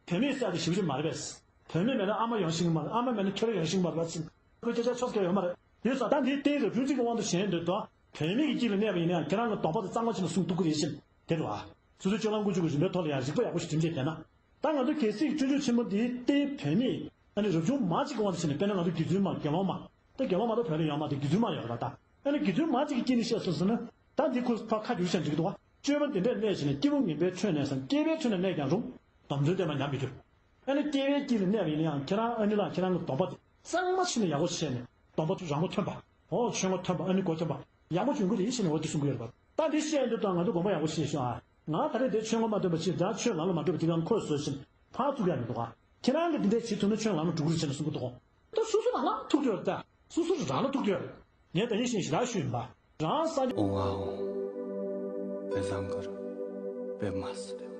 བུད་མེད་ཟེར་དེ་ཞེ་པོ་ཅིག་མ་རེད་པས། བུད་མེད་མེད་ན་ཨ་མ་ཡོང་ཤེས་ཀྱི་མ་རེད། ཨ་མ་མེད་ན་ཁྱོད་རང་ཡོང་ཤེས་ཀྱི་མ་རེད་པ་ཟེར། ཁོའི་སྐད་ཆ་ཆོག་ཆོག་ཡོད་མ་རེད། དེ་སོགས་ད་འདིའི་རྟེན་རབ་བྱུང་གཅིག་གི་དབང་དུ་བྱས་འདོད་དོ། བུད་མེད་ཀྱི་དཀྱིལ་ལ་གནས་པ་ཡིན་ན་ཡང་ཁྱེད་རང་གི་སྡོམ་པ་དེ་གཙང་མ་བྱས་ནས་གསུང་ཐུབ་ཀྱི་རེད་ཟེར་དེ་རེད་པ། སོ་སོའི་སྤྱོད་ལམ་ཀུན་སྤྱོད་ཀྱི་རིམ་པའི་ཐོག་ལ་ཡང་རིག་པ་ཡག་པོ་ཞིག་བསྒྲིམས་བྱས་བསྡད་ན། ད་ང་ཚོ་གལ་སྲིད་སྤྱོད་འཇུག་ཆེན་པོ་འདིའི་རྟེན་བུད་མེད་ཨ་ནི་རབ་བྱུང་མ་གཅིག་གི་དབང་དུ་བྱས་ནས་དཔེར་ན་ང་ཚོ་རྒྱུ་མཚན་མ་དགེ་སློང་མ་ད་དགེ་སློང་མ་ད་བོད་ལ་ཡོད་མ་ད་རྒྱུ་མཚན་མ་ཡོད་རེད་པ། ད་ཨ་ནི་རྒྱུ་མཚན་མ་གཅིག་གི་དཀྱིལ་ནས་བཤད་སོང་ཟེར་ན། ད་འདི་ཁོ་ཕར་ཁ་བསྒྱུར་བྱས་འགྲིག་འདུག་ག་སྤྱོད་པ་འདི་འདྲས་གནས་བྱས་ནས་སྐྱེས་བུ་ངན་པའི་ཁྲོད་ནས་སམ། སྐྱེས་པའི་ཁྲོད་ནས་གནས་ཀྱང་རུང་། སྡོམ་བརྩོན་ལྡན་པ་ཉམས་མི་འགྱུར། ཨ་ནི་སྐྱེས་པའི་དཀྱིལ་ལ་གནས་པ་ཡིན་ན་ཡང་ཁྱེད་རང་ཨ་ནི་ལ་ཁྱེད་རང་གི་སྡོམ་པ་དེ་གཙང་མ་བྱས་ནས་ཡག་པོ་བྱས་ནས་སྡོམ་པ་རང་ངོ་ཐོན་པ། འོ་ཆོས་ངོ་ཐོན་པ། ཨ་ནི་སྒོ་ཐོན་པ་ཡག་པོ་འབྱུང་གི་རེད་ཟེར་ནས་འོ་དེ་གསུང་གི་ཡོད་རེད་པ། ད་འདི་བཤད་ཡོང་དུས་ད་ང་ཚོ་དགོངས་པ་ཡག་པོ་བཞེས་ཤོག་ཨ། ང་ད་རེས་འདིར་ཆོས་ངོ་མ་ཐོན་པ་ཅིག་ད་ཆོས་ལམ་ལ་མ་འགྲོ་བ་དེ་ག་ཁོས་བཟོས་ཤིང་ཕར་བཙུགས་ཡ་མི་འདུག་ག་ཁྱེད་རང་གིས་འདི་འདྲས་བྱེད་ཐུབ་ན་ཆོས་ལམ་ལ་འགྲོ་གི་རེད་ཟེར་ནས་གསུང་གི་འདུག་ག་ད་སོ་སོ་རང་ལ་ཐུག་གི་ཡོད་རེད། ད་སོ་སོ་རང་ལ་ཐུག་གི་ཡོད་རེད། ངས་ད་ནི་བཞིན་ཞེ་དྲག་ཞུས་ཡིན་པ། རང་ས། ཨོ་ཨའོ། དཔེ་བཟང་གི་རེད། དཔེ་མ་སྲིད།